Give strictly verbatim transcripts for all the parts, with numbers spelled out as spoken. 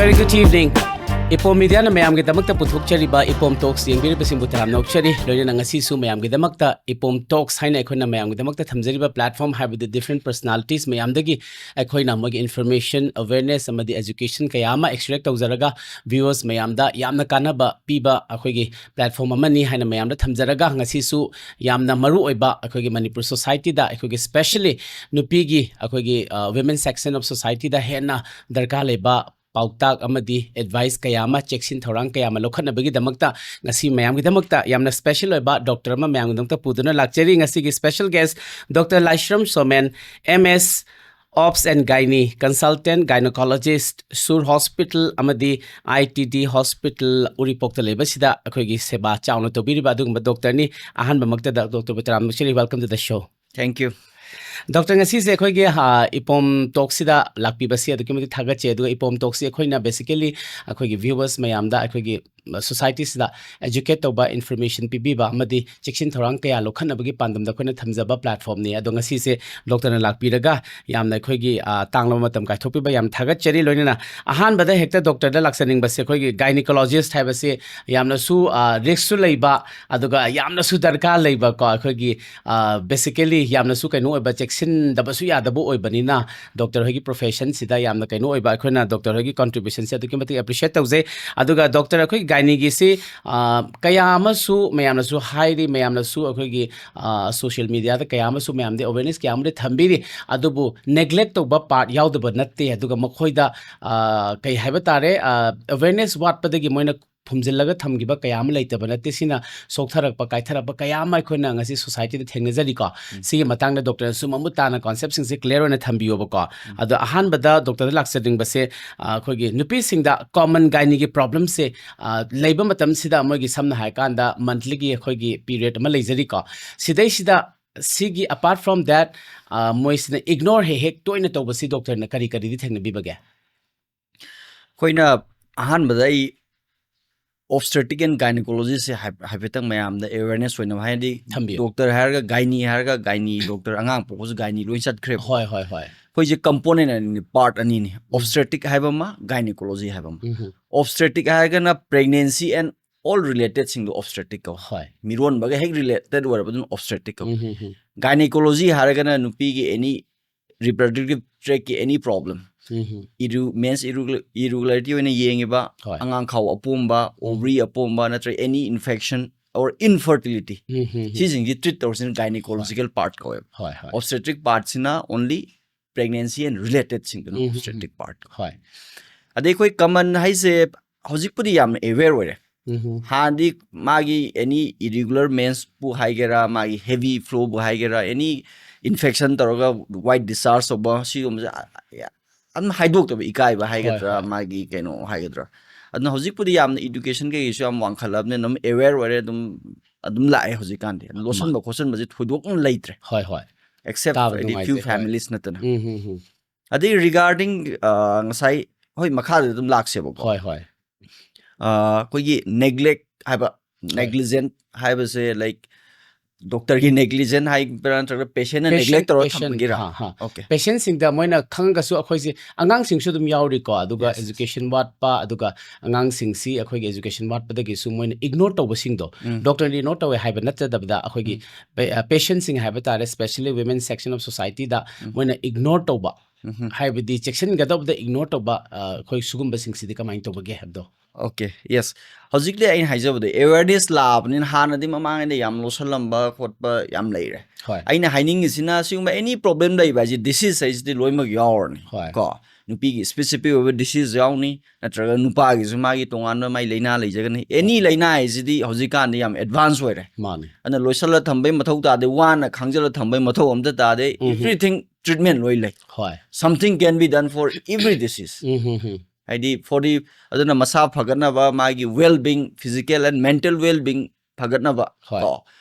Very good evening. ꯏꯄꯣꯝ ꯃꯤꯗꯤꯌꯥꯅ ꯃꯌꯥꯝꯒꯤꯗꯃꯛꯇ ꯄꯨꯊꯣꯛꯆꯔꯤꯕ ꯏꯄꯣꯝ talks ꯌꯦꯡꯕꯤꯔꯤꯕꯁꯤꯡꯕꯨ ꯇꯔꯥꯝꯅ ꯑꯣꯛꯆꯔꯤ꯫ ꯂꯣꯏꯅꯅ ꯉꯁꯤꯁꯨ ꯃꯌꯥꯝꯒꯤꯗꯃꯛꯇ ꯏꯄꯣꯝ ꯇꯣꯛꯁ ꯍꯥꯏꯅ ꯑꯩꯈꯣꯏꯅ ꯃꯌꯥꯝꯒꯤꯗꯃꯛꯇ ꯊꯝꯖꯔꯤꯕ ꯄ꯭ꯂꯦꯠꯐꯣꯝ ꯍꯥꯏꯕꯗꯤ ꯗꯤꯐ꯭ꯔꯦꯟ ꯄꯔꯁꯅꯥꯂꯤꯇꯤꯁ ꯃꯌꯥꯝꯗꯒꯤ ꯑꯩꯈꯣꯏꯅ ꯃꯣꯏꯒꯤ ꯏꯟꯐꯣꯔꯃꯦꯁꯟ, ꯑꯋꯦꯔꯅꯦꯁ ꯑꯃꯗꯤ ꯑꯦꯖꯨꯀꯦꯁꯟ ꯀꯌꯥ ꯑꯃ ꯑꯦꯛꯁꯇ꯭ꯔꯦꯛ ꯇꯧꯖꯔꯒ ꯚ꯭ꯌꯨꯋꯔꯁ ꯃꯌꯥꯝꯗ ꯌꯥꯝꯅ ꯀꯥꯟꯅꯕ ꯄꯤꯕ ꯑꯩꯈꯣꯏꯒꯤ ꯄ꯭ꯂꯦꯠꯐꯣꯝ ꯑꯃꯅꯤ ꯍꯥꯏꯅ ꯃꯌꯥꯝꯗ ꯊꯝꯖꯔꯒ, ꯉꯁꯤꯁꯨ ꯌꯥꯝꯅ ꯃꯔꯨ ꯑꯣꯏꯕ ꯑꯩꯈꯣꯏꯒꯤ ꯃꯅꯤꯄꯨꯔ ꯁꯣꯁꯥꯏꯇꯤꯗ ꯑꯩꯈꯣꯏꯒꯤ specially ꯅꯨꯄꯤꯒꯤ ꯑꯩꯈꯣꯏꯒꯤ, ꯑ, women section of societyꯗ ꯍꯦꯟꯅ ꯗꯔꯀꯥꯔ ꯂꯩꯕ ꯄꯥꯎꯇꯥꯛ ꯑꯃꯗꯤ ꯑꯦꯗꯚꯥꯏꯁ ꯀꯌꯥ ꯑꯃ, ꯆꯦꯛꯁꯤꯟ ꯊꯧꯔꯥꯡ ꯀꯌꯥ ꯑꯃ ꯂꯧꯈꯠꯅꯕꯒꯤꯗꯃꯛꯇ ꯉꯁꯤ ꯃꯌꯥꯝꯒꯤꯗꯃꯛꯇ ꯌꯥꯝꯅ ꯁ꯭ꯄꯦꯁꯦꯜ ꯑꯣꯏꯕ ꯗꯣꯛꯇꯔ ꯑꯃ ꯃꯌꯥꯝꯒꯤꯗꯃꯛꯇ ꯄꯨꯗꯨꯅ ꯂꯥꯛꯆꯔꯤ꯫ ꯉꯁꯤꯒꯤ special guest doctor Laishram Somen, M S, Obs and Gynae, Consultant Gynecologist, ꯁꯨꯔ ꯍꯣꯁꯄꯤꯇꯥꯜ ꯑꯃꯗꯤ I T D ꯍꯣꯁꯄꯤꯇꯥꯜ ꯎꯔꯤꯄꯣꯛꯇ ꯂꯩꯕꯁꯤꯗ ꯑꯩꯈꯣꯏꯒꯤ ꯁꯦꯕꯥ ꯆꯥꯎꯅ ꯇꯧꯕꯤꯔꯤꯕ ꯑꯗꯨꯒꯨꯝꯕ ꯗꯣꯛꯇꯔꯅꯤ꯫ ꯑꯍꯥꯟꯕꯃꯛꯇꯗ ꯗꯣꯛꯇꯔꯕꯨ ꯇꯔꯥꯝꯅ ꯑꯣꯛꯆꯔꯤ꯫ Welcome to the show. Thank you. Doctor, ꯉꯁꯤꯁꯦ ꯑꯩꯈꯣꯏꯒꯤ, ꯑ, ꯏꯄꯣꯝ ꯇꯣꯛꯁꯤꯗ ꯂꯥꯛꯄꯤꯕꯁꯤ ꯑꯗꯨꯛꯀꯤ ꯃꯇꯤꯛ ꯊꯥꯒꯠꯆꯩ꯫ ꯑꯗꯨꯒ ꯏꯄꯣꯝ ꯇꯣꯛꯁꯤ ꯑꯩꯈꯣꯏꯅ basically ꯑꯩꯈꯣꯏꯒꯤ ꯚ꯭ꯌꯨꯋꯔꯁ ꯃꯌꯥꯝꯗ ꯑꯩꯈꯣꯏꯒꯤ ꯁꯣꯁꯥꯏꯇꯤꯁꯤꯗ ꯑꯦꯖꯨꯀꯦꯠ ꯇꯧꯕ, ꯏꯟꯐꯣꯔꯃꯦꯁꯟ ꯄꯤꯕꯤꯕ ꯑꯃꯗꯤ ꯆꯦꯛꯁꯤꯟ ꯊꯧꯔꯥꯡ ꯀꯌꯥ ꯂꯧꯈꯠꯅꯕꯒꯤ ꯄꯥꯟꯗꯝꯗ ꯑꯩꯈꯣꯏꯅ ꯊꯝꯖꯕ ꯄ꯭ꯂꯦꯠꯐꯣꯝꯅꯤ꯫ ꯑꯗꯣ ꯉꯁꯤꯁꯦ ꯗꯣꯛꯇꯔꯅ ꯂꯥꯛꯄꯤꯔꯒ ꯌꯥꯝꯅ ꯑꯩꯈꯣꯏꯒꯤ, ꯑ, ꯇꯥꯡꯂꯕ ꯃꯇꯝ ꯀꯥꯏꯊꯣꯛꯄꯤꯕ ꯌꯥꯝ ꯊꯥꯒꯠꯆꯔꯤ꯫ ꯂꯣꯏꯅꯅ ꯑꯍꯥꯟꯕꯗ ꯍꯦꯛꯇ ꯗꯣꯛꯇꯔꯗ ꯂꯥꯛꯆꯅꯤꯡꯕꯁꯦ, ꯑꯩꯈꯣꯏꯒꯤ ꯒꯥꯏꯅꯤꯀꯣꯂꯣꯖꯤꯁ ꯍꯥꯏꯕꯁꯤ ꯌꯥꯝꯅꯁꯨ, ꯑ, ꯔꯤꯛꯁꯁꯨ ꯂꯩꯕ, ꯑꯗꯨꯒ ꯌꯥꯝꯅꯁꯨ ꯗꯔꯀꯥꯔ ꯂꯩꯕꯀꯣ, ꯑꯩꯈꯣꯏꯒꯤ, ꯑ, basically ꯌꯥꯝꯅꯁꯨ ꯀꯩꯅꯣ ꯑꯣꯏꯕ, ꯆꯦꯛꯁꯤꯟꯗꯕꯁꯨ ꯌꯥꯗꯕ ꯑꯣꯏꯕꯅꯤꯅ ꯗꯣꯛꯇꯔ ꯍꯣꯏꯒꯤ ꯄ꯭ꯔꯣꯐꯦꯁꯟꯁꯤꯗ ꯌꯥꯝꯅ ꯀꯩꯅꯣ ꯑꯣꯏꯕ, ꯑꯩꯈꯣꯏꯅ ꯗꯣꯛꯇꯔ ꯍꯣꯏꯒꯤ ꯀꯟꯇ꯭ꯔꯤꯕ꯭ꯌꯨꯁꯟꯁꯦ ꯑꯗꯨꯛꯀꯤ ꯃꯇꯤꯛ ꯑꯦꯄ꯭ꯔꯤꯁꯤꯌꯦꯠ ꯇꯧꯖꯩ꯫ ꯑꯗꯨꯒ ꯗꯣꯛꯇꯔ, ꯑꯩꯈꯣꯏꯒꯤ ꯒꯥꯏꯅꯤꯒꯤꯁꯤ, ꯑ, ꯀꯌꯥ ꯑꯃꯁꯨ ꯃꯌꯥꯝꯅꯁꯨ ꯍꯥꯏꯔꯤ, ꯃꯌꯥꯝꯅꯁꯨ ꯑꯩꯈꯣꯏꯒꯤ, ꯑ, ꯁꯣꯁꯤꯌꯦꯜ ꯃꯤꯗꯤꯌꯥꯗ ꯀꯌꯥ ꯑꯃꯁꯨ ꯃꯌꯥꯝꯗꯤ ꯑꯋꯦꯔꯅꯦꯁ ꯀꯌꯥ ꯑꯃꯗꯤ ꯊꯝꯕꯤꯔꯤ, ꯑꯗꯨꯕꯨ ꯅꯦꯒ꯭ꯂꯦꯛ ꯇꯧꯕ ꯄꯥꯔꯠ ꯌꯥꯎꯗꯕ ꯅꯠꯇꯦ꯫ ꯑꯗꯨꯒ ꯃꯈꯣꯏꯗ, ꯑ, ꯀꯩ ꯍꯥꯏꯕ ꯇꯥꯔꯦ, ꯑ, ꯑꯋꯦꯔꯅꯦꯁ ꯋꯥꯠꯄꯗꯒꯤ ꯃꯣꯏꯅ ꯐꯨꯝꯖꯤꯜꯂꯒ ꯊꯝꯈꯤꯕ ꯀꯌꯥ ꯑꯃ ꯂꯩꯇꯕ ꯅꯠꯇꯦ꯫ ꯁꯤꯅ ꯁꯣꯛꯊꯔꯛꯄ, ꯀꯥꯏꯊꯔꯛꯄ ꯀꯌꯥ ꯑꯃ ꯑꯩꯈꯣꯏꯅ ꯉꯁꯤ ꯁꯣꯁꯥꯏꯇꯤꯗ ꯊꯦꯡꯅꯖꯔꯤꯀꯣ꯫ ꯁꯤꯒꯤ ꯃꯇꯥꯡꯗ ꯗꯣꯛꯇꯔꯅꯁꯨ ꯃꯃꯨꯠ ꯇꯥꯅ ꯀꯟꯁꯦꯞꯁꯤꯡꯁꯦ ꯀ꯭ꯂꯤꯌꯥꯔ ꯑꯣꯏꯅ ꯊꯝꯕꯤꯌꯣꯕꯀꯣ꯫ ꯑꯗꯣ ꯑꯍꯥꯟꯕꯗ ꯗꯣꯛꯇꯔꯗ ꯂꯥꯛꯆꯅꯤꯡꯕꯁꯦ, ꯑ, ꯑꯩꯈꯣꯏꯒꯤ ꯅꯨꯄꯤꯁꯤꯡꯗ ꯀꯣꯃꯟ ꯒꯥꯏꯅꯤꯒꯤ ꯄ꯭ꯔꯣꯕ꯭ꯂꯦꯝꯁꯦ, ꯑ, ꯂꯩꯕ ꯃꯇꯝꯁꯤꯗ ꯃꯣꯏꯒꯤ ꯁꯝꯅ ꯍꯥꯏꯔꯀꯥꯟꯗ ꯃꯟꯊꯂꯤꯒꯤ ꯑꯩꯈꯣꯏꯒꯤ ꯄꯤꯔꯤꯌꯗ ꯑꯃ ꯂꯩꯖꯔꯤꯀꯣ꯫ ꯁꯤꯗꯩꯁꯤꯗ ꯁꯤꯒꯤ apart from that, ꯑ, ꯃꯣꯏꯁꯤꯅ ꯏꯒꯅꯣꯔ ꯍꯦꯛ ꯍꯦꯛ ꯇꯣꯏꯅ ꯇꯧꯕꯁꯤ ꯗꯣꯛꯇꯔꯅ ꯀꯔꯤ ꯀꯔꯤꯗꯤ ꯊꯦꯡꯅꯕꯤꯕꯒꯦ? ꯑꯩꯈꯣꯏꯅ ꯑꯍꯥꯟꯕꯗ ꯑꯩ ꯑꯣꯕꯁꯇ꯭ꯔꯦꯇꯤꯛ ꯑꯦꯟ ꯒꯥꯏꯅꯤꯀꯣꯂꯣꯖꯤꯁꯁꯦ ꯍꯥꯏꯐꯦꯠ- ꯍꯥꯏꯐꯦꯠꯇꯪ ꯃꯌꯥꯝꯗ ꯑꯦꯋꯦꯔꯅꯦꯁ ꯑꯣꯏꯅꯕ, ꯍꯥꯏꯗꯤ ꯊꯝꯕꯤꯌꯨ꯫ ꯗꯣꯛꯇꯔ ꯍꯥꯏꯔꯒ ꯒꯥꯏꯅꯤ ꯍꯥꯏꯔꯒ ꯒꯥꯏꯅꯤ ꯗꯣꯛꯇꯔ, ꯑꯉꯥꯡ ꯄꯣꯛꯄꯁꯨ ꯒꯥꯏꯅꯤ ꯂꯣꯏ ꯆꯠꯈ꯭ꯔꯦꯕ꯫ ꯍꯣꯏ, ꯍꯣꯏ, ꯍꯣꯏ꯫ ꯑꯩꯈꯣꯏꯁꯦ component ꯑꯅꯤꯅꯤ, part ꯑꯅꯤꯅꯤ, obstetric ꯍꯥꯏꯕ ꯑꯃ, gynecology ꯍꯥꯏꯕ ꯑꯃ꯫ ꯎꯝ. Obstetric ꯍꯥꯏꯔꯒꯅ pregnancy and all relatedꯁꯤꯡꯗꯣ obstetric ꯀꯧꯋꯦ꯫ ꯍꯣꯏ. ꯃꯤꯔꯣꯟꯕꯒ ꯍꯦꯛ related ꯑꯣꯏꯔꯕ ꯑꯗꯨꯅ obstetric ꯀꯧꯋꯦ꯫ ꯎꯝ, ꯎꯝ, ꯎꯝ. Gynecology ꯍꯥꯏꯔꯒꯅ ꯅꯨꯄꯤꯒꯤ any reproductive tractꯀꯤ any problem, ꯎꯝ, ꯎꯝ. irru men's irru- irregularity ꯑꯣꯏꯅ ꯌꯦꯡꯉꯤꯕ, ꯍꯣꯏ. ꯑꯉꯥꯡ ꯈꯥꯎ ꯑꯄꯣꯝꯕ, ovary ꯑꯄꯣꯝꯕ, ꯅꯠꯇ꯭ꯔꯒ any infection or infertility, ꯎꯝ, ꯎꯝ, ꯎꯝ. ꯁꯤꯁꯤꯡꯁꯤ treat ꯇꯧꯔꯤꯁꯤꯅ gynecological part ꯀꯧꯋꯦꯕ꯫ ꯍꯣꯏ, ꯍꯣꯏ. Obstetric partꯁꯤꯅ only pregnancy and relatedꯁꯤꯡꯗꯨꯅ um, um, obstetric part꯫ ꯍꯣꯏ. ꯑꯗꯩ ꯑꯩꯈꯣꯏ common ꯍꯥꯏꯁꯦ ꯍꯧꯖꯤꯛꯄꯨꯗꯤ ꯌꯥꯝꯅ aware ꯑꯣꯏꯔꯦ꯫ ꯎꯝ, ꯎꯝ. ꯍꯥꯟꯅꯗꯤ ꯃꯥꯒꯤ any irregular mensꯄꯨ ꯍꯥꯏꯒꯦꯔꯥ, ꯃꯥꯒꯤ heavy flowꯕꯨ ꯍꯥꯏꯒꯦꯔꯥ, any infection ꯇꯧꯔꯒ white discharge ꯇꯧꯕ, ꯁꯤꯒꯨꯝꯕꯁꯦ ꯑ- ꯑ- ꯑꯗꯨꯝ ꯍꯥꯏꯗꯣꯛꯇꯕ, ꯏꯀꯥꯏꯕ ꯍꯥꯏꯒꯗ꯭ꯔꯥ, ꯍꯣꯏ, ꯍꯣꯏ. ꯃꯥꯒꯤ ꯀꯩꯅꯣ ꯍꯥꯏꯒꯗ꯭ꯔꯥ꯫ ꯑꯗꯨꯅ ꯍꯧꯖꯤꯛꯄꯨꯗꯤ ꯌꯥꯝꯅ education ꯀꯩꯀꯩꯁꯨ ꯌꯥꯝ ꯋꯥꯡꯈꯠꯂꯕꯅꯤꯅ ꯑꯗꯨꯝ aware ꯑꯣꯏꯔꯦ, ꯑꯗꯨꯝ ꯑꯗꯨꯝ ꯂꯥꯛꯑꯦ ꯍꯧꯖꯤꯛꯀꯥꯟꯗꯤ꯫ ꯂꯣꯠꯁꯤꯟꯕ ꯈꯣꯠꯆꯤꯟꯕꯁꯦ ꯊꯣꯏꯗꯣꯛꯅ ꯂꯩꯇ꯭ꯔꯦ, ꯍꯣꯏ, ꯍꯣꯏ. except ꯇꯥꯕ any ꯅꯨꯡꯉꯥꯏꯇꯦ, few ꯍꯣꯏ. families ꯅꯠꯇꯅ꯫ ꯎꯝ, ꯎꯝ, ꯎꯝ. ꯑꯗꯩ regarding ꯉꯁꯥꯏ, ꯍꯣꯏ, ꯃꯈꯥꯗ ꯑꯗꯨꯝ ꯂꯥꯛꯁꯦꯕꯀꯣ꯫ ꯍꯣꯏ, ꯍꯣꯏ. ꯑꯩꯈꯣꯏꯒꯤ neglect ꯍꯥꯏꯕ, negligent ꯍꯥꯏꯕꯁꯦ, like, doctorꯒꯤ negligent ꯍꯥꯏꯕ꯭ꯔꯥ, ꯅꯠꯇ꯭ꯔꯒ patientꯅ Patient- neglect ꯇꯧꯔꯒ patient- ꯊꯝꯕꯒꯤꯔꯥ? ꯍꯥ, ꯍꯥ. Okay. Patientꯁꯤꯡꯗ ꯃꯣꯏꯅ ꯈꯪꯉꯒꯁꯨ ꯑꯩꯈꯣꯏꯁꯦ, ꯑꯉꯥꯡꯁꯤꯡꯁꯨ ꯑꯗꯨꯝ ꯌꯥꯎꯔꯤꯀꯣ, ꯑꯗꯨꯒ Yes. education ꯋꯥꯠꯄ, ꯑꯗꯨꯒ ꯑꯉꯥꯡꯁꯤꯡꯁꯤ ꯑꯩꯈꯣꯏꯒꯤ education ꯋꯥꯠꯄꯗꯒꯤꯁꯨ ꯃꯣꯏꯅ ignore ꯇꯧꯕꯁꯤꯡꯗꯣ, ꯎꯝ. doctorꯅ ignore ꯇꯧꯋꯦ ꯍꯥꯏꯕ ꯅꯠꯆꯗꯕꯗ, ꯑꯩꯈꯣꯏꯒꯤ ꯎꯝ. pa- patientꯁꯤꯡ ꯍꯥꯏꯕ ꯇꯥꯔꯦ, specially women section of societyꯗ ꯎꯝ. ꯃꯣꯏꯅ ignore ꯇꯧꯕ, ꯎꯝ. ꯍꯥꯏꯕꯗꯤ ꯆꯦꯛꯁꯤꯟꯒꯗꯧꯕꯗ ignore ꯇꯧꯕ, ꯑ, ꯑꯩꯈꯣꯏ ꯁꯤꯒꯨꯝꯕꯁꯤꯡꯁꯤꯗꯤ ꯀꯃꯥꯏꯅ ꯇꯧꯕꯒꯦ ꯍꯥꯏꯕꯗꯣ? Okay, yes. ꯍꯧꯖꯤꯛꯇꯤ ꯑꯩꯅ ꯍꯥꯏꯖꯕꯗꯣ, awareness ꯂꯥꯛꯑꯕꯅꯤꯅ, ꯍꯥꯟꯅꯗꯤ ꯃꯃꯥꯡꯉꯩꯗ ꯌꯥꯝ ꯂꯣꯠꯁꯤꯜꯂꯝꯕ ꯈꯣꯠꯄ ꯌꯥꯝ ꯂꯩꯔꯦ꯫ ꯍꯣꯏ. ꯑꯩꯅ ꯍꯥꯏꯅꯤꯡꯉꯤꯁꯤꯅ, ꯁꯤꯒꯨꯝꯕ any problem ꯂꯩꯕ ꯍꯥꯏꯁꯦ, disease ꯍꯥꯏꯁꯤꯗꯤ ꯂꯣꯏꯅꯃꯛ ꯌꯥꯎꯔꯅꯤ꯫ ꯍꯣꯏ. ꯀꯣ, ꯅꯨꯄꯤꯒꯤ specific ꯑꯣꯏꯕ disease ꯌꯥꯎꯅꯤ, ꯅꯠꯇ꯭ꯔꯒ ꯅꯨꯄꯥꯒꯤꯁꯨ ꯃꯥꯒꯤ ꯇꯣꯉꯥꯟꯕ ꯃꯥꯒꯤ ꯂꯥꯏꯅꯥ ꯂꯩꯖꯒꯅꯤ꯫ Any ꯂꯥꯏꯅꯥ ꯍꯥꯏꯁꯤꯗꯤ ꯍꯧꯖꯤꯛꯀꯥꯟꯗꯤ ꯌꯥꯝ advance ꯑꯣꯏꯔꯦ꯫ ꯃꯥꯅꯦ. ꯑꯗꯨꯅ ꯂꯣꯏꯁꯤꯜꯂ ꯊꯝꯕꯩ ꯃꯊꯧ ꯇꯥꯗꯦ, ꯋꯥꯅ ꯈꯥꯡꯖꯤꯜꯂ ꯊꯝꯕꯩ ꯃꯊꯧ ꯑꯝꯇ ꯇꯥꯗꯦ꯫ ꯎꯝ. Everything treatment ꯂꯣꯏ ꯂꯩ꯫ ꯍꯣꯏ. Something can be done for every disease. ꯎꯝ, ꯎꯝ, ꯎꯝ. ꯍꯥꯏꯗꯤ for the, ꯑꯗꯨꯅ ꯃꯁꯥ ꯐꯒꯠꯅꯕ, ꯃꯥꯒꯤ well being, physical and mental well being ꯐꯒꯠꯅꯕ ꯍꯣꯏ. ꯀꯣ꯫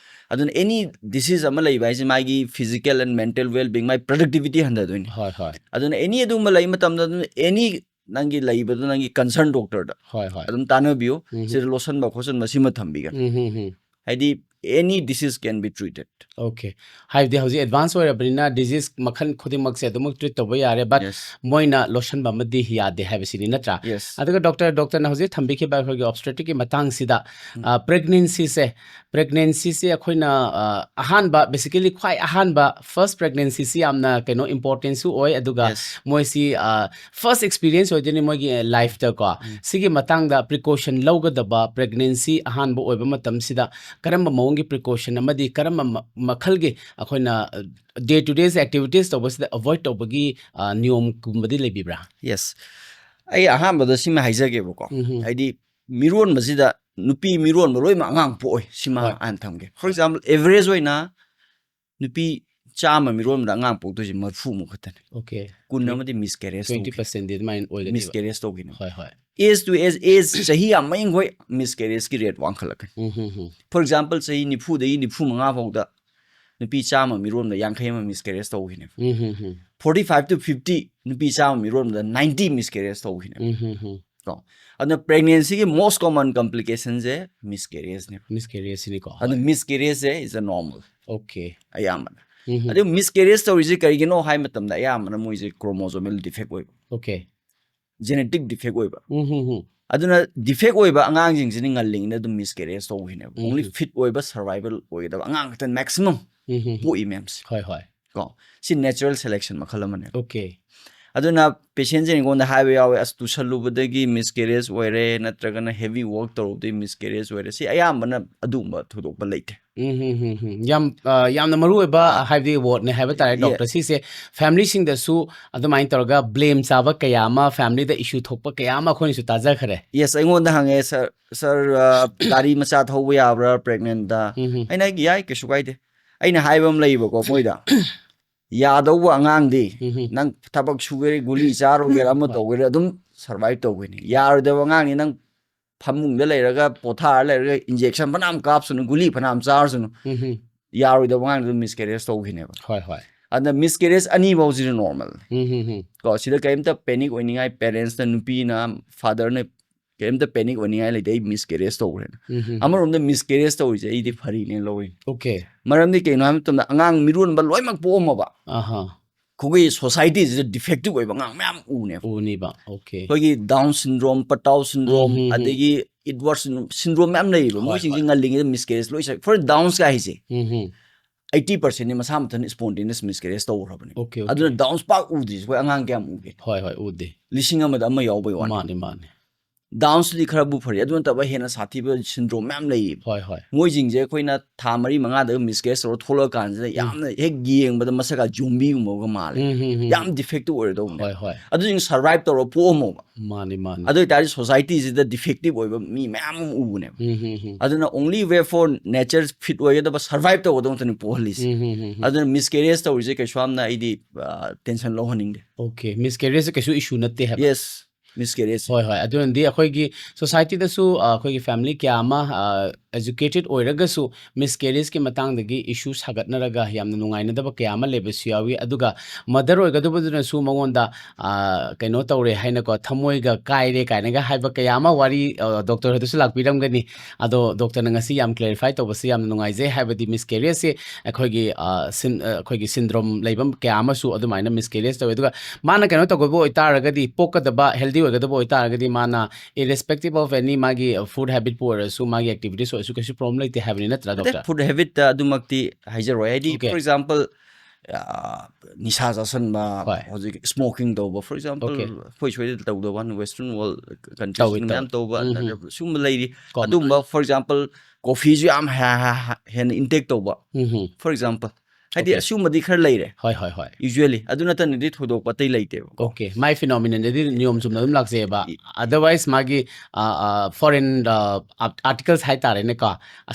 ꯑꯗꯨꯅ any disease ꯑꯃ ꯂꯩꯕ ꯍꯥꯏꯁꯦ ꯃꯥꯒꯤ physical and mental well being, ꯃꯥꯒꯤ productivity ꯍꯟꯊꯗꯣꯏꯅꯤ꯫ ꯍꯣꯏ, ꯍꯣꯏ. ꯑꯗꯨꯅ any ꯑꯗꯨꯒꯨꯝꯕ ꯂꯩ ꯃꯇꯝꯗ ꯑꯗꯨꯅ any ꯅꯪꯒꯤ ꯂꯩꯕꯗꯨ ꯅꯪꯒꯤ concern doctorꯗ ꯍꯣꯏ, ꯍꯣꯏ. ꯑꯗꯨꯝ ꯇꯥꯟꯅꯕꯤꯌꯨ꯫ ꯎꯝ. ꯁꯤꯗ ꯂꯣꯠꯁꯤꯟꯕ ꯈꯣꯠꯆꯤꯟꯕ ꯁꯤꯃ ꯊꯝꯕꯤꯒꯅꯤ꯫ ꯎꯝ, ꯎꯝ, ꯎꯝ. ꯍꯥꯏꯗꯤ any disease can be treated. Okay. ꯍꯥꯏꯕꯗꯤ ꯍꯧꯖꯤꯛ advance ꯑꯣꯏꯔꯕꯅꯤꯅ disease ꯃꯈꯜ ꯈꯨꯗꯤꯡꯃꯛꯁꯦ ꯑꯗꯨꯃꯛ treat ꯇꯧꯕ ꯌꯥꯔꯦ, but Yes. ꯃꯣꯏꯅ ꯂꯣꯠꯁꯤꯟꯕ ꯑꯃꯗꯤ ꯌꯥꯗꯦ ꯍꯥꯏꯕꯁꯤꯅꯤ, ꯅꯠꯇ꯭ꯔꯥ? Yes. ꯑꯗꯨꯒ doctor, doctorꯅ ꯍꯧꯖꯤꯛ ꯊꯝꯕꯤꯈꯤꯕ ꯑꯩꯈꯣꯏꯒꯤ obstetricꯀꯤ ꯃꯇꯥꯡꯁꯤꯗ, ꯑ, pregnancyꯁꯦ, pregnancyꯁꯦ ꯑꯩꯈꯣꯏꯅ, ꯑ, ꯑꯍꯥꯟꯕ, basically ꯈ꯭ꯋꯥꯏ ꯑꯍꯥꯟꯕ first pregnancyꯁꯤ ꯌꯥꯝꯅ ꯀꯩꯅꯣ importanceꯁꯨ ꯑꯣꯏ, ꯑꯗꯨꯒ Yes. ꯃꯣꯏꯁꯤ, ꯑ, first experience ꯑꯣꯏꯗꯣꯏꯅꯤ ꯃꯣꯏꯒꯤ, ꯑ, lifeꯇꯀꯣ꯫ ꯁꯤꯒꯤ ꯃꯇꯥꯡꯗ precaution ꯂꯧꯒꯗꯕ, pregnancy ꯑꯍꯥꯟꯕ ꯑꯣꯏꯕ ꯃꯇꯝꯁꯤꯗ ꯀꯔꯝꯕ ꯃꯑꯣꯡꯒꯤ precaution ꯑꯃꯗꯤ ꯀꯔꯝꯕ ꯃ-, ꯃꯈꯜꯒꯤ ꯑꯩꯈꯣꯏꯅ, ꯑ, day to day activities ꯇꯧꯕꯁꯤꯗ avoid ꯇꯧꯕꯒꯤ, ꯑ, ꯅꯤꯌꯣꯝꯒꯨꯝꯕꯗꯤ ꯂꯩꯕꯤꯕ꯭ꯔꯥ? Yes. ꯑꯩ ꯑꯍꯥꯟꯕꯗ ꯁꯤꯃ ꯍꯥꯏꯖꯒꯦꯕꯀꯣ꯫ ꯎꯝ. ꯍꯥꯏꯗꯤ ꯃꯤꯔꯣꯟꯕꯁꯤꯗ ꯅꯨꯄꯤ ꯃꯤꯔꯣꯟꯕ ꯂꯣꯏꯅꯃꯛ ꯑꯉꯥꯡ ꯄꯣꯛꯑꯣꯏ꯫ ꯁꯤꯃ ꯍꯣꯏ. ꯍꯥꯟꯅ ꯊꯝꯒꯦ꯫ For example, average ꯑꯣꯏꯅ ꯅꯨꯄꯤ ꯆꯥꯝꯃ ꯃꯤꯔꯣꯟꯕꯗ ꯑꯉꯥꯡ ꯄꯣꯛꯇꯣꯏꯁꯦ ꯃꯔꯤꯐꯨꯃꯨꯛ ꯈꯛꯇꯅꯤ꯫ Okay. ꯀꯨꯟ ꯑꯃꯗꯤ miscarriage Twenty ꯇꯧꯈꯤ꯫ percentꯗꯤ ꯑꯗꯨꯃꯥꯏꯅ ꯑꯣꯏꯒꯅꯤ꯫ Miscarriage ꯇꯧꯈꯤꯅꯦ꯫ ꯍꯣꯏ, ꯍꯣꯏ. Age to age, age ꯆꯍꯤ ꯌꯥꯝ ꯃꯩꯈꯣꯏ miscarrageꯀꯤ rate ꯋꯥꯡꯈꯠꯂꯛꯀꯅꯤ꯫ ꯎꯝ, ꯍꯝ, ꯍꯝ. For example, ꯆꯍꯤ ꯅꯤꯐꯨꯗꯒꯤ ꯅꯤꯐꯨ ꯃꯉꯥ ꯐꯥꯎꯗ ꯅꯨꯄꯤ ꯆꯥꯝꯃ ꯃꯤꯔꯣꯟꯕꯗ ꯌꯥꯡꯈꯩ ꯑꯃ miscarriage ꯇꯧꯈꯤꯅꯦꯕ꯫ ꯎꯝ, ꯍꯝ, ꯍꯝ. Forty five to fifty ꯅꯨꯄꯤ ꯆꯥꯝꯃ ꯃꯤꯔꯣꯟꯕꯗ ninety miscarriage ꯇꯧꯈꯤꯅꯦꯕ꯫ ꯎꯝ, ꯍꯝ, ꯍꯝ. ꯀꯣ꯫ ꯑꯗꯨꯅ pregnancyꯒꯤ most common complicationꯁꯦ miscarriageꯅꯦꯕ꯫ Miscarriageꯁꯤꯅꯤꯀꯣ. ꯑꯗꯨ miscarriageꯁꯦ is a normal Okay. ꯑꯌꯥꯝꯕꯅ꯫ ꯎꯝ, ꯍꯝ. ꯑꯗꯨ miscarriage ꯇꯧꯔꯤꯁꯦ ꯀꯔꯤꯒꯤꯅꯣ ꯍꯥꯏ ꯃꯇꯝꯗ ꯑꯌꯥꯝꯕꯅ ꯃꯣꯏꯁꯦ chromosomal defect ꯑꯣꯏꯕ, Okay. genetic defect ꯑꯣꯏꯕ꯫ ꯎꯝ, ꯍꯝ, ꯍꯝ. ꯑꯗꯨꯅ defect ꯑꯣꯏꯕ ꯑꯉꯥꯡꯁꯤꯡꯁꯤꯅ ꯉꯜꯂꯤꯉꯩꯗ ꯑꯗꯨꯝ miscarriage ꯇꯧꯈꯤꯅꯦꯕ꯫ ꯎꯝ, Only ꯎꯝ. fit ꯑꯣꯏꯕ survival ꯑꯣꯏꯒꯗꯕ ꯑꯉꯥꯡ ꯈꯛꯇ maximum ꯎꯝ, ꯍꯝ, ꯍꯝ. ꯄꯣꯛꯏ ꯃꯌꯥꯝꯁꯦ꯫ ꯍꯣꯏ, ꯍꯣꯏ. ꯀꯣ꯫ ꯁꯤ natural selection ꯃꯈꯜ ꯑꯃꯅꯦꯕ꯫ Okay. ꯑꯗꯨꯅ patientꯁꯤꯡ ꯑꯩꯉꯣꯟꯗ ꯍꯥꯏꯕ ꯌꯥꯎꯋꯦ, "ꯑꯁ, ꯇꯨꯁꯜꯂꯨꯕꯗꯒꯤ miscarriage ꯑꯣꯏꯔꯦ, ꯅꯠꯇ꯭ꯔꯒꯅ heavy work ꯇꯧꯔꯨꯕꯗꯒꯤ miscarriage ꯑꯣꯏꯔꯦ"꯫ ꯁꯤ ꯑꯌꯥꯝꯕꯅ ꯑꯗꯨꯒꯨꯝꯕ ꯊꯣꯏꯗꯣꯛꯄ ꯂꯩꯇꯦ꯫ ꯎꯝ, ꯍꯝ, ꯍꯝ, ꯍꯝ. ꯌꯥꯝ, ꯑ, ꯌꯥꯝꯅ ꯃꯔꯨ ꯑꯣꯏꯕ, ꯍꯥꯏꯕꯗꯤ wordꯅꯦ ꯍꯥꯏꯕ ꯇꯥꯔꯦ, Yeah. doctor꯫ ꯁꯤꯁꯦ familyꯁꯤꯡꯗꯁꯨ ꯑꯗꯨꯃꯥꯏꯅ ꯇꯧꯔꯒ blame ꯆꯥꯕ ꯀꯌꯥ ꯑꯃ, familyꯗ issue ꯊꯣꯛꯄ ꯀꯌꯥ ꯑꯃ ꯑꯩꯈꯣꯏꯅꯁꯨ ꯇꯥꯖꯈ꯭ꯔꯦ꯫ Yes, ꯑꯩꯉꯣꯟꯗ ꯍꯪꯉꯦ, "Sir, sir, ꯑ, ꯒꯥꯔꯤ ꯃꯆꯥ ꯊꯧꯕ ꯌꯥꯕ꯭ꯔꯥ pregnantꯗ?" ꯎꯝ, ꯍꯝ. ꯑꯩꯅ ꯍꯥꯏꯒꯤ, "ꯌꯥꯏ, ꯀꯩꯁꯨ ꯀꯥꯏꯗꯦ"꯫ ꯑꯩꯅ ꯍꯥꯏꯕ ꯑꯃ ꯂꯩꯌꯦꯕꯀꯣ ꯃꯣꯏꯗ, "ꯌꯥꯗꯧꯕ ꯑꯉꯥꯡꯗꯤ ꯎꯝ, ꯍꯝ. ꯅꯪ ꯊꯕꯛ ꯁꯨꯒꯦꯔꯥ, ꯒꯨꯂꯤ ꯆꯥꯔꯨꯒꯦꯔꯥ, ꯑꯃ ꯍꯣꯏ. ꯇꯧꯒꯦꯔꯥ, ꯑꯗꯨꯝ survive ꯇꯧꯒꯅꯤ꯫ ꯌꯥꯔꯣꯏꯗꯕ ꯑꯉꯥꯡꯅꯤ ꯅꯪ ꯐꯃꯨꯡꯗ ꯂꯩꯔꯒ, ꯄꯣꯊꯥꯔ ꯂꯩꯔꯒ injection ꯐꯅꯌꯥꯝ ꯀꯥꯞꯁꯅꯨ, ꯒꯨꯂꯤ ꯐꯅꯌꯥꯝ ꯆꯥꯔꯁꯅꯨ, ꯎꯝ, ꯍꯝ. ꯌꯥꯔꯣꯏꯗꯕ ꯑꯉꯥꯡꯗꯨ miscarriage ꯇꯧꯈꯤꯅꯦꯕ"꯫ ꯍꯣꯏ, ꯍꯣꯏ. ꯑꯗ miscarriage ꯑꯅꯤ ꯐꯥꯎꯁꯤꯗꯤ normal꯫ ꯎꯝ, ꯍꯝ, ꯍꯝ. ꯀꯣ, ꯁꯤꯗ ꯀꯔꯤꯝꯇ panic ꯑꯣꯏꯅꯤꯡꯉꯥꯏ, parentsꯅ, ꯅꯨꯄꯤꯅ, fatherꯅ ꯀꯩꯝꯇ ꯄꯦꯅꯤꯛ ꯑꯣꯏꯅꯤꯡꯉꯥꯏ ꯂꯩꯇꯦ, ꯑꯩ ꯃꯤꯁ ꯀꯦꯔꯤꯌꯦꯖ ꯇꯧꯈ꯭ꯔꯦꯅ꯫ ꯎꯝ, ꯎꯝ, ꯎꯝ. ꯑꯃꯔꯣꯝꯗ ꯃꯤꯁ ꯀꯦꯔꯤꯌꯦꯖ ꯇꯧꯔꯤꯁꯦ ꯑꯩꯗꯤ ꯐꯔꯤꯅꯦ ꯂꯧꯔꯤꯅꯦ꯫ Okay. ꯃꯔꯝꯗꯤ ꯀꯩꯅꯣ ꯍꯥꯏꯕ ꯃꯇꯝꯗ ꯑꯉꯥꯡ ꯃꯤꯔꯣꯟꯕ ꯂꯣꯏꯅꯃꯛ ꯄꯣꯛꯑꯝꯃꯕ ꯑꯍꯥ. ꯑꯩꯈꯣꯏꯒꯤ ꯁꯣꯁꯥꯏꯇꯤꯁꯤꯗ ꯗꯤꯐꯦꯛꯇꯤꯚ ꯑꯣꯏꯕ ꯑꯉꯥꯡ ꯃꯌꯥꯝ ꯎꯅꯦꯕ꯫ ꯎꯅꯤꯕ꯫ Okay. ꯑꯩꯈꯣꯏꯒꯤ ꯗꯥꯎꯟ ꯁꯤꯟꯗ꯭ꯔꯣꯝ, ꯄꯇꯥꯎ ꯁꯤꯟꯗ꯭ꯔꯣꯝ, ꯎꯝ, ꯎꯝ, ꯎꯝ. ꯑꯗꯒꯤ ꯏꯗꯋꯥꯔꯗ ꯁꯤꯟꯗ꯭ꯔꯣꯝ, ꯁꯤꯟꯗ꯭ꯔꯣꯝ ꯃꯌꯥꯝ ꯂꯩꯌꯦꯕ꯫ ꯍꯣꯏ, ꯃꯣꯏꯁꯤꯡꯁꯦ ꯍꯣꯏ. ꯉꯜꯂꯤꯉꯩꯗ ꯃꯤꯁ ꯀꯦꯔꯤꯌꯦꯖ ꯂꯣꯏ ꯆꯠ-, ꯐꯣꯔ ꯗꯥꯎꯟꯁꯀ ꯍꯥꯏꯁꯦ ꯎꯝ, ꯎꯝ. ꯑꯩꯠꯇꯤ ꯄꯥꯔꯁꯦꯟꯗꯤ ꯃꯁꯥ ꯃꯊꯟꯇ ꯁ꯭ꯄꯣꯟꯇꯦꯅꯤꯌꯁ ꯃꯤꯁ ꯀꯦꯔꯤꯌꯦꯖ ꯇꯧꯈ꯭ꯔꯕꯅꯦ꯫ Okay, okay. ꯑꯗꯨꯅ ꯗꯥꯎꯟꯁ ꯄꯥꯛ ꯎꯗ꯭ꯔꯤꯁꯦ ꯑꯩꯈꯣꯏ ꯑꯉꯥꯡ ꯀꯌꯥꯝ ꯎꯒꯦ? ꯍꯣꯏ, ꯍꯣꯏ, ꯎꯗꯦ꯫ ꯂꯤꯁꯤꯡ ꯑꯃꯗ ꯑꯃ ꯌꯥꯎꯕꯩ ꯋꯥꯅꯤ꯫ ꯃꯥꯅꯤ, ꯃꯥꯅꯤ. ꯗꯥꯎꯟꯁꯇꯨꯗꯤ ꯈꯔꯕꯨ ꯐꯔꯤ, ꯑꯗꯨ ꯅꯠꯇꯕ ꯍꯦꯟꯅ ꯁꯥꯊꯤꯕ ꯁꯤꯟꯗ꯭ꯔꯣꯝ ꯃꯌꯥꯝ ꯂꯩꯌꯦꯕ꯫ ꯍꯣꯏ, ꯍꯣꯏ. ꯃꯣꯏꯁꯤꯡꯁꯦ ꯑꯩꯈꯣꯏꯅ ꯊꯥ ꯃꯔꯤ ꯃꯉꯥꯗꯒ ꯃꯤꯁ ꯀꯦꯔꯤꯌꯦꯖ ꯇꯧꯔ ꯊꯣꯛꯂꯛꯑꯀꯥꯟꯁꯤꯗ ꯎꯝ. ꯌꯥꯝꯅ ꯍꯦꯛ ꯌꯦꯡꯕꯗ ꯃꯁꯛꯀ ꯖꯣꯝꯕꯤꯒꯨꯝꯕꯒ ꯃꯥꯜꯂꯦ꯫ ꯎꯝ, ꯎꯝ, ꯎꯝ, ꯎꯝ. ꯌꯥꯝ ꯗꯤꯐꯦꯛꯇꯤꯚ ꯑꯣꯏꯔꯗꯧꯕꯅꯦ꯫ ꯍꯣꯏ, ꯍꯣꯏ. ꯑꯗꯨꯁꯤꯡ ꯁꯔꯚꯥꯏꯚ ꯇꯧꯔ ꯄꯣꯛꯑꯝꯃꯣꯕ꯫ ꯃꯥꯅꯤ, ꯃꯥꯅꯤ. ꯑꯗꯨ ꯑꯣꯏꯇꯥꯔꯗꯤ ꯁꯣꯁꯥꯏꯇꯤꯁꯤꯗ ꯗꯤꯐꯦꯛꯇꯤꯚ ꯑꯣꯏꯕ ꯃꯤ ꯃꯌꯥꯝ ꯑꯃ ꯎꯕꯅꯦꯕ꯫ ꯎꯝ, ꯎꯝ, ꯎꯝ. ꯑꯗꯨꯅ only way for nature fit ꯑꯣꯏꯒꯗꯕ, ꯁꯔꯚꯥꯏꯚ ꯇꯧꯒꯗꯕ ꯉꯥꯛꯇꯅꯤ ꯄꯣꯛꯍꯜꯂꯤꯁꯦ꯫ ꯎꯝ, ꯎꯝ, ꯎꯝ, ꯎꯝ. ꯑꯗꯨꯅ ꯃꯤꯁ ꯀꯦꯔꯤꯌꯦꯖ ꯇꯧꯔꯤꯁꯦ ꯀꯩꯁꯨ ꯌꯥꯝꯅ ꯑꯩꯗꯤ ꯇꯦꯟꯁꯟ ꯂꯧꯍꯟꯅꯤꯡꯗꯦ꯫ Okay. ꯃꯤꯁ ꯀꯦꯔꯤꯌꯦꯖꯁꯦ ꯀꯩꯁꯨ ꯏꯁꯨ ꯅꯠꯇꯦ ꯍꯥꯏꯕ? ꯌꯦꯁ, ꯃꯤꯁ ꯀꯦꯔꯤꯌꯦꯖ꯫ ꯍꯣꯏ, ꯍꯣꯏ. ꯑꯗꯨꯅꯗꯤ ꯑꯩꯈꯣꯏꯒꯤ ꯁꯣꯁꯥꯏꯇꯤꯗꯁꯨ, ꯑ, ꯑꯩꯈꯣꯏꯒꯤ ꯐꯦꯃꯤꯂꯤ ꯀꯌꯥ ꯑꯃ, ꯑ, ꯑꯦꯖꯨꯀꯦꯇꯦꯗ ꯑꯣꯏꯔꯒꯁꯨ ꯃꯤꯁ ꯀꯦꯔꯤꯌꯦꯖꯀꯤ ꯃꯇꯥꯡꯗꯒꯤ ꯏꯁꯨ ꯁꯥꯒꯠꯅꯔꯒ ꯌꯥꯝꯅ ꯅꯨꯡꯉꯥꯏꯅꯗꯕ ꯀꯌꯥ ꯑꯃ ꯂꯩꯕꯁꯨ ꯌꯥꯎꯏ꯫ ꯑꯗꯨꯒ ꯃꯗꯔ ꯑꯣꯏꯒꯗꯕꯗꯨꯅꯁꯨ ꯃꯉꯣꯟꯗ, ꯑ, ꯀꯩꯅꯣ ꯇꯧꯔꯦ ꯍꯥꯏꯅꯀꯣ, ꯊꯃꯣꯏꯒ ꯀꯥꯏꯔꯦ ꯀꯥꯏꯅꯒ ꯍꯥꯏꯕ ꯀꯌꯥ ꯑꯃ ꯋꯥꯔꯤ, ꯑ, ꯗꯣꯛꯇꯔ ꯍꯣꯏꯗꯁꯨ ꯂꯥꯛꯄꯤꯔꯝꯒꯅꯤ꯫ ꯑꯗꯣ ꯗꯣꯛꯇꯔꯅ ꯉꯁꯤ ꯌꯥꯝ ꯀ꯭ꯂꯦꯔꯤꯐꯥꯏ ꯇꯧꯕꯁꯦ ꯌꯥꯝꯅ ꯅꯨꯡꯉꯥꯏꯖꯩ꯫ ꯍꯥꯏꯕꯗꯤ ꯃꯤꯁ ꯀꯦꯔꯤꯌꯦꯖꯁꯦ ꯑꯩꯈꯣꯏꯒꯤ, ꯑ, ꯁꯤꯟ-, ꯑ, ꯑꯩꯈꯣꯏꯒꯤ ꯁꯤꯟꯗ꯭ꯔꯣꯝ ꯂꯩꯕ ꯀꯌꯥ ꯑꯃꯁꯨ ꯑꯗꯨꯃꯥꯏꯅ ꯃꯤꯁ ꯀꯦꯔꯤꯌꯦꯖ ꯇꯧꯋꯦ꯫ ꯑꯗꯨꯒ ꯃꯥꯅ ꯀꯩꯅꯣ ꯇꯧꯒꯗꯕ ꯑꯣꯏꯇꯥꯔꯒꯗꯤ, ꯄꯣꯛꯀꯗꯕ, ꯍꯦꯜꯗꯤ ꯑꯣꯏꯒꯗꯕ ꯑꯣꯏꯇꯥꯔꯒꯗꯤ, ꯃꯥꯅ irrespective of any ꯃꯥꯒꯤ food habitꯄꯨ ꯑꯣꯏꯔꯁꯨ, ꯃꯥꯒꯤ activities ꯑꯣꯏꯔꯁꯨ ꯀꯩꯁꯨ problem ꯂꯩꯇꯦ ꯍꯥꯏꯕꯅꯤ ꯅꯠꯇ꯭ꯔꯥ, ꯑꯇꯩ doctor? Food habitꯇ ꯑꯗꯨꯃꯛꯇꯤ ꯍꯥꯏꯖꯔꯣꯏ꯫ ꯍꯥꯏꯗꯤ, Okay. For example, ꯑ, ꯅꯤꯁꯥ ꯆꯥꯁꯟꯕ, ꯍꯣꯏ. ꯍꯧꯖꯤꯛ smoking ꯇꯧꯕ, for example, Okay. ꯑꯩꯈꯣꯏ ꯁ꯭ꯋꯥꯏꯗ ꯇꯧꯗꯕ ꯋꯥꯅꯤ, Western world countries ꯇꯧꯏ, ꯇꯧꯏ. ꯃꯌꯥꯝ ꯇꯧꯕ, ꯎꯝ, ꯎꯝ. ꯅꯠꯇ꯭ꯔꯒ ꯁꯤꯒꯨꯝꯕ ꯂꯩꯔꯤ꯫ Common. ꯑꯗꯨꯒꯨꯝꯕ, for example, coffeeꯁꯨ ꯌꯥꯝ ꯍꯦ-, ꯍꯦ-, ꯍꯦ-, ꯍꯦꯟꯅ intake ꯇꯧꯕ, ꯎꯝ, ꯎꯝ. For example, ꯍꯥꯏꯗꯤ, Okay. ꯑꯁꯤꯒꯨꯝꯕꯗꯤ ꯈꯔ ꯂꯩꯔꯦ꯫ ꯍꯣꯏ, ꯍꯣꯏ, ꯍꯣꯏ. Usually, ꯑꯗꯨ ꯅꯠꯇꯅꯗꯤ ꯊꯣꯏꯗꯣꯛꯄ ꯑꯇꯩ ꯂꯩꯇꯦꯕ꯫ Okay. ꯃꯥꯏ phenomenonꯗꯗꯤ ꯅꯤꯌꯣꯝ ꯆꯨꯝꯅ ꯑꯗꯨꯝ ꯂꯥꯛꯆꯩꯑꯕ꯫ ꯏ- Otherwise, ꯃꯥꯒꯤ, ꯑ, ꯑ, foreign, ꯑ, art-, articles ꯍꯥꯏꯇꯥꯔꯦꯅꯦꯀꯣ,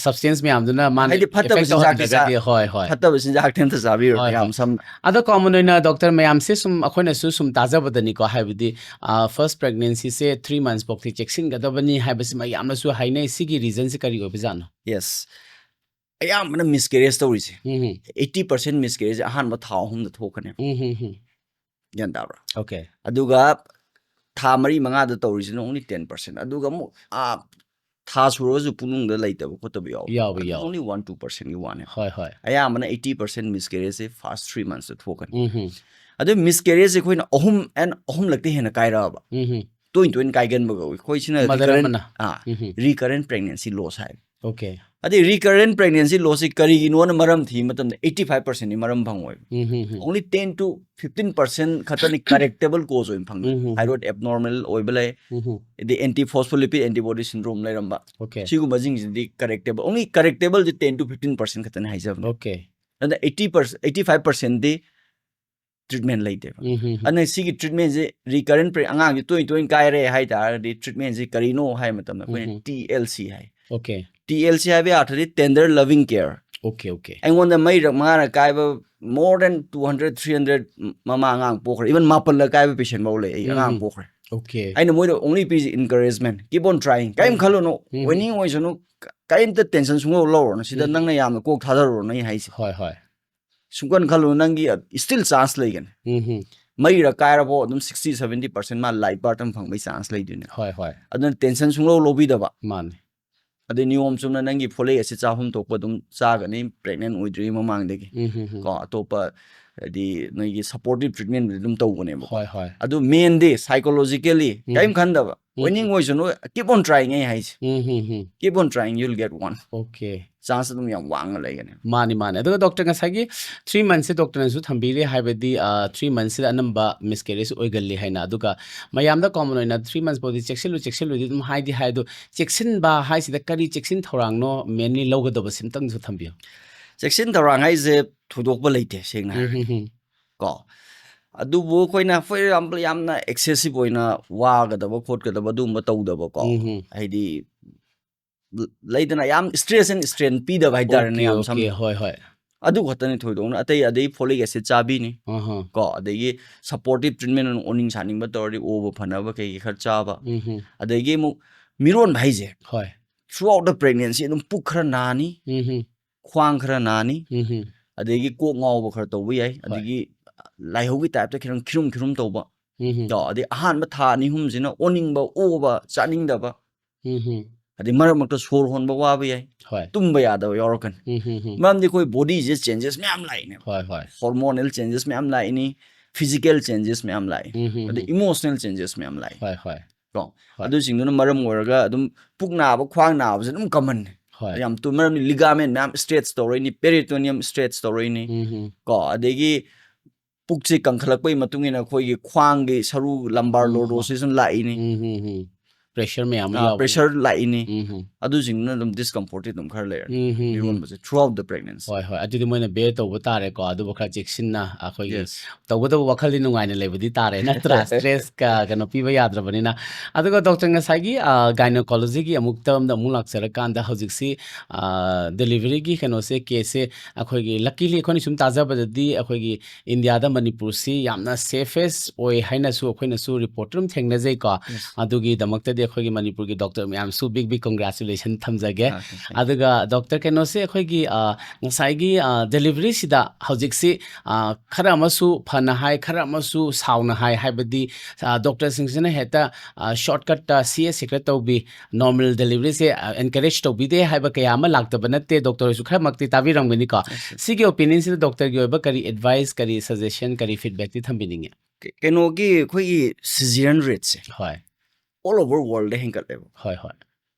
substance ꯃꯌꯥꯝꯗꯨꯅ ꯃꯥꯅ ꯍꯥꯏꯗꯤ, ꯐꯠꯇꯕ effect ꯆꯤꯟꯖꯥꯛꯇꯤ ꯇꯧꯍꯟꯗ꯭ꯔꯒꯗꯤ, ꯆꯥ-, ꯍꯣꯏ, ꯍꯣꯏ. ꯐꯠꯇꯕ ꯆꯤꯟꯖꯥꯛꯇꯤ ꯑꯝꯇ ꯆꯥꯕꯤꯔꯨꯔꯣ, ꯍꯣꯏ, ꯌꯥꯝ ꯍꯣꯏ. ꯁꯝꯅ꯫ ꯑꯗꯣ common ꯑꯣꯏꯅ doctor ꯃꯌꯥꯝꯁꯦ ꯁꯨꯝ ꯑꯩꯈꯣꯏꯅꯁꯨ ꯁꯨꯝ ꯇꯥꯖꯕꯗꯅꯤꯀꯣ, ꯍꯥꯏꯕꯗꯤ, ꯑ, first pregnancyꯁꯦ three months ꯐꯥꯎꯗꯤ ꯆꯦꯛꯁꯤꯟꯒꯗꯕꯅꯤ ꯍꯥꯏꯕꯁꯤꯃ ꯌꯥꯝꯅꯁꯨ ꯍꯥꯏꯅꯩ꯫ ꯁꯤꯒꯤ reasonꯁꯤ ꯀꯔꯤ ꯑꯣꯏꯕꯖꯥꯠꯅꯣ? Yes. ꯑꯌꯥꯝꯕꯅ miscarriage ꯇꯧꯔꯤꯁꯦ, ꯎꯝ, ꯎꯝ. eighty percent miscarriage ꯑꯍꯥꯟꯕ ꯊꯥ ꯑꯍꯨꯝꯗ ꯊꯣꯛꯀꯅꯦꯕ꯫ ꯎꯝ, ꯎꯝ, ꯎꯝ. ꯒ꯭ꯌꯥꯟ ꯇꯥꯕ꯭ꯔꯥ? Okay. ꯑꯗꯨꯒ ꯊꯥ ꯃꯔꯤ ꯃꯉꯥꯗ ꯇꯧꯔꯤꯁꯤꯅ only ten percent, ꯑꯗꯨꯒ ꯑꯃꯨꯛ ꯑꯥ ꯊꯥ ꯁꯨꯔꯒꯁꯨ ꯄꯨꯛꯅꯨꯡꯗ ꯂꯩꯇꯕ ꯈꯣꯠꯇꯕ ꯌꯥꯎꯕ, ꯌꯥꯎꯕ, ꯑꯗꯨ ꯌꯥꯎꯕ꯫ Only one two percentꯀꯤ ꯋꯥꯅꯦ꯫ ꯍꯣꯏ, ꯍꯣꯏ꯫ ꯑꯌꯥꯝꯕꯅ eighty percent miscarriageꯁꯦ first three monthsꯇ ꯊꯣꯛꯀꯅꯤ꯫ ꯎꯝ ꯍꯝ꯫ ꯑꯗꯨ miscarriageꯁꯦ ꯑꯩꯈꯣꯏꯅ ꯑꯍꯨꯝ and ꯑꯍꯨꯝꯂꯛꯇꯩ ꯍꯦꯟꯅ ꯀꯥꯏꯔꯛꯑꯕ, ꯎꯝ ꯍꯝ꯫ ꯇꯣꯏꯅ ꯇꯣꯏꯅ ꯀꯥꯏꯒꯟꯕ ꯀꯧꯏ꯫ ꯑꯩꯈꯣꯏ ꯁꯤꯅ Mother recurrent, ꯑꯃꯅ꯫ ꯑꯥ, ꯎꯝ ꯍꯝ꯫ recurrent pregnancy loss ꯍꯥꯏ꯫ Okay. ꯑꯗꯩ recurrent pregnancy lossꯁꯤ ꯀꯔꯤꯒꯤꯅꯣꯅ ꯃꯔꯝ ꯊꯤꯕ ꯃꯇꯝꯗ eighty five percentꯗꯤ ꯃꯔꯝ ꯐꯪꯉꯣꯏꯕ꯫ ꯎꯝ ꯍꯝ ꯍꯝ꯫ Only ten to fifteen percent ꯈꯛꯇꯅꯤ correctable cause ꯑꯣꯏꯅ ꯐꯪꯉꯤ꯫ ꯎꯝ ꯍꯝ꯫ Thyroid abnormal ꯑꯣꯏꯕ ꯂꯩ, ꯎꯝ ꯍꯝ꯫ ꯑꯗꯩ anti phospholipid antibody syndrome ꯂꯩꯔꯝꯕ, Okay. ꯁꯤꯒꯨꯝꯕꯁꯤꯡꯁꯤꯗꯤ correctable, only correctableꯁꯦ ten to fifteen percent ꯈꯛꯇꯅꯤ ꯍꯥꯏꯖꯕꯅꯦ꯫ Okay. ꯑꯗꯨꯅ eighty percent, eighty five percentꯗꯤ treatment ꯂꯩꯇꯦꯕ꯫ ꯎꯝ ꯍꯝ ꯍꯝ꯫ ꯑꯗꯨꯅ ꯁꯤꯒꯤ treatmentꯁꯦ recurrent pre-, ꯑꯉꯥꯡꯁꯦ ꯇꯣꯏꯅ ꯇꯣꯏꯅ ꯀꯥꯏꯔꯦ ꯍꯥꯏ ꯇꯥꯔꯒꯗꯤ treatmentꯁꯦ ꯀꯔꯤꯅꯣ ꯍꯥꯏ ꯃꯇꯝꯗ ꯑꯩꯈꯣꯏꯅ ꯎꯝ ꯍꯝ꯫ TLC ꯍꯥꯏ꯫ Okay. TLC ꯍꯥꯏꯕ ꯑꯥꯔꯊꯗꯤ tender loving care꯫ Okay, okay. ꯑꯩꯉꯣꯟꯗ ꯃꯩꯔꯛ ꯃꯉꯥꯔꯛ ꯀꯥꯏꯕ more than two hundred, three hundred ꯃꯃꯥ ꯑꯉꯥꯡ ꯄꯣꯛꯈ꯭ꯔꯦ, even ꯃꯥꯄꯜꯂꯛ ꯀꯥꯏꯕ patient ꯐꯥꯎ ꯂꯩ, ꯑꯩ ꯑꯉꯥꯡ ꯎꯝ꯫ ꯄꯣꯛꯈ꯭ꯔꯦ꯫ Okay. ꯑꯩꯅ ꯃꯣꯏꯗ only ꯄꯤꯁꯤ encouragement, keep on trying, ꯀꯔꯤꯝ ꯎꯝ꯫ ꯈꯜꯂꯨꯅꯨ, ꯎꯝ꯫ ꯑꯣꯏꯅꯤꯡ ꯑꯣꯏꯁꯅꯨ, ꯀ-, ꯀꯔꯤꯝꯇ tension ꯁꯨꯡꯂꯧ ꯂꯧꯔꯨꯅꯨ, ꯁꯤꯗ ꯎꯝ꯫ ꯅꯪꯅ ꯌꯥꯝꯅ ꯀꯣꯛ ꯊꯥꯗꯔꯨꯔꯅꯨ ꯑꯩ ꯍꯥꯏꯁꯦ꯫ ꯍꯣꯏ, ꯍꯣꯏ꯫ ꯁꯨꯡꯀꯟ ꯈꯜꯂꯨꯅꯨ, ꯅꯪꯒꯤ still chance ꯂꯩꯒꯅꯤ꯫ ꯎꯝ ꯍꯝ꯫ ꯃꯔꯤꯔꯛ ꯀꯥꯏꯔꯕꯣ ꯑꯗꯨꯝ sixty seventy percent ꯃꯥ live birth ꯑꯃ ꯐꯪꯕꯒꯤ chance ꯂꯩꯗꯣꯏꯅꯦ꯫ ꯍꯣꯏ, ꯍꯣꯏ꯫ ꯑꯗꯨꯅ tension ꯁꯨꯡꯂꯧ ꯂꯧꯕꯤꯗꯕ꯫ ꯃꯥꯅꯦ꯫ ꯑꯗꯩ ꯅꯤꯌꯣꯝ ꯆꯨꯝꯅ ꯅꯪꯒꯤ folic acid ꯆꯥꯐꯝ ꯊꯣꯛꯄ ꯑꯗꯨꯝ ꯆꯥꯒꯅꯤ, pregnant ꯑꯣꯏꯗ꯭ꯔꯤꯉꯩ ꯃꯃꯥꯡꯗꯒꯤ꯫ ꯎꯝ ꯍꯝ ꯍꯝ꯫ ꯀꯣ, ꯑꯇꯣꯞꯄ ꯍꯥꯏꯗꯤ ꯅꯣꯏꯒꯤ supportive treatmentꯕꯨꯗꯤ ꯑꯗꯨꯝ ꯇꯧꯒꯅꯦꯕꯀꯣ꯫ ꯍꯣꯏ, ꯍꯣꯏ꯫ ꯑꯗꯨ mainꯗꯤ psychologically ꯎꯝ꯫ ꯀꯔꯤꯝ ꯈꯟꯗꯕ, ꯎꯝ꯫ ꯑꯣꯏꯅꯤꯡ ꯑꯣꯏꯁꯅꯨ, keep on trying ꯑꯩ ꯍꯥꯏꯁꯦ꯫ ꯎꯝ ꯍꯝ ꯍꯝ꯫ Keep on trying, you'll get one. Okay. Chance ꯑꯗꯨꯝ ꯌꯥꯝ ꯋꯥꯡꯅ ꯂꯩꯒꯅꯤ꯫ ꯃꯥꯅꯤ, ꯃꯥꯅꯤ꯫ ꯑꯗꯨꯒ doctor, ꯉꯁꯥꯏꯒꯤ three monthsꯁꯦ doctorꯅꯁꯨ ꯊꯝꯕꯤꯔꯦ, ꯍꯥꯏꯕꯗꯤ, ꯑ, three monthsꯁꯤꯗ ꯑꯅꯝꯕ miscarriage ꯑꯣꯏꯒꯜꯂꯤ ꯍꯥꯏꯅ꯫ ꯑꯗꯨꯒ ꯃꯌꯥꯝꯗ common ꯑꯣꯏꯅ three months ꯐꯥꯎꯗꯤ ꯆꯦꯛꯁꯤꯜꯂꯨ, ꯆꯦꯛꯁꯤꯜꯂꯨꯗꯤ ꯑꯗꯨꯝ ꯍꯥꯏꯗꯤ ꯍꯥꯏ, ꯑꯗꯣ ꯆꯦꯛꯁꯤꯟꯕ ꯍꯥꯏꯁꯤꯗ ꯀꯔꯤ ꯆꯦꯛꯁꯤꯟ ꯊꯧꯔꯥꯡꯅꯣ mainly ꯂꯧꯒꯗꯕꯁꯤꯝꯇꯪꯁꯨ ꯊꯝꯕꯤꯌꯨ꯫ ꯆꯦꯛꯁꯤꯟ ꯊꯧꯔꯥꯡ ꯍꯥꯏꯁꯦ ꯊꯣꯏꯗꯣꯛꯄ ꯂꯩꯇꯦ, ꯁꯦꯡꯅ ꯎꯝ ꯍꯥꯏꯔꯒꯗꯤ꯫ ꯍꯝ ꯍꯝ꯫ ꯀꯣ, ꯑꯗꯨꯕꯨ ꯑꯩꯈꯣꯏꯅ, for example, ꯌꯥꯝꯅ excessive ꯑꯣꯏꯅ ꯋꯥꯒꯗꯕ ꯈꯣꯠꯀꯗꯕ ꯑꯗꯨꯒꯨꯝꯕ ꯇꯧꯗꯕꯀꯣ꯫ ꯎꯝ ꯍꯝ꯫ ꯍꯥꯏꯗꯤ ꯂ-, ꯂꯩꯗꯅ ꯌꯥꯝ stress and strain ꯄꯤꯗꯕ ꯍꯥꯏꯇꯥꯔꯦꯅꯦ, Okay, ꯌꯥꯝ okay, ꯁꯝꯅ꯫ ꯍꯣꯏ, ꯍꯣꯏ꯫ ꯑꯗꯨ ꯈꯛꯇꯅꯤ ꯊꯣꯏꯗꯣꯛꯅ, ꯑꯇꯩ, ꯑꯗꯩ folic acid ꯆꯥꯕꯤꯅꯤ꯫ ꯑꯍ꯫ ꯀꯣ, ꯑꯗꯒꯤ supportive treatment ꯑꯣꯏꯅ ꯑꯣꯅꯤꯡ ꯁꯥꯅꯤꯡꯕ ꯇꯧꯔꯗꯤ ꯑꯣꯕ ꯐꯅꯕ ꯀꯩꯀꯩ ꯈꯔ ꯆꯥꯕ꯫ ꯎꯝ ꯍꯝ꯫ ꯑꯗꯒꯤ ꯑꯃꯨꯛ ꯃꯤꯔꯣꯟꯕ ꯍꯥꯏꯁꯦ ꯍꯣꯏ꯫ throughout the pregnancy ꯑꯗꯨꯝ ꯄꯨꯛ ꯈꯔ ꯅꯥꯅꯤ, ꯎꯝ ꯍꯝ꯫ ꯈ꯭ꯋꯥꯡ ꯈꯔ ꯅꯥꯅꯤ, ꯎꯝ ꯍꯝ꯫ ꯑꯗꯒꯤ ꯀꯣꯛ ꯉꯥꯎꯕ ꯈꯔ ꯇꯧꯕ ꯌꯥꯏ, ꯍꯣꯏ꯫ ꯑꯗꯒꯤ ꯂꯥꯏꯍꯧꯒꯤ typeꯇ ꯈꯤꯇꯪ ꯈꯤꯔꯨꯝ ꯈꯤꯔꯨꯝ ꯇꯧꯕ, ꯎꯝ ꯍꯝ꯫ ꯀꯣ ꯑꯗꯩ ꯑꯍꯥꯟꯕ ꯊꯥ ꯑꯅꯤ ꯑꯍꯨꯝꯁꯤꯅ ꯑꯣꯅꯤꯡꯕ, ꯑꯣꯕ, ꯆꯥꯅꯤꯡꯗꯕ, ꯎꯝ ꯍꯝ꯫ ꯑꯗꯩ ꯃꯔꯛ ꯃꯔꯛꯇ ꯁꯣꯔ ꯍꯣꯟꯕ ꯋꯥꯕ ꯌꯥꯏ, ꯍꯣꯏ꯫ ꯇꯨꯝꯕ ꯌꯥꯗꯕ ꯌꯥꯎꯔꯛꯀꯅꯤ꯫ ꯎꯝ ꯍꯝ ꯍꯝ꯫ ꯃꯔꯝꯗꯤ ꯑꯩꯈꯣꯏ ꯕꯣꯗꯤꯁꯦ ꯆꯦꯟꯖꯦꯁ ꯃꯌꯥꯝ ꯂꯥꯛꯏꯅꯦꯕ꯫ ꯍꯣꯏ ꯍꯣꯏ꯫ ꯍꯣꯔꯃꯣꯅꯦꯜ ꯆꯦꯟꯖꯦꯁ ꯃꯌꯥꯝ ꯂꯥꯛꯏꯅꯤ, ꯐꯤꯖꯤꯀꯦꯜ ꯆꯦꯟꯖꯦꯁ ꯃꯌꯥꯝ ꯂꯥꯛꯏ, ꯎꯝ ꯍꯝ ꯑꯗꯩ ꯍꯝ꯫ ꯏꯃꯣꯁꯅꯦꯜ ꯆꯦꯟꯖꯦꯁ ꯃꯌꯥꯝ ꯂꯥꯛꯏ꯫ ꯍꯣꯏ ꯍꯣꯏ꯫ ꯀꯣ ꯍꯣꯏ꯫ ꯑꯗꯨꯁꯤꯡꯗꯨꯅ ꯃꯔꯝ ꯑꯣꯏꯔꯒ ꯑꯗꯨꯝ ꯄꯨꯛ ꯅꯥꯕ, ꯈ꯭ꯋꯥꯡ ꯅꯥꯕꯁꯦ ꯑꯗꯨꯝ ꯀꯃꯟꯅꯤ꯫ ꯍꯣꯏ꯫ ꯌꯥꯝ ꯇꯨ ꯃꯔꯝꯗꯤ ꯂꯤꯒꯥꯃꯦꯟ ꯃꯌꯥꯝ ꯏꯁꯇ꯭ꯔꯦꯠꯆ ꯇꯧꯔꯛꯏꯅꯤ, ꯄꯦꯔꯤꯇꯣꯅꯤꯌꯝ ꯏꯁꯇ꯭ꯔꯦꯠꯆ ꯇꯧꯔꯛꯏꯅꯤ꯫ ꯎꯝ ꯍꯝ꯫ ꯀꯣ ꯑꯗꯒꯤ ꯄꯨꯛꯁꯦ ꯀꯟꯈꯠꯂꯛꯄꯒꯤ ꯃꯇꯨꯡ ꯏꯟꯅ ꯑꯩꯈꯣꯏꯒꯤ ꯈ꯭ꯋꯥꯡꯒꯤ ꯁꯔꯨ, ꯂꯝꯕꯥꯔ ꯎꯝ꯫ ꯂꯣꯔꯗꯣꯁꯤꯁ ꯑꯃ ꯂꯥꯛꯏꯅꯤ, ꯎꯝ ꯍꯝ ꯍꯝ꯫ ꯄ꯭ꯔꯦꯁꯔ ꯃꯌꯥꯝ ꯑꯃ ꯌꯥꯎꯕꯅꯦ꯫ ꯄ꯭ꯔꯦꯁꯔ ꯂꯥꯛꯏꯅꯤ, ꯎꯝ ꯍꯝ꯫ ꯑꯗꯨꯁꯤꯡꯗꯨꯅ ꯑꯗꯨꯝ ꯗꯤꯁꯀꯝꯐꯣꯔꯠꯇꯤ ꯑꯗꯨꯝ ꯈꯔ ꯂꯩꯔꯅꯤ ꯎꯝ ꯍꯝ ꯍꯝ꯫ ꯃꯤꯔꯣꯟꯕꯁꯦ throughout the pregnancy꯫ ꯍꯣꯏ ꯍꯣꯏ꯫ ꯑꯗꯨꯗꯤ ꯃꯣꯏꯅ ꯕꯦꯌꯔ ꯇꯧꯕ ꯇꯥꯔꯦꯀꯣ꯫ ꯑꯗꯨꯕꯨ ꯈꯔ ꯆꯦꯛꯁꯤꯟꯅ ꯑꯩꯈꯣꯏꯒꯤ Yes. ꯇꯧꯕꯇꯕꯨ ꯋꯥꯈꯜꯗꯤ ꯅꯨꯡꯉꯥꯏꯅ ꯂꯩꯕꯗꯤ ꯇꯥꯔꯦ, ꯅꯠꯇ꯭ꯔꯥ? ꯁ꯭ꯇ꯭ꯔꯦꯁ ꯀꯩꯅꯣ ꯄꯤꯕ ꯌꯥꯗ꯭ꯔꯕꯅꯤꯅ꯫ ꯑꯗꯨꯒ ꯗꯣꯛꯇꯔ, ꯉꯁꯥꯏꯒꯤ ꯒꯥꯏꯅꯣꯀꯣꯂꯣꯖꯤꯒꯤ ꯑꯃꯨꯛ ꯇꯔꯝꯗ ꯑꯃꯨꯛ ꯂꯥꯛꯆꯔꯀꯥꯟꯗ, ꯍꯧꯖꯤꯛꯁꯤ ꯗꯦꯂꯤꯚꯔꯤꯒꯤ ꯀꯩꯅꯣꯁꯦ, ꯀꯦꯁꯁꯦ ꯑꯩꯈꯣꯏꯒꯤ ꯂꯛꯀꯤꯂꯤ ꯑꯩꯈꯣꯏꯅ ꯁꯨꯝ ꯇꯥꯖꯕꯗꯗꯤ ꯑꯩꯈꯣꯏꯒꯤ ꯏꯟꯗꯤꯌꯥꯗ ꯃꯅꯤꯄꯨꯔꯁꯤ ꯌꯥꯝꯅ ꯁꯦꯐꯦꯁ ꯑꯣꯏ ꯍꯥꯏꯅꯁꯨ ꯑꯩꯈꯣꯏꯅꯁꯨ ꯔꯤꯄꯣꯔꯠ ꯑꯗꯨꯝ ꯊꯦꯡꯅꯖꯩꯀꯣ꯫ Yes. ꯑꯗꯨꯒꯤꯗꯃꯛꯇꯗꯤ ꯑꯩꯈꯣꯏꯒꯤ ꯃꯅꯤꯄꯨꯔꯒꯤ ꯗꯣꯛꯇꯔ ꯃꯌꯥꯝꯁꯨ big big congratulation ꯊꯝꯖꯒꯦ꯫ Okay, thank you. ꯑꯗꯨꯒ ꯗꯣꯛꯇꯔ, ꯀꯩꯅꯣꯁꯦ, ꯑꯩꯈꯣꯏꯒꯤ ꯉꯁꯥꯏꯒꯤ ꯗꯦꯂꯤꯚꯔꯤꯁꯤꯗ ꯍꯧꯖꯤꯛꯁꯤ ꯈꯔ ꯑꯃꯁꯨ ꯐꯅ ꯍꯥꯏ, ꯈꯔ ꯑꯃꯁꯨ ꯁꯥꯎꯅ ꯍꯥꯏ, ꯍꯥꯏꯕꯗꯤ ꯗꯣꯛꯇꯔꯁꯤꯡꯁꯤꯅ ꯍꯦꯛꯇ ꯁꯣꯔꯠꯀꯠꯇ ꯁꯤ ꯑꯦꯁ ꯍꯦꯛꯇ ꯇꯧꯕꯤ, ꯅꯣꯔꯃꯦꯜ ꯗꯦꯂꯤꯚꯔꯤꯁꯦ ꯑꯦꯟꯀꯔꯦꯖ ꯇꯧꯕꯤꯗꯦ ꯍꯥꯏꯕ ꯀꯌꯥ ꯑꯃ ꯂꯥꯛꯇꯕ ꯅꯠꯇꯦ꯫ ꯗꯣꯛꯇꯔ ꯍꯣꯏꯁꯨ ꯈꯔꯃꯛꯇꯤ ꯇꯥꯕꯤꯔꯝꯒꯅꯤꯀꯣ꯫ Yes, yes. ꯁꯤꯒꯤ ꯑꯣꯄꯤꯅꯤꯌꯟꯁꯤꯗ ꯗꯣꯛꯇꯔꯒꯤ ꯑꯣꯏꯕ ꯀꯔꯤ ꯑꯦꯗꯚꯥꯏꯁ, ꯀꯔꯤ ꯁꯖꯦꯁꯟ, ꯀꯔꯤ ꯐꯤꯗꯕꯦꯛꯇꯤ ꯊꯝꯕꯤꯅꯤꯡꯉꯤ? ꯀ- ꯀꯩꯅꯣꯒꯤ ꯑꯩꯈꯣꯏꯒꯤ ꯁꯤꯖꯤꯌꯟ ꯔꯦꯠꯁꯦ ꯍꯣꯏ꯫ ꯑꯣꯜ ꯑꯣꯚꯔ ꯋꯥꯔꯜꯗ ꯍꯦꯟꯒꯠꯂꯦꯕ꯫ ꯍꯣꯏ ꯍꯣꯏ꯫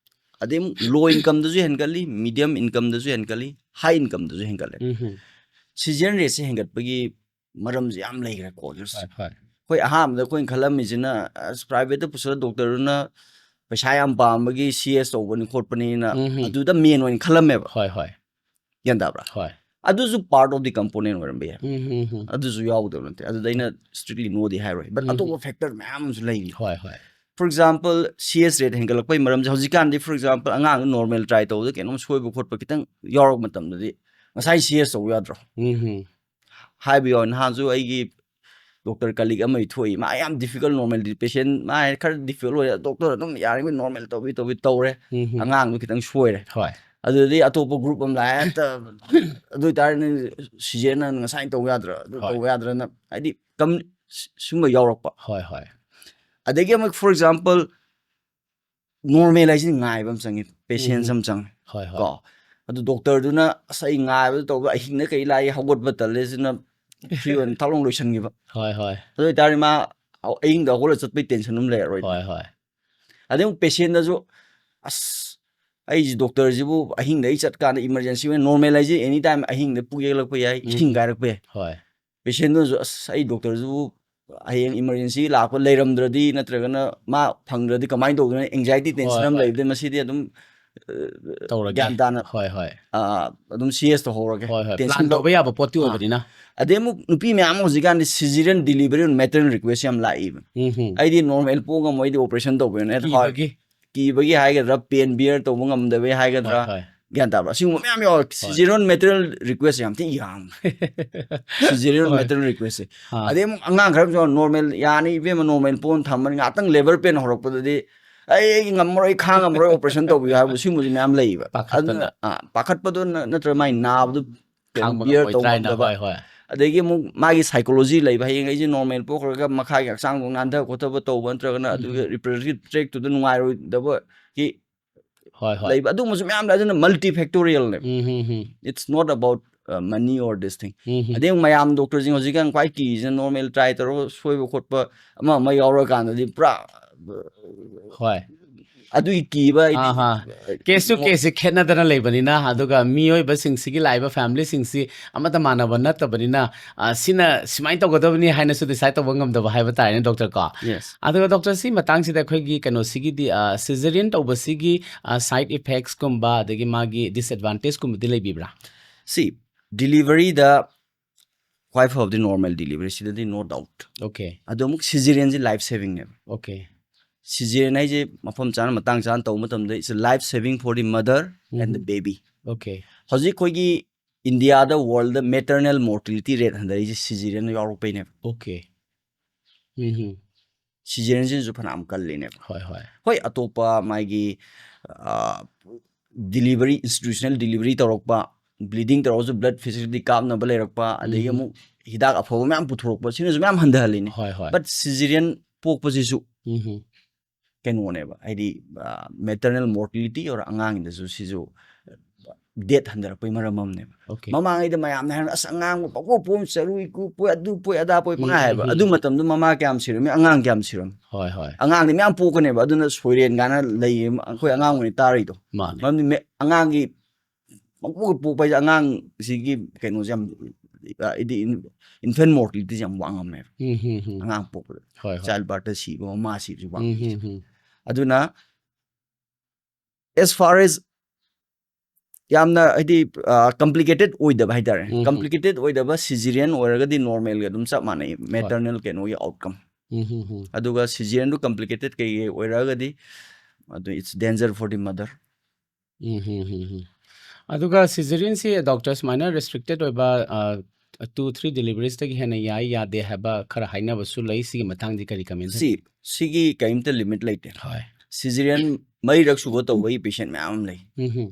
ꯑꯗꯩ ꯑꯃꯨꯛ ꯂꯣ ꯏꯟꯀꯝꯗꯁꯨ ꯍꯦꯟꯒꯠꯂꯤ, ꯃꯤꯗꯤꯌꯝ ꯏꯟꯀꯝꯗꯁꯨ ꯍꯦꯟꯒꯠꯂꯤ, ꯍꯥꯏ ꯏꯟꯀꯝꯗꯁꯨ ꯍꯦꯟꯒꯠꯂꯦ꯫ ꯎꯝ ꯍꯝ꯫ ꯁꯤꯖꯤꯌꯟ ꯔꯦꯠꯁꯦ ꯍꯦꯟꯒꯠꯄꯒꯤ ꯃꯔꯝꯁꯦ ꯌꯥꯝ ꯂꯩꯈ꯭ꯔꯦ ꯀꯣꯖꯦꯁ꯫ ꯍꯣꯏ ꯍꯣꯏ꯫ ꯑꯩꯈꯣꯏ ꯑꯍꯥꯟꯕꯗ ꯑꯩꯈꯣꯏꯅ ꯈꯜꯂꯝꯃꯤꯁꯤꯅ ꯑꯁ ꯄ꯭ꯔꯥꯏꯚꯦꯠꯇ ꯄꯨꯁꯜꯂ ꯗꯣꯛꯇꯔꯗꯨꯅ ꯄꯩꯁꯥ ꯌꯥꯝ ꯄꯥꯝꯕꯒꯤ ꯁꯤ ꯑꯦꯁ ꯇꯧꯕꯅꯤ ꯈꯣꯠꯄꯅꯤꯅ ꯎꯝ ꯍꯝ꯫ ꯑꯗꯨꯗ ꯃꯦꯟ ꯑꯣꯏꯅ ꯈꯜꯂꯝꯃꯦꯕ꯫ ꯍꯣꯏ ꯍꯣꯏ꯫ ꯒ꯭ꯌꯥꯟ ꯇꯥꯕ꯭ꯔꯥ? ꯍꯣꯏ꯫ ꯑꯗꯨꯁꯨ ꯄꯥꯔꯠ ꯑꯣꯐ ꯗꯤ ꯀꯝꯄꯣꯅꯦꯟ ꯑꯣꯏꯔꯝꯕ ꯌꯥꯏ꯫ ꯎꯝ ꯍꯝ ꯍꯝ꯫ ꯑꯗꯨꯁꯨ ꯌꯥꯎꯒꯗꯕ ꯅꯠꯇꯦ꯫ ꯑꯗꯨꯗ ꯑꯩꯅ ꯁ꯭ꯇ꯭ꯔꯤꯛꯂꯤ ꯅꯣꯗꯤ ꯍꯥꯏꯔꯣꯏ, ꯕꯠ ꯎꯝ꯫ ꯑꯇꯣꯞꯄ ꯐꯦꯛꯇꯔ ꯃꯌꯥꯝ ꯑꯃꯁꯨ ꯂꯩꯔꯤ꯫ ꯍꯣꯏ ꯍꯣꯏ꯫ For example, C S rate ꯍꯦꯟꯒꯠꯂꯛꯄꯒꯤ ꯃꯔꯝꯁꯦ ꯍꯧꯖꯤꯛꯀꯥꯟꯗꯤ, for example, ꯑꯉꯥꯡꯗ ꯅꯣꯔꯃꯦꯜ ꯇ꯭ꯔꯥꯏ ꯇꯧꯕꯗ ꯀꯩꯅꯣꯝ ꯁꯣꯏꯕ ꯈꯣꯠꯄ ꯈꯤꯇꯪ ꯌꯥꯎꯔꯛꯄ ꯃꯇꯝꯗꯗꯤ ꯉꯁꯥꯏ ꯁꯤ ꯑꯦꯁ ꯇꯧꯕ ꯌꯥꯗ꯭ꯔꯣ ꯎꯝ ꯍꯝ꯫ ꯍꯥꯏꯕ ꯌꯥꯎꯋꯦ꯫ ꯅꯍꯥꯟꯁꯨ ꯑꯩꯒꯤ ꯗꯣꯛꯇꯔ ꯀꯂꯤꯛ ꯑꯃ ꯊꯣꯛꯏ, ꯃꯥ ꯌꯥꯝ ꯗꯤꯐꯤꯀꯜ ꯅꯣꯔꯃꯦꯜ ꯄꯦꯁꯦꯟ, ꯃꯥ ꯍꯥꯏ ꯈꯔ ꯗꯤꯐꯤꯀꯜ ꯑꯣꯏꯔꯦ, ꯗꯣꯛꯇꯔ ꯑꯗꯨꯝ ꯌꯥꯔꯤꯉꯩ ꯅꯣꯔꯃꯦꯜ ꯇꯧꯕꯤ ꯇꯧꯕꯤ ꯇꯧꯔꯦ꯫ ꯎꯝ ꯍꯝ꯫ ꯑꯉꯥꯡꯗꯣ ꯈꯤꯇꯪ ꯁꯣꯏꯔꯦ꯫ ꯍꯣꯏ꯫ ꯑꯗꯨꯗꯤ ꯑꯇꯣꯞꯄ ꯒ꯭ꯔꯨꯞ ꯑꯃ ꯂꯥꯛꯑꯦ, ꯍꯦꯛꯇ ꯑꯗꯨ ꯑꯣꯏꯇꯥꯔꯗꯤ ꯅꯪ ꯁꯤꯖꯦꯅ ꯉꯁꯥꯏꯅ ꯇꯧꯕ ꯌꯥꯗ꯭ꯔꯣ? ꯑꯗꯨ ꯍꯣꯏ꯫ ꯇꯧꯕ ꯌꯥꯗ꯭ꯔꯅ, ꯍꯥꯏꯗꯤ ꯀꯝ-, ꯁꯨꯝꯕ ꯌꯥꯎꯔꯛꯄ꯫ ꯍꯣꯏ ꯍꯣꯏ ꯑꯗꯒꯤ ꯑꯃꯨꯛ, for example, normal ꯍꯥꯏꯁꯤꯗꯤ ꯉꯥꯏꯕ ꯑꯃ ꯆꯪꯉꯤ, patience ꯎꯝ. ꯑꯃ ꯆꯪꯉꯤ ꯍꯣꯏ ꯍꯣꯏ ꯀꯣ꯫ ꯑꯗꯨ ꯗꯣꯛꯇꯔꯗꯨꯅ ꯑꯁ ꯑꯩ ꯉꯥꯏꯕꯗ ꯇꯧꯕ, ꯑꯍꯤꯡꯗ ꯀꯩ ꯂꯥꯛꯏ, ꯍꯧꯒꯠꯄ ꯇꯜꯂꯦ, ꯁꯤꯅ free ꯑꯣꯏꯅ ꯊꯥꯎ ꯂꯣꯏꯁꯟꯈꯤꯕ꯫ ꯍꯣꯏ ꯍꯣꯏ ꯑꯗꯨ ꯑꯣꯏꯇꯥꯔꯗꯤ ꯃꯥ ꯑꯍꯤꯡꯗ ꯍꯧꯒꯠꯂ ꯆꯠꯄꯒꯤ tension ꯑꯃ ꯂꯩꯔꯔꯣꯏ꯫ ꯍꯣꯏ ꯍꯣꯏ ꯑꯗꯩ ꯑꯃꯨꯛ patientꯗꯁꯨ ꯑꯁ ꯑꯩꯁꯤ ꯗꯣꯛꯇꯔꯁꯤꯕꯨ ꯑꯍꯤꯡꯗ ꯑꯩ ꯆꯠꯀꯥꯟꯗ emergency ꯑꯣꯏꯅ, normal ꯍꯥꯏꯁꯦ any time ꯑꯍꯤꯡꯗ ꯄꯨꯛ ꯌꯦꯛꯂꯛꯄ ꯌꯥꯏ, ꯎꯝ. ꯏꯁꯤꯡ ꯀꯥꯏꯔꯛꯄ ꯌꯥꯏ꯫ ꯍꯣꯏ Patientꯗꯨꯅꯁꯨ ꯑꯁ ꯑꯩ ꯗꯣꯛꯇꯔꯁꯤꯕꯨ ꯍꯌꯦꯡ emergency ꯂꯥꯛꯄ ꯂꯩꯔꯝꯗ꯭ꯔꯗꯤ ꯅꯠꯇ꯭ꯔꯒꯅ ꯃꯥ ꯐꯪꯗ꯭ꯔꯗꯤ ꯀꯃꯥꯏꯅ ꯇꯧꯗꯣꯏꯅꯣ, anxiety tension ꯍꯣꯏ, ꯑꯃ ꯍꯣꯏ. ꯂꯩꯕꯗꯩ ꯃꯁꯤꯗꯤ ꯑꯗꯨꯝ ꯑ, ꯇꯧꯔꯒꯦ ꯒ꯭ꯌꯥꯟ ꯇꯥꯅ ꯍꯣꯏ ꯍꯣꯏ ꯑ, ꯑꯗꯨꯝ serious ꯇꯧꯍꯧꯔꯒꯦ꯫ ꯍꯣꯏ ꯍꯣꯏ Tension plan ꯇꯧ- ꯇꯧꯕ ꯌꯥꯕ ꯄꯣꯠꯇꯤ ꯑꯥ. ꯑꯣꯏꯕꯅꯤꯅ ꯑꯗꯩ ꯑꯃꯨꯛ ꯅꯨꯄꯤ ꯃꯌꯥꯝ ꯑꯃ ꯍꯧꯖꯤꯛꯀꯥꯟꯗꯤ cesarean delivery ꯑꯣꯏꯅ maternal request ꯌꯥꯝ ꯂꯥꯛꯏꯕ꯫ ꯎꯝ ꯍꯝ. ꯑꯩꯗꯤ normal ꯄꯣꯛ ꯉꯝꯃꯣꯏꯗꯤ operation ꯇꯧꯕꯤꯌꯣꯅꯦ꯫ ꯍꯣꯏ, ꯀꯤꯕꯒꯤ ꯀꯤꯕꯒꯤ ꯍꯥꯏꯒꯗ꯭ꯔꯥ, pain bear ꯇꯧꯕ ꯉꯝꯗꯕꯒꯤ ꯍꯣꯏ ꯍꯥꯏꯒꯗ꯭ꯔꯥ, ꯍꯣꯏ ꯒ꯭ꯌꯥꯟ ꯇꯥꯕ꯭ꯔꯥ? ꯁꯤꯒꯨꯝꯕ ꯃꯌꯥꯝ ꯌꯥꯎꯔꯦ꯫ Cesarean maternal request ꯌꯥꯝ ꯊꯤ ꯌꯥꯝꯃꯦ꯫ Cesarean ꯍꯣꯏ. maternal request ꯁꯦ꯫ ꯑꯥ. ꯑꯗꯩ ꯑꯃꯨꯛ ꯑꯉꯥꯡ ꯈꯔ ꯑꯃꯁꯨ ꯌꯥꯎꯔꯦ, normal ꯌꯥꯅꯤ ꯏꯕꯦꯝꯃ, normal ꯄꯣꯛꯑꯣ ꯊꯝꯃꯅꯤ, ꯉꯥꯛꯇꯪ labour pain ꯍꯧꯔꯛꯄꯗꯗꯤ ꯑꯩ ꯑꯩ ꯉꯝꯃꯔꯣꯏ, ꯑꯩ ꯈꯥꯡ ꯉꯝꯃꯔꯣꯏ, operation ꯇꯧꯕꯤꯌꯨ ꯍꯥꯏꯕ, ꯁꯤꯒꯨꯝꯕꯁꯤ ꯃꯌꯥꯝ ꯂꯩꯌꯦꯕ꯫ ꯄꯥꯈꯠꯄꯅ. ꯑꯗꯨꯅ, ꯑꯥ, ꯄꯥꯈꯠꯄꯗꯣ ꯅ-, ꯅꯠꯇ꯭ꯔꯒ ꯃꯥꯏ ꯅꯥꯕꯗꯣ ꯈꯥꯡꯕ bear ꯉꯝꯃꯣꯏ ꯇꯧꯕ ꯇ꯭ꯔꯥꯏꯅ. ꯉꯝꯗꯕ꯫ ꯍꯣꯏ ꯍꯣꯏ ꯑꯗꯒꯤ ꯑꯃꯨꯛ ꯃꯥꯒꯤ psychology ꯂꯩꯕ, ꯍꯌꯦꯡ ꯑꯩꯁꯦ normal ꯄꯣꯛꯈ꯭ꯔꯒ ꯃꯈꯥꯒꯤ ꯍꯛꯆꯥꯡꯗꯣ ꯅꯥꯟꯊ ꯈꯣꯠꯊꯕ ꯇꯧꯕ ꯅꯠꯇ꯭ꯔꯒꯅ ꯎꯝ. ꯑꯗꯨꯒꯤ reproductive tract ꯇꯨꯗ ꯅꯨꯡꯉꯥꯏꯔꯣꯏꯗꯕꯒꯤ ꯍꯣꯏ ꯍꯣꯏ ꯂꯩꯕ, ꯑꯗꯨꯒꯨꯝꯕꯁꯨ ꯃꯌꯥꯝ ꯂꯩ꯫ ꯑꯗꯨꯅ multifactorial ꯅꯦꯕ꯫ ꯎꯝ ꯍꯝ ꯍꯝ. It's not about uh, money or this thing. ꯎꯝ ꯍꯝ. ꯑꯗꯩ ꯑꯃꯨꯛ ꯃꯌꯥꯝ ꯗꯣꯛꯇꯔꯁꯤꯡ ꯍꯧꯖꯤꯛꯀꯥꯟ ꯈ꯭ꯋꯥꯏ ꯀꯤꯁꯤꯅ normal try ꯇꯧꯔꯒ ꯁꯣꯏꯕ ꯈꯣꯠꯄ ꯑꯃ ꯑꯃ ꯌꯥꯎꯔꯀꯥꯟꯗꯗꯤ ꯄꯨꯔꯥ ꯍꯣꯏ ꯑꯗꯨꯒꯤ ꯀꯤꯕ ꯍꯥꯏꯗꯤ, ꯑꯥ ꯍꯥ. Case to case ꯁꯦ ꯈꯦꯠꯅꯗꯅ ꯂꯩꯕꯅꯤꯅ, ꯑꯗꯨꯒ ꯃꯤꯑꯣꯏꯕꯁꯤꯡꯁꯤꯒꯤ ꯂꯥꯛꯏꯕ family ꯁꯤꯡꯁꯤ ꯑꯃꯠꯇ ꯃꯥꯟꯅꯕ ꯅꯠꯇꯕꯅꯤꯅ, ꯑ, ꯁꯤꯅ ꯁꯨꯃꯥꯏꯅ ꯇꯧꯒꯗꯕꯅꯤ ꯍꯥꯏꯅꯁꯨ decide ꯇꯧꯕ ꯉꯝꯗꯕ ꯍꯥꯏꯕ ꯇꯥꯔꯦꯅꯦ, ꯗꯣꯛꯇꯔ ꯀꯣ꯫ Yes. ꯑꯗꯨꯒ ꯗꯣꯛꯇꯔ, ꯁꯤ ꯃꯇꯥꯡꯁꯤꯗ ꯑꯩꯈꯣꯏꯒꯤ ꯀꯩꯅꯣꯁꯤꯒꯤꯗꯤ, ꯑ, cesarean ꯇꯧꯕꯁꯤꯒꯤ, ꯑ, side effects ꯀꯨꯝꯕ ꯑꯗꯒꯤ ꯃꯥꯒꯤ disadvantage ꯀꯨꯝꯕꯗꯤ ꯂꯩꯕꯤꯕ꯭ꯔꯥ? See, delivery ꯗ ꯈ꯭ꯋꯥꯏ ꯐꯕꯗꯤ normal delivery, ꯁꯤꯗꯗꯤ no doubt. Okay. ꯑꯗꯣ ꯑꯃꯨꯛ cesarean ꯁꯤ life saving ꯅꯦꯕ꯫ Okay. Cesarean ꯍꯥꯏꯁꯦ ꯃꯐꯝ ꯆꯥꯅ ꯃꯇꯥꯡ ꯆꯥꯅ ꯇꯧꯕ ꯃꯇꯝꯗ it's a life saving for the mother and the um. baby. Okay. ꯍꯧꯖꯤꯛ ꯑꯩꯈꯣꯏꯒꯤ ꯏꯟꯗꯤꯌꯥꯗ, world ꯗ maternal mortality rate ꯍꯟꯊꯔꯛꯏꯁꯦ cesarean ꯌꯥꯎꯔꯛꯄꯩꯅꯦꯕ꯫ Okay. ꯎꯝ. Cesarean ꯁꯤꯅꯁꯨ ꯐꯅꯌꯥꯝ ꯀꯜꯂꯤꯅꯦꯕ꯫ ꯍꯣꯏ ꯍꯣꯏ. ꯍꯣꯏ, ꯑꯇꯣꯞꯄ ꯃꯥꯒꯤ, ꯑ, delivery, institutional delivery ꯇꯧꯔꯛꯄ, bleeding ꯇꯧꯔꯒꯁꯨ blood facility ꯀꯥꯞꯅꯕ ꯂꯩꯔꯛꯄ, ꯑꯗꯒꯤ ꯎꯝ. ꯑꯃꯨꯛ ꯍꯤꯗꯥꯛ ꯑꯐꯕ ꯃꯌꯥꯝ ꯄꯨꯊꯣꯔꯛꯄ, ꯁꯤꯅꯁꯨ ꯃꯌꯥꯝ ꯍꯟꯊꯍꯜꯂꯤꯅꯦ꯫ ꯍꯣꯏ, ꯍꯣꯏ. But cesarean ꯄꯣꯛꯄꯁꯤꯁꯨ ꯎꯝ, ꯍꯝ. ꯀꯩꯅꯣꯅꯦꯕ, ꯍꯥꯏꯗꯤ, ꯑ, maternal mortality or ꯑꯉꯥꯡꯒꯤꯗꯁꯨ ꯁꯤꯁꯨ death ꯍꯟꯊꯔꯛꯄꯩ ꯃꯔꯝ ꯑꯃꯅꯦꯕ꯫ Okay. ꯃꯃꯥꯡꯉꯩꯗ ꯃꯌꯥꯝꯅ ꯍꯥꯏꯔ, "ꯑꯁ, ꯑꯉꯥꯡꯕꯨ ꯄꯪꯄꯣꯛ ꯄꯣꯛ, ꯆꯔꯨ ꯏꯀꯨ ꯄꯣꯛ, ꯑꯗꯨ ꯄꯣꯛ, ꯑꯗꯥ ꯄꯣꯛ", ꯎꯝ, ꯄꯪꯍꯥꯏ ꯍꯥꯏꯕ꯫ ꯎꯝ, ꯑꯗꯨ ꯎꯝ. ꯃꯇꯝꯗ ꯃꯃꯥ ꯀꯌꯥꯝ ꯁꯤꯔꯝꯃꯤ, ꯑꯉꯥꯡ ꯀꯌꯥꯝ ꯁꯤꯔꯝꯃꯤ? ꯍꯣꯏ, ꯍꯣꯏ. ꯑꯉꯥꯡꯗꯤ ꯃꯌꯥꯝ ꯄꯣꯛꯀꯅꯦꯕ, ꯑꯗꯨꯅ ꯁꯣꯏꯔꯦꯟ ꯀꯥꯏꯅ ꯂꯩꯌꯦ ꯑꯩꯈꯣꯏ ꯑꯉꯥꯡ ꯑꯣꯏꯅ ꯇꯥꯔꯤꯗꯣ꯫ ꯃꯥꯅꯦ. ꯃꯔꯝꯗꯤ ꯃꯦ-, ꯑꯉꯥꯡꯒꯤ ꯄꯪꯄꯣꯛ ꯄꯣꯛꯄ ꯍꯥꯏꯁꯦ ꯑꯉꯥꯡꯁꯤꯒꯤ ꯀꯩꯅꯣꯁꯦ ꯌꯥꯝ, ꯑ, ꯍꯥꯏꯗꯤ in-, infant mortality ꯁꯦ ꯌꯥꯝ ꯋꯥꯡꯉꯝꯃꯦꯕ꯫ ꯎꯝ, ꯍꯝ, ꯍꯝ. ꯑꯉꯥꯡ ꯄꯣꯛꯄꯗ, ꯍꯣꯏ, ꯍꯣꯏ. Child birth ꯇ ꯁꯤꯕ, ꯃꯃꯥ ꯁꯤꯕꯁꯨ ꯎꯝ, ꯋꯥꯡꯉꯝꯃꯦ꯫ ꯍꯝ, ꯍꯝ. ꯑꯗꯨꯅ as far as ꯌꯥꯝꯅ, ꯍꯥꯏꯗꯤ, ꯑ, complicated ꯑꯣꯏꯗꯕ ꯍꯥꯏꯇꯥꯔꯦ꯫ ꯎꯝ, ꯎꯝ. Complicated ꯑꯣꯏꯗꯕ cesarean ꯑꯣꯏꯔꯒꯗꯤ normal ꯒ ꯑꯗꯨꯝ ꯆꯞ ꯃꯥꯟꯅꯩ, maternal ꯀꯩꯅꯣꯒꯤ outcome꯫ ꯎꯝ, ꯎꯝ, ꯎꯝ. ꯑꯗꯨꯒ cesarean ꯗꯨ complicated ꯀꯩꯀꯩ ꯑꯣꯏꯔꯒꯗꯤ, ꯑꯗꯨ it's danger for the mother꯫ ꯎꯝ, ꯎꯝ, ꯎꯝ, ꯎꯝ. ꯑꯗꯨꯒ cesarean ꯁꯤ doctor ꯁꯨꯃꯥꯏꯅ restricted ꯑꯣꯏꯕ, ꯑ, two, three deliveries ꯇꯒꯤ ꯍꯦꯟꯅ ꯌꯥꯏ ꯌꯥꯗꯦ ꯍꯥꯏꯕ ꯈꯔ ꯍꯥꯏꯅꯕꯁꯨ ꯂꯩ꯫ ꯁꯤꯒꯤ ꯃꯇꯥꯡꯗꯤ ꯀꯔꯤ comment? ꯁꯤ, ꯁꯤꯒꯤ ꯀꯔꯤꯝꯇ limit ꯂꯩꯇꯦ꯫ ꯍꯣꯏ. Cesarean ꯃꯔꯤꯔꯛ ꯁꯨꯕ ꯇꯧꯕꯒꯤ patient ꯃꯌꯥꯝ ꯑꯃ ꯂꯩ꯫ ꯎꯝ, ꯎꯝ.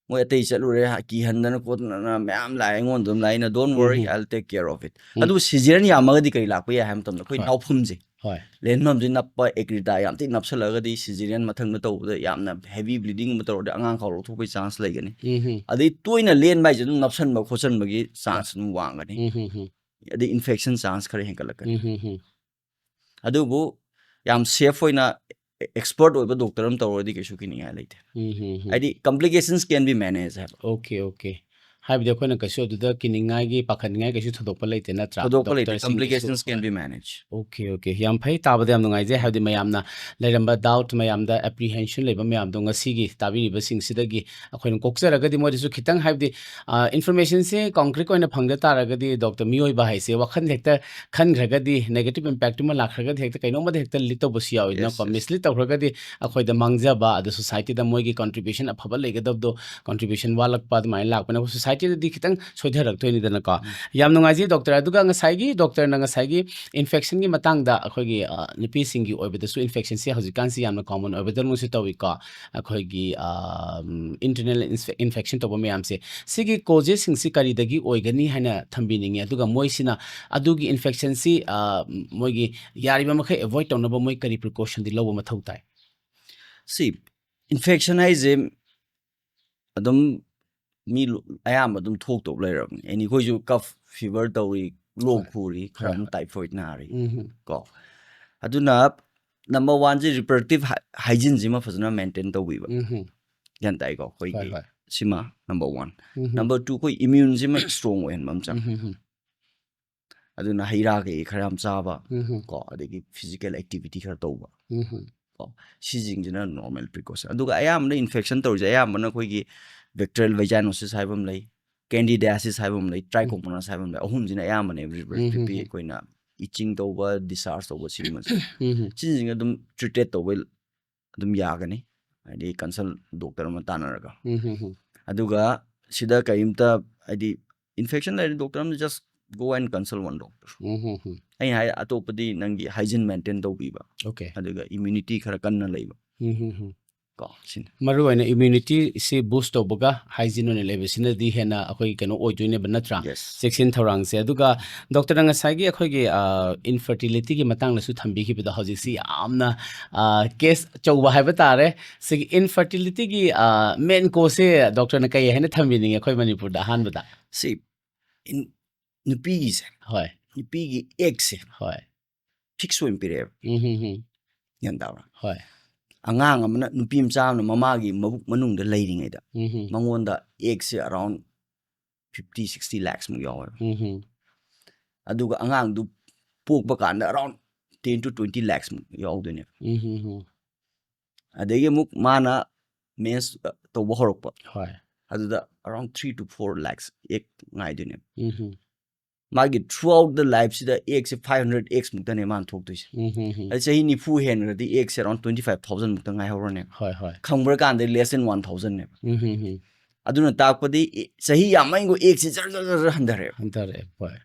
ꯃꯣꯏ ꯑꯇꯩ ꯆꯠꯂꯨꯔꯦ, ꯍꯥ, ꯀꯤꯍꯟꯗꯅ ꯈꯣꯠꯇꯅ ꯃꯌꯥꯝ ꯂꯥꯛꯑꯦ ꯑꯩꯉꯣꯟꯗ ꯑꯗꯨꯝ ꯂꯥꯛꯑꯦ, "ꯑꯩꯅ don't um, worry, um. I'll take care of it." ꯎꯝ. ꯑꯗꯨꯕꯨ cesarean ꯌꯥꯝꯃꯒꯗꯤ ꯀꯔꯤ ꯂꯥꯛꯄ ꯌꯥꯏ ꯍꯥꯏꯕ ꯃꯇꯝꯗ ꯑꯩꯈꯣꯏ ꯍꯣꯏ. ꯅꯥꯎꯐꯨꯝꯁꯦ, ꯍꯣꯏ. ꯂꯦꯟꯐꯝꯁꯦ ꯅꯞꯄ, accreta ꯌꯥꯝ ꯊꯤꯅ ꯅꯞꯁꯜꯂꯒꯗꯤ cesarean ꯃꯊꯪꯗ ꯇꯧꯕꯗ ꯌꯥꯝꯅ heavy bleeding ꯒꯨꯝꯕ ꯇꯧꯔꯗꯤ ꯑꯉꯥꯡ ꯈꯥꯎ ꯂꯧꯊꯣꯛꯄꯒꯤ chance ꯂꯩꯒꯅꯤ꯫ ꯎꯝ, ꯎꯝ. ꯑꯗꯩ ꯇꯣꯏꯅ ꯂꯦꯟꯕ ꯍꯥꯏꯁꯦ ꯑꯗꯨꯝ ꯅꯞꯁꯟꯕ ꯈꯣꯠꯆꯟꯕꯒꯤ chance ꯑꯗꯨꯝ ꯋꯥꯡꯒꯅꯤ꯫ ꯎꯝ, ꯎꯝ, ꯎꯝ. ꯑꯗꯩ infection chance ꯈꯔ ꯍꯦꯟꯒꯠꯂꯛꯀꯅꯤ꯫ ꯎꯝ, ꯎꯝ, ꯎꯝ. ꯑꯗꯨꯕꯨ ꯌꯥꯝ safe ꯑꯣꯏꯅ expert ꯑꯣꯏꯕ doctor ꯑꯃ ꯇꯧꯔꯒꯗꯤ ꯀꯩꯁꯨ ꯀꯤꯅꯤꯡꯉꯥꯏ ꯂꯩꯇꯦ꯫ ꯎꯝ, ꯎꯝ, ꯎꯝ. ꯍꯥꯏꯗꯤ complications can be managed ꯍꯥꯏꯕ꯫ Okay, okay. ꯍꯥꯏꯕꯗꯤ ꯑꯩꯈꯣꯏꯅ ꯀꯩꯁꯨ ꯑꯗꯨꯗ ꯀꯤꯅꯤꯡꯉꯥꯏꯒꯤ, ꯄꯥꯈꯠꯅꯤꯡꯉꯥꯏ ꯀꯩꯁꯨ ꯊꯣꯏꯗꯣꯛꯄ ꯂꯩꯇꯦ, ꯅꯠꯇ꯭ꯔꯥ? ꯊꯣꯏꯗꯣꯛꯄ ꯂꯩꯇꯦ, Doctor ꯁꯤꯡꯒꯤꯁꯨ꯫ complications can ꯍꯣꯏ. Be managed꯫ Okay, okay. ꯌꯥꯝ ꯐꯩ, ꯇꯥꯕꯗ ꯌꯥꯝ ꯅꯨꯡꯉꯥꯏꯖꯩ꯫ ꯍꯥꯏꯕꯗꯤ ꯃꯌꯥꯝꯅ ꯂꯩꯔꯝꯕ doubt ꯃꯌꯥꯝꯗ, apprehension ꯂꯩꯕ ꯃꯌꯥꯝꯗꯣ ꯉꯁꯤꯒꯤ ꯇꯥꯕꯤꯔꯤꯕꯁꯤꯡꯁꯤꯗꯒꯤ ꯑꯩꯈꯣꯏꯅ ꯀꯣꯛꯆꯔꯒꯗꯤ ꯃꯣꯏꯗꯁꯨ ꯈꯤꯇꯪ, ꯍꯥꯏꯕꯗꯤ, ꯑ, information ꯁꯦ concrete ꯑꯣꯏꯅ ꯐꯪꯗ ꯇꯥꯔꯒꯗꯤ doctor ꯃꯤꯑꯣꯏꯕ ꯍꯥꯏꯁꯦ ꯋꯥꯈꯜ ꯍꯦꯛꯇ ꯈꯟꯈ꯭ꯔꯒꯗꯤ, negative impact ꯑꯃ ꯂꯥꯛꯈ꯭ꯔꯒꯗꯤ ꯍꯦꯛꯇ ꯀꯩꯅꯣꯝꯃꯗ ꯍꯦꯛꯇ lead ꯇꯧꯕꯁꯨ ꯌꯥꯎꯋꯤꯗꯅꯀꯣ꯫ Yes, yes. Mislead ꯇꯧꯈ꯭ꯔꯒꯗꯤ ꯑꯩꯈꯣꯏꯗ ꯃꯥꯡꯖꯕ, ꯑꯗ society ꯗ ꯃꯣꯏꯒꯤ contribution ꯑꯐꯕ ꯂꯩꯒꯗꯕꯗꯣ, contribution ꯋꯥꯠꯂꯛꯄ ꯑꯗꯨꯃꯥꯏꯅ ꯂꯥꯛꯄꯅ society ꯁꯣꯁꯥꯏꯇꯤꯗꯗꯤ ꯈꯤꯇꯪ ꯁꯣꯏꯊꯔꯛꯇꯣꯏꯅꯤꯗꯅꯀꯣ꯫ ꯌꯥꯝ ꯅꯨꯡꯉꯥꯏꯖꯩ ꯗꯣꯛꯇꯔ꯫ ꯑꯗꯨꯒ ꯉꯁꯥꯏꯒꯤ ꯗꯣꯛꯇꯔꯅ ꯉꯁꯥꯏꯒꯤ ꯏꯟꯐꯦꯛꯁꯟꯒꯤ ꯃꯇꯥꯡꯗ ꯑꯩꯈꯣꯏꯒꯤ, ꯑ, ꯅꯨꯄꯤꯁꯤꯡꯒꯤ ꯑꯣꯏꯕꯗꯁꯨ ꯏꯟꯐꯦꯛꯁꯟꯁꯤ ꯍꯧꯖꯤꯛꯀꯥꯟꯁꯤ ꯌꯥꯝꯅ ꯀꯣꯃꯟ ꯑꯣꯏꯕꯗꯧꯅꯁꯨ ꯇꯧꯏꯀꯣ꯫ ꯑꯩꯈꯣꯏꯒꯤ, ꯑ, ꯎꯝ, ꯏꯟꯇꯔꯅꯦꯜ ꯏꯟꯐꯦꯛꯁꯟ ꯇꯧꯕ ꯃꯌꯥꯝꯁꯦ, ꯁꯤꯒꯤ ꯀꯣꯖꯦꯁꯁꯤꯡꯁꯤ ꯀꯔꯤꯗꯒꯤ ꯑꯣꯏꯒꯅꯤ ꯍꯥꯏꯅ ꯊꯝꯕꯤꯅꯤꯡꯉꯤ? ꯑꯗꯨꯒ ꯃꯣꯏꯁꯤꯅ ꯑꯗꯨꯒꯤ ꯏꯟꯐꯦꯛꯁꯟꯁꯤ, ꯑ, ꯃꯣꯏꯒꯤ ꯌꯥꯔꯤꯕ ꯃꯈꯩ ꯑꯦꯚꯣꯏꯗ ꯇꯧꯅꯕ ꯃꯣꯏ ꯀꯔꯤ ꯄ꯭ꯔꯤꯀꯣꯁꯟꯗꯤ ꯂꯧꯕ ꯃꯊꯧ ꯇꯥꯏ? ꯁꯤ ꯏꯟꯐꯦꯛꯁꯟ ꯍꯥꯏꯁꯦ ꯑꯗꯨꯝ ꯃꯤ ꯂꯣ-, ꯑꯌꯥꯝꯕ ꯑꯗꯨꯝ ꯊꯣꯛꯇꯧ ꯂꯩꯔꯕꯅꯤ꯫ ꯑꯦꯅꯤ ꯑꯩꯈꯣꯏꯁꯨ ꯀꯐ ꯐꯤꯚꯔ ꯇꯧꯔꯤ, ꯂꯣꯛ ꯍꯣꯏ꯫ ꯈꯨꯔꯤ, ꯈꯔ ꯍꯣꯏ, ꯑꯃ ꯍꯣꯏ꯫ ꯇꯥꯏꯐꯣꯏꯗ ꯅꯥꯔꯤ꯫ ꯎꯝ ꯍꯝ꯫ ꯀꯣ, ꯑꯗꯨꯅ ꯅꯝꯕꯔ ꯋꯥꯟꯁꯦ ꯔꯤꯄ꯭ꯔꯗꯛꯇꯤꯞ ꯍꯥꯏꯖꯤꯟꯁꯤꯃ ꯐꯖꯅ ꯃꯦꯟꯇꯦꯟ ꯇꯧꯕꯤꯕ꯫ ꯎꯝ ꯍꯝ꯫ ꯒ꯭ꯌꯥꯟ ꯇꯥꯏꯀꯣ? ꯑꯩꯈꯣꯏꯒꯤ ꯍꯣꯏ, ꯍꯣꯏ꯫ ꯁꯤꯃ ꯅꯝꯕꯔ ꯋꯥꯟ꯫ ꯎꯝ ꯍꯝ꯫ ꯅꯝꯕꯔ ꯇꯨ, ꯑꯩꯈꯣꯏ ꯏꯃ꯭ꯌꯨꯟꯁꯤꯃ ꯁ꯭ꯇ꯭ꯔꯣꯡ ꯑꯣꯏꯍꯟꯕ ꯑꯃ ꯆꯪꯉꯦ꯫ ꯎꯝ ꯍꯝ ꯍꯝ꯫ ꯑꯗꯨꯅ ꯍꯩ ꯔꯥ ꯀꯩ ꯈꯔ ꯌꯥꯝ ꯆꯥꯕ, ꯎꯝ ꯍꯝ꯫ ꯀꯣ, ꯑꯗꯒꯤ ꯐꯤꯖꯤꯀꯦꯜ ꯑꯦꯛꯇꯤꯚꯤꯇꯤ ꯈꯔ ꯇꯧꯕ꯫ ꯎꯝ ꯍꯝ꯫ ꯀꯣ, ꯁꯤꯁꯤꯡꯁꯤꯅ ꯅꯣꯔꯃꯦꯜ ꯄ꯭ꯔꯤꯀꯣꯁꯟ꯫ ꯑꯗꯨꯒ ꯑꯌꯥꯝꯕꯅ ꯏꯟꯐꯦꯛꯁꯟ ꯇꯧꯔꯤꯁꯦ ꯑꯌꯥꯝꯕꯅ ꯑꯩꯈꯣꯏꯒꯤ ꯕꯦꯛꯇꯔꯤꯌꯦꯜ ꯚꯦꯖꯥꯏꯅꯣꯁꯤꯁ ꯍꯥꯏꯕ ꯑꯃ ꯂꯩ, ꯀꯦꯟꯗꯤꯗꯥꯏꯁꯤꯁ ꯍꯥꯏꯕ ꯑꯃ ꯂꯩ, ꯎꯝ꯫ ꯇ꯭ꯔꯥꯏꯀꯣꯃꯣꯅꯥꯁ ꯍꯥꯏꯕ ꯑꯃ ꯂꯩ꯫ ꯑꯍꯨꯝꯁꯤꯅ ꯑꯌꯥꯝꯕꯅꯦꯕ ꯎꯝ ꯍꯝ ꯍꯝ꯫ ꯑꯩꯈꯣꯏꯅ ꯏꯆꯤꯡ ꯇꯧꯕ, ꯗꯤꯁꯆꯥꯔꯖ ꯇꯧꯕ ꯁꯤꯒꯨꯝꯕꯁꯦ꯫ ꯎꯝ ꯍꯝ꯫ ꯁꯤꯁꯤꯡꯁꯦ ꯑꯗꯨꯝ ꯇ꯭ꯔꯤꯇꯦꯠ ꯇꯧꯕ ꯑꯗꯨꯝ ꯌꯥꯒꯅꯤ꯫ ꯍꯥꯏꯗꯤ ꯀꯟꯁꯜ ꯗꯣꯛꯇꯔ ꯑꯃ ꯇꯥꯟꯅꯔꯒ꯫ ꯎꯝ ꯍꯝ ꯍꯝ꯫ ꯑꯗꯨꯒ ꯁꯤꯗ ꯀꯔꯤꯝꯇ ꯍꯥꯏꯗꯤ ꯏꯟꯐꯦꯛꯁꯟ ꯂꯩꯔꯗꯤ ꯗꯣꯛꯇꯔ ꯑꯃ just go and consult one doctor꯫ ꯎꯝ ꯍꯝ ꯍꯝ꯫ ꯑꯩꯅ ꯍꯥꯏ ꯑꯇꯣꯞꯄꯗꯤ ꯅꯪꯒꯤ ꯍꯥꯏꯖꯤꯟ ꯃꯦꯟꯇꯦꯟ ꯇꯧꯕꯤꯕ꯫ ꯑꯣꯀꯦ꯫ ꯑꯗꯨꯒ ꯏꯝꯌꯨꯅꯤꯇꯤ ꯈꯔ ꯀꯟꯅ ꯂꯩꯕ꯫ ꯎꯝ ꯍꯝ ꯍꯝ꯫ ꯀꯣ, ꯁꯤꯅꯤ꯫ ꯃꯔꯨꯑꯣꯏꯅ ꯏꯝꯌꯨꯅꯤꯇꯤꯁꯤ ꯕꯨꯁ ꯇꯧꯕꯒ ꯍꯥꯏꯖꯤꯟ ꯑꯣꯏꯅ ꯂꯩꯕꯁꯤꯅꯗꯤ ꯍꯦꯟꯅ ꯑꯩꯈꯣꯏ ꯀꯩꯅꯣ ꯑꯣꯏꯗꯣꯏꯅꯦꯕ ꯅꯠꯇ꯭ꯔꯥ? Yes꯫ ꯆꯦꯛꯁꯤꯟ ꯊꯧꯔꯥꯡꯁꯦ꯫ ꯑꯗꯨꯒ ꯗꯣꯛꯇꯔꯅ ꯉꯁꯥꯏꯒꯤ ꯑꯩꯈꯣꯏꯒꯤ, ꯑ, ꯏꯟꯐꯔꯇꯤꯂꯤꯇꯤꯒꯤ ꯃꯇꯥꯡꯗꯁꯨ ꯊꯝꯕꯤꯈꯤꯕꯗꯣ ꯍꯧꯖꯤꯛꯁꯤ ꯌꯥꯝꯅ, ꯑ, ꯀꯦꯁ ꯑꯆꯧꯕ ꯍꯥꯏꯕ ꯇꯥꯔꯦ꯫ ꯁꯤꯒꯤ ꯏꯟꯐꯔꯇꯤꯂꯤꯇꯤꯒꯤ, ꯑ, ꯃꯦꯟ ꯀꯣꯁꯁꯦ ꯗꯣꯛꯇꯔꯅ ꯀꯩ ꯍꯥꯏꯅ ꯊꯝꯕꯤꯅꯤꯡꯉꯤ ꯑꯩꯈꯣꯏ ꯃꯅꯤꯄꯨꯔꯗ ꯑꯍꯥꯟꯕꯗ? ꯁꯤ ꯏꯟ-, ꯅꯨꯄꯤꯒꯤꯁꯦ, ꯍꯣꯏ꯫ ꯅꯨꯄꯤꯒꯤ ꯑꯦꯛꯁꯦ ꯍꯣꯏ꯫ ꯐꯤꯛꯁ ꯑꯣꯏꯅ ꯄꯤꯔꯛꯑꯦꯕ꯫ ꯎꯝ ꯍꯝ ꯍꯝ꯫ ꯒ꯭ꯌꯥꯟ ꯇꯥꯕ꯭ꯔꯥ? ꯍꯣꯏ꯫ ꯑꯉꯥꯡ ꯑꯃꯅ, ꯅꯨꯄꯤ ꯃꯆꯥ ꯑꯃꯅ ꯃꯃꯥꯒꯤ ꯃꯕꯨꯛ ꯃꯅꯨꯡꯗ ꯂꯩꯔꯤꯉꯩꯗ ꯎꯝ ꯍꯝ꯫ ꯃꯉꯣꯟꯗ ꯑꯦꯛꯁꯦ ꯑꯔꯥꯎꯟ ꯐꯤꯐꯇꯤ ꯁꯤꯛꯁꯇꯤ ꯂꯥꯛꯁꯃꯨꯛ ꯌꯥꯎꯋꯦꯕ꯫ ꯎꯝ ꯍꯝ꯫ ꯑꯗꯨꯒ ꯑꯉꯥꯡꯗꯨ ꯄꯣꯛꯄ ꯀꯥꯟꯗ ꯑꯔꯥꯎꯟ ꯇꯦꯟ ꯇꯨ ꯇ꯭ꯋꯦꯟꯇꯤ ꯂꯥꯛꯁꯃꯨꯛ ꯌꯥꯎꯗꯣꯏꯅꯦꯕ꯫ ꯎꯝ ꯍꯝ ꯍꯝ꯫ ꯑꯗꯒꯤ ꯑꯃꯨꯛ ꯃꯥꯅ ꯃꯦꯟꯁ ꯇꯧꯕ ꯍꯧꯔꯛꯄ꯫ ꯍꯣꯏ꯫ ꯑꯗꯨꯗ around three to four lakhs ꯑꯦꯛ ꯉꯥꯏꯗꯣꯏꯅꯦꯕ꯫ ꯎꯝ ꯍꯝ꯫ ꯃꯥꯒꯤ throughout the life ꯁꯤꯗ ꯑꯦꯛꯁꯦ ꯐꯥꯏꯚ ꯍꯟꯗ꯭ꯔꯦꯗ ꯑꯦꯛꯁ ꯃꯨꯛꯇꯅꯦ ꯃꯥꯅ ꯊꯣꯛꯇꯣꯏꯁꯦ꯫ ꯎꯝ ꯍꯝ ꯍꯝ꯫ ꯑꯗꯩ ꯆꯍꯤ ꯅꯤꯐꯨ ꯍꯦꯟꯈ꯭ꯔꯗꯤ ꯑꯦꯛꯁꯦ ꯑꯔꯥꯎꯟ ꯇ꯭ꯋꯦꯟꯇꯤ ꯐꯥꯏꯚ ꯊꯥꯎꯖꯟ ꯃꯨꯛꯇ ꯉꯥꯏꯍꯧꯔꯅꯦꯕ꯫ ꯍꯣꯏ, ꯍꯣꯏ꯫ ꯈꯪꯕ꯭ꯔ ꯀꯥꯟꯗ less than one thousand ꯅꯦꯕ꯫ ꯎꯝ ꯍꯝ ꯍꯝ꯫ ꯑꯗꯨꯅ ꯇꯥꯛꯄꯗꯤ ꯆꯍꯤ ꯌꯥꯝꯃꯟꯒꯣ ꯑꯦꯛꯁꯤ ꯖꯔ ꯖꯔ ꯖꯔ ꯍꯟꯊꯔꯛꯑꯦꯕ꯫ ꯍꯟꯊꯔꯛꯑꯦ꯫ ꯍꯣꯏ꯫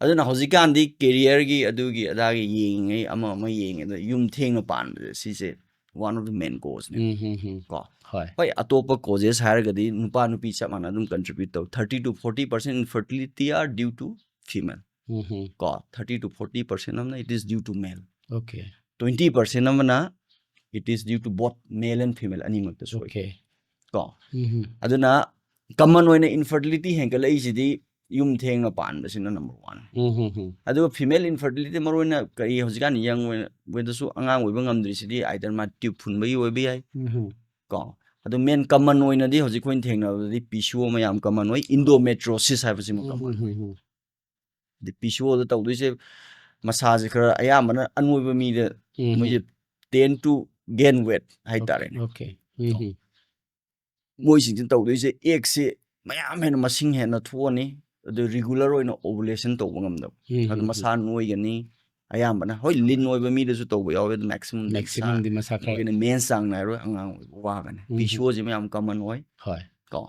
ꯑꯗꯨꯅ ꯍꯧꯖꯤꯛꯀꯥꯟꯗꯤ ꯀꯦꯔꯤꯌꯔꯒꯤ ꯑꯗꯨꯒꯤ ꯑꯗꯥꯒꯤ ꯌꯦꯡꯉꯤꯉꯩ ꯑꯃ ꯑꯃ ꯌꯦꯡꯉꯦ, ꯑꯗꯣ ꯌꯨꯝ ꯊꯦꯡꯅ ꯄꯥꯟꯕꯁꯦ ꯁꯤꯁꯦ one of the main cause ꯅꯦ꯫ ꯎꯝ, ꯎꯝ, ꯎꯝ꯫ ꯀꯣ ꯍꯣꯏ꯫ ꯍꯣꯏ, ꯑꯇꯣꯞꯄ causes ꯍꯥꯏꯔꯒꯗꯤ ꯅꯨꯄꯥ ꯅꯨꯄꯤ ꯆꯞ ꯃꯥꯟꯅ ꯑꯗꯨꯝ contribute ꯇꯧ꯫ Thirty to forty percent infertility are due to female꯫ ꯎꯝ, ꯎꯝ꯫ ꯀꯣ thirty to forty percent ꯑꯃꯅ it is due to male꯫ Okay꯫ Twenty percent ꯑꯃꯅ it is due to both male and female ꯑꯅꯤꯃꯛꯇ ꯁꯣꯏ꯫ Okay꯫ ꯀꯣ ꯎꯝ, ꯎꯝ꯫ ꯑꯗꯨꯅ common ꯑꯣꯏꯅ infertility ꯍꯦꯟꯒꯠꯂꯛꯏꯁꯤꯗꯤ ꯌꯨꯝ ꯊꯦꯡꯅ ꯄꯥꯟꯕꯁꯤꯅ number one꯫ ꯎꯝ, ꯎꯝ, ꯎꯝ꯫ ꯑꯗꯨꯒ female infertility ꯃꯔꯨ ꯑꯣꯏꯅ ꯀꯔꯤ ꯍꯧꯖꯤꯛꯀꯥꯟ young ꯑꯣꯏꯅ ꯑꯣꯏꯗꯁꯨ ꯑꯉꯥꯡ ꯑꯣꯏꯕ ꯉꯝꯗ꯭ꯔꯤꯁꯤꯗꯤ either ꯃꯥ tube ꯐꯨꯟꯕꯒꯤ ꯑꯣꯏꯕ ꯌꯥꯏ꯫ ꯎꯝ, ꯎꯝ꯫ ꯀꯣ ꯑꯗꯨ main common ꯑꯣꯏꯅꯗꯤ ꯍꯧꯖꯤꯛ ꯑꯩꯈꯣꯏꯅ ꯊꯦꯡꯅꯕꯗꯗꯤ P C O ꯃꯌꯥꯝ common ꯑꯣꯏ, endometriosis ꯍꯥꯏꯕꯁꯤꯃ ꯎꯝ, common꯫ ꯎꯝ, ꯎꯝ, ꯎꯝ꯫ ꯑꯗꯩ P C O ꯗ ꯇꯧꯗꯣꯏꯁꯦ ꯃꯁꯥꯁꯦ ꯈꯔ ꯑꯌꯥꯝꯕꯅ ꯑꯅꯣꯏꯕ ꯃꯤꯗ ꯎꯝ, ꯎꯝ꯫ ꯃꯣꯏꯁꯦ tend to gain weight ꯍꯥꯏꯇꯥꯔꯦꯅꯦ꯫ Okay꯫ ꯎꯝ, ꯎꯝ꯫ ꯃꯣꯏꯁꯤꯡꯁꯤꯅ ꯇꯧꯗꯣꯏꯁꯦ ꯑꯦꯛꯁꯤ ꯃꯌꯥꯝ ꯍꯦꯟꯅ ꯃꯁꯤꯡ ꯍꯦꯟꯅ ꯊꯣꯛꯑꯅꯤ, ꯑꯗꯨ regular ꯑꯣꯏꯅ ovulation ꯇꯧꯕ ꯉꯝꯗꯕ, ꯎꯝ, ꯑꯗꯨ ꯎꯝ, ꯃꯁꯥ ꯅꯣꯏꯒꯅꯤ꯫ ꯑꯌꯥꯝꯕꯅ ꯍꯣꯏ lean ꯑꯣꯏꯕ ꯃꯤꯗꯁꯨ ꯇꯧꯕ ꯌꯥꯎꯋꯦ, ꯑꯗꯨ maximum Maximum ꯗꯤ ꯃꯁꯥ ꯈꯔ ꯃꯦꯟ ꯆꯥꯡ ꯅꯥꯏꯔꯣꯏ, ꯑꯉꯥꯡ ꯑꯣꯏꯕ ꯋꯥꯒꯅꯤ꯫ ꯎꯝ, P C O ꯁꯤꯃ ꯌꯥꯝ common ꯑꯣꯏ꯫ ꯍꯣꯏ꯫ ꯀꯣ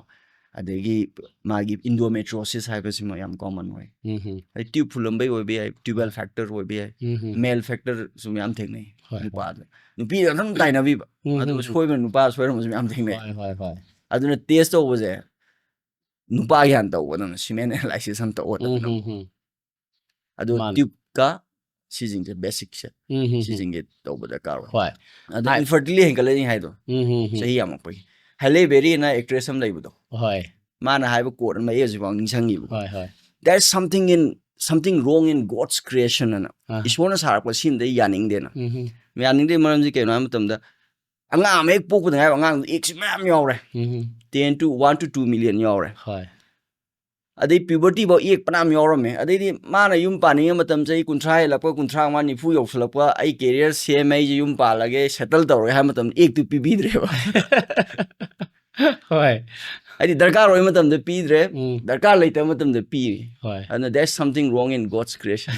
ꯑꯗꯒꯤ ꯃꯥꯒꯤ endometriosis ꯍꯥꯏꯕꯁꯤꯃ ꯌꯥꯝ common ꯑꯣꯏ꯫ ꯎꯝ, ꯎꯝ꯫ ꯑꯗꯩ tube ꯐꯨꯜꯂꯝꯕꯩ ꯑꯣꯏꯕ ꯌꯥꯏ, tubal factor ꯑꯣꯏꯕ ꯌꯥꯏ, ꯎꯝ, ꯎꯝ꯫ male factor ꯁꯨ ꯃꯌꯥꯝ ꯊꯦꯡꯅꯩ꯫ ꯍꯣꯏ, ꯍꯣꯏ꯫ ꯅꯨꯄꯥꯗ ꯅꯨꯄꯤꯗ ꯑꯗꯨꯝ ꯇꯥꯏꯅꯕꯤꯕ, ꯎꯝ, ꯑꯗꯨ ꯎꯝ, ꯎꯝ꯫ ꯁꯣꯏꯕ ꯅꯨꯄꯥ ꯁꯣꯏꯔꯝꯕꯁꯨ ꯃꯌꯥꯝ ꯊꯦꯡꯅꯩ꯫ ꯍꯣꯏ, ꯍꯣꯏ, ꯍꯣꯏ꯫ ꯑꯗꯨꯅ test ꯇꯧꯕꯁꯦ ꯅꯨꯄꯥꯒꯤ ꯍꯥꯟꯅ ꯇꯧꯒꯗꯕꯅꯤ, semen analysis ꯑꯃ ꯇꯧꯒꯗꯕꯅꯤ꯫ ꯎꯝ, ꯎꯝ, ꯎꯝ꯫ ꯑꯗꯨ ꯃꯥꯅꯤ꯫ tube ꯀ ꯁꯤꯁꯤꯡꯁꯦ basic ꯁꯦ ꯎꯝ, ꯎꯝ, ꯎꯝ꯫ ꯁꯤꯁꯤꯡꯁꯦ ꯇꯧꯕ ꯗꯔꯀꯥꯔ ꯑꯣꯏ꯫ ꯍꯣꯏ꯫ ꯑꯗꯨ ꯍꯥꯏ꯫ infertility ꯍꯦꯟꯒꯠꯂꯛꯏꯅꯤ ꯍꯥꯏꯗꯣ ꯎꯝ, ꯎꯝ, ꯎꯝ꯫ ꯆꯍꯤ ꯌꯥꯝꯃꯛꯄꯒꯤ꯫ Halle Berry ꯅ actress ꯑꯃ ꯂꯩꯕꯗꯣ, ꯍꯣꯏ꯫ ꯃꯥꯅ ꯍꯥꯏꯕ quote ꯑꯃ ꯑꯩ ꯍꯧꯖꯤꯛꯐꯥꯎ ꯅꯤꯡꯁꯤꯡꯉꯤꯕꯀꯣ꯫ ꯍꯣꯏ, ꯍꯣꯏ꯫ There's something in, something wrong in God's creation ꯑꯅ꯫ ꯑꯍ꯫ ꯏꯁꯣꯔꯅ ꯁꯥꯔꯛꯄ ꯁꯤꯃꯗꯤ ꯑꯩ ꯌꯥꯅꯤꯡꯗꯦꯅ꯫ ꯎꯝ, ꯎꯝ꯫ ꯌꯥꯅꯤꯡꯗꯦ ꯃꯔꯝꯁꯤ ꯀꯩꯅꯣ ꯍꯥꯏꯕ ꯃꯇꯝꯗ ꯑꯉꯥꯡ ꯑꯃ ꯍꯦꯛ ꯄꯣꯛꯄꯗ ꯉꯥꯏꯕ ꯑꯉꯥꯡꯗꯨ ꯑꯦꯛꯁꯤ ꯃꯌꯥꯝ ꯌꯥꯎꯔꯦ꯫ ꯎꯝ, ꯎꯝ꯫ Ten to one to two million ꯌꯥꯎꯔꯦ꯫ ꯍꯣꯏ꯫ ꯑꯗꯩ puberty ꯐꯥꯎ ꯑꯦꯛ ꯐꯅꯌꯥꯝ ꯌꯥꯎꯔꯝꯃꯦ꯫ ꯑꯗꯩꯗꯤ ꯃꯥꯅ ꯌꯨꯝ ꯄꯥꯅꯤꯡꯉꯩ ꯃꯇꯝ ꯆꯍꯤ ꯀꯨꯟꯊ꯭ꯔꯥ ꯍꯦꯜꯂꯛꯄ, ꯀꯨꯟꯊ꯭ꯔꯥ ꯃꯉꯥ, ꯅꯤꯐꯨ ꯌꯧꯁꯜꯂꯛꯄ, "ꯑꯩ career ꯁꯦꯝꯃꯦ, ꯑꯩꯁꯦ ꯌꯨꯝ ꯄꯥꯜꯂꯒꯦ, settle ꯇꯧꯔꯒꯦ" ꯍꯥꯏꯕ ꯃꯇꯝꯗ ꯑꯦꯛꯇꯨ ꯄꯤꯕꯤꯗ꯭ꯔꯦꯕ꯫ ꯍꯣꯏ꯫ ꯍꯥꯏꯗꯤ ꯗꯔꯀꯥꯔ ꯑꯣꯏꯕ ꯃꯇꯝꯗ ꯄꯤꯗ꯭ꯔꯦ, ꯎꯝ. ꯗꯔꯀꯥꯔ ꯂꯩꯇꯕ ꯃꯇꯝꯗ ꯄꯤꯔꯤ꯫ ꯍꯣꯏ. ꯑꯗꯨꯅ there's something wrong in God's creation.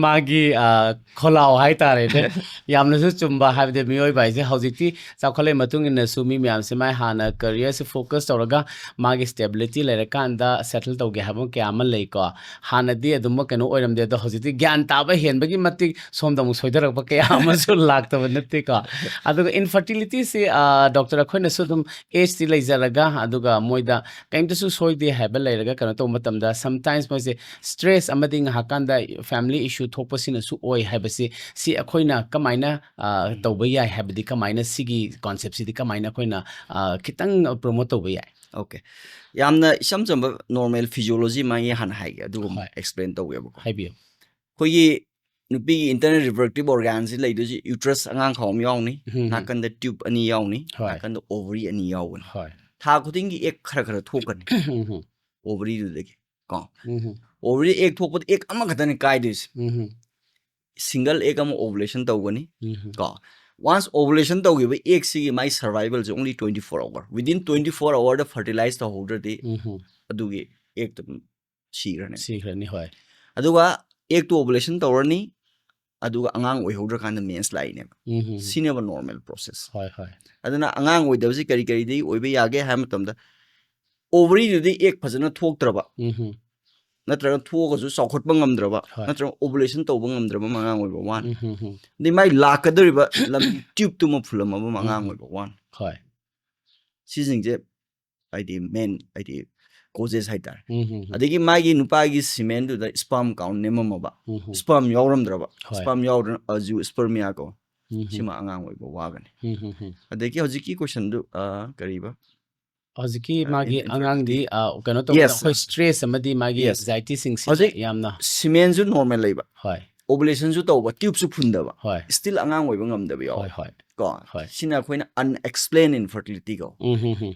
ꯃꯥꯒꯤ ꯑ, ꯈꯣꯜꯂꯥꯎ ꯍꯥꯏꯇꯥꯔꯦꯅꯦ꯫ ꯌꯥꯝꯅꯁꯨ ꯆꯨꯝꯕ, ꯍꯥꯏꯕꯗꯤ ꯃꯤꯑꯣꯏꯕ ꯍꯥꯏꯁꯦ ꯍꯧꯖꯤꯛꯇꯤ ꯆꯥꯎꯈꯠꯂꯛꯏ ꯃꯇꯨꯡ ꯏꯟꯅꯁꯨ ꯃꯤ ꯃꯌꯥꯝꯁꯦ ꯃꯥꯏ ꯍꯥꯟꯅ careerꯁꯦ focus ꯇꯧꯔꯒ ꯃꯥꯒꯤ stability ꯂꯩꯔꯀꯥꯟꯗ settle ꯇꯧꯒꯦ ꯍꯥꯏꯕ ꯀꯌꯥ ꯑꯃ ꯂꯩꯀꯣ꯫ ꯍꯥꯟꯅꯗꯤ ꯑꯗꯨꯝꯕ ꯀꯩꯅꯣ ꯑꯣꯏꯔꯝꯗꯦ, ꯑꯗꯣ ꯍꯧꯖꯤꯛꯇꯤ ꯒ꯭ꯌꯥꯟ ꯇꯥꯕ ꯍꯦꯟꯕꯒꯤ ꯃꯇꯤꯛ ꯁꯣꯝꯗ ꯑꯃꯨꯛ ꯁꯣꯏꯊꯔꯛꯄ ꯀꯌꯥ ꯑꯃꯁꯨ ꯂꯥꯛꯇꯕ ꯅꯠꯇꯦꯀꯣ꯫ ꯑꯗꯨꯒ infertilityꯁꯤ, ꯑ, doctor, ꯑꯩꯈꯣꯏꯅꯁꯨ ꯑꯗꯨꯝ ageꯇꯤ ꯂꯩꯖꯔꯒ, ꯑꯗꯨꯒ ꯃꯣꯏꯗ ꯀꯩꯝꯇꯁꯨ ꯁꯣꯏꯗꯦ ꯍꯥꯏꯕ ꯂꯩꯔꯒ ꯀꯩꯅꯣ ꯇꯧꯕ ꯃꯇꯝꯗ sometimes ꯃꯣꯏꯁꯦ stress ꯑꯃꯗꯤ ꯉꯥꯏꯍꯥꯛꯀꯥꯟꯗ family issue ꯊꯣꯛꯄꯁꯤꯅꯁꯨ ꯑꯣꯏ ꯍꯥꯏꯕꯁꯤ, ꯁꯤ ꯑꯩꯈꯣꯏꯅ ꯀꯃꯥꯏꯅ, ꯑ, ꯇꯧꯕ ꯌꯥꯏ ꯍꯥꯏꯕꯗꯤ, ꯀꯃꯥꯏꯅ ꯁꯤꯒꯤ conceptꯁꯤꯗꯤ ꯀꯃꯥꯏꯅ ꯑꯩꯈꯣꯏꯅ, ꯑ, ꯈꯤꯇꯪ promote ꯇꯧꯕ ꯌꯥꯏ? Okay. ꯌꯥꯝꯅ ꯏꯆꯝ ꯆꯝꯕ normal physiology ꯃꯥꯒꯤ ꯍꯥꯟꯅ ꯍꯥꯏꯒꯦ, ꯑꯗꯨꯒꯨꯝꯕ ꯍꯣꯏ. explain ꯇꯧꯒꯦꯕꯀꯣ꯫ ꯍꯥꯏꯕꯤꯌꯨ. ꯑꯩꯈꯣꯏꯒꯤ ꯅꯨꯄꯤꯒꯤ internal reproductive organꯁꯤ ꯂꯩꯗꯣꯏꯁꯤ uterus ꯑꯉꯥꯡ ꯈꯥꯎ ꯑꯃ ꯌꯥꯎꯅꯤ, ꯎꯝ. ꯅꯥꯀꯟꯗ tube ꯑꯅꯤ ꯌꯥꯎꯅꯤ, ꯍꯣꯏ. ꯅꯥꯀꯟꯗ ovary ꯑꯅꯤ ꯌꯥꯎꯒꯅꯤ꯫ ꯍꯣꯏ. ꯊꯥ ꯈꯨꯗꯤꯡꯒꯤ egg ꯈꯔ ꯈꯔ ꯊꯣꯛꯀꯅꯤ ꯎꯝ. ovaryꯗꯨꯗꯒꯤ ꯀꯣ꯫ ꯎꯝ. Ovary egg ꯊꯣꯛꯄꯗ egg ꯑꯃꯈꯛꯇꯅꯤ ꯀꯥꯏꯗꯣꯏꯁꯦ꯫ ꯎꯝ. Single egg ꯑꯃ ovulation ꯇꯧꯒꯅꯤ ꯎꯝ. ꯀꯣ꯫ Once ovulation ꯇꯧꯈꯤꯕ eggꯁꯤꯒꯤ ꯃꯥꯏ survivalꯁꯦ only twenty four hour, within twenty four hourꯗ fertilize ꯇꯧꯍꯧꯗ꯭ꯔꯗꯤ ꯎꯝ. ꯑꯗꯨꯒꯤ eggꯇꯣ ꯑꯗꯨꯝ ꯁꯤꯈ꯭ꯔꯅꯤ꯫ ꯁꯤꯈ꯭ꯔꯅꯤ, ꯍꯣꯏ. ꯑꯗꯨꯒ eggꯇꯣ ovulation ꯇꯧꯔꯅꯤ, ꯑꯗꯨꯒ ꯑꯉꯥꯡ ꯑꯣꯏꯍꯧꯗ꯭ꯔꯀꯥꯟꯗ mens ꯂꯥꯛꯏꯅꯦꯕ꯫ ꯎꯝ. ꯁꯤꯅꯦꯕ normal process꯫ ꯍꯣꯏ, ꯍꯣꯏ. ꯑꯗꯨꯅ ꯑꯉꯥꯡ ꯑꯣꯏꯗꯕꯁꯤ ꯀꯔꯤ ꯀꯔꯤꯗꯒꯤ ꯑꯣꯏꯕ ꯌꯥꯒꯦ ꯍꯥꯏꯕ ꯃꯇꯝꯗ, ovaryꯗꯨꯗꯤ egg ꯐꯖꯅ ꯊꯣꯛꯇ꯭ꯔꯕ, ꯎꯝ. ꯅꯠꯇ꯭ꯔꯒ ꯊꯣꯛꯑꯒꯁꯨ ꯆꯥꯎꯈꯠꯄ ꯉꯝꯗ꯭ꯔꯕ, ꯍꯣꯏ. ꯅꯠꯇ꯭ꯔꯒ ovulation ꯇꯧꯕ ꯉꯝꯗ꯭ꯔꯕ ꯑꯃ ꯑꯉꯥꯡ ꯑꯣꯏꯕ one꯫ ꯎꯝ. ꯑꯗꯩ ꯃꯥꯏ ꯂꯥꯛꯀꯗꯧꯔꯤꯕ ꯂꯝꯕꯤ tubeꯇꯨꯃ ꯐꯨꯜꯂꯝꯃꯕ ꯑꯃ ꯑꯉꯥꯡ ꯎꯝ. ꯑꯣꯏꯕ one꯫ ꯍꯣꯏ. ꯁꯤꯁꯤꯡꯁꯦ ꯍꯥꯏꯗꯤ main, ꯍꯥꯏꯗꯤ causes ꯍꯥꯏꯇꯥꯔꯦ꯫ ꯎꯝ. ꯑꯗꯒꯤ ꯃꯥꯒꯤ ꯅꯨꯄꯥꯒꯤ semenꯗꯨꯗ sperm count ꯅꯦꯝꯃꯝꯃꯕ, ꯎꯝ. sperm ꯌꯥꯎꯔꯝꯗ꯭ꯔꯕ, ꯍꯣꯏ. sperm ꯌꯥꯎꯗ꯭ꯔ angiospermia ꯀꯣ, ꯎꯝ. ꯁꯤꯃ ꯑꯉꯥꯡ ꯑꯣꯏꯕ ꯋꯥꯒꯅꯤ꯫ ꯎꯝ. ꯑꯗꯒꯤ ꯍꯧꯖꯤꯛꯀꯤ questionꯗꯨ, ꯑ, ꯀꯔꯤꯕ? ꯍꯧꯖꯤꯛꯀꯤ ꯑ, ꯃꯥꯒꯤ in-, ꯑꯉꯥꯡꯗꯤ, infertility. ꯑ, ꯀꯩꯅꯣ ꯇꯧꯕꯗ Yes. ꯑꯩꯈꯣꯏ stress ꯑꯃꯗꯤ ꯃꯥꯒꯤ Yes. anxietyꯁꯤꯡꯁꯦ ꯍꯧꯖꯤꯛ ꯌꯥꯝꯅ semenꯁꯨ normal ꯂꯩꯕ, ꯍꯣꯏ. ovulationꯁꯨ ꯇꯧꯕ, tubeꯁꯨ ꯐꯨꯟꯗꯕ, ꯍꯣꯏ. still ꯑꯉꯥꯡ ꯑꯣꯏꯕ ꯉꯝꯗꯕ ꯌꯥꯎꯋꯦ꯫ ꯍꯣꯏ, ꯍꯣꯏ. ꯀꯣ꯫ ꯍꯣꯏ. ꯁꯤꯅ ꯑꯩꯈꯣꯏꯅ unexplained infertility ꯀꯣ꯫ ꯎꯝ, ꯎꯝ, ꯎꯝ.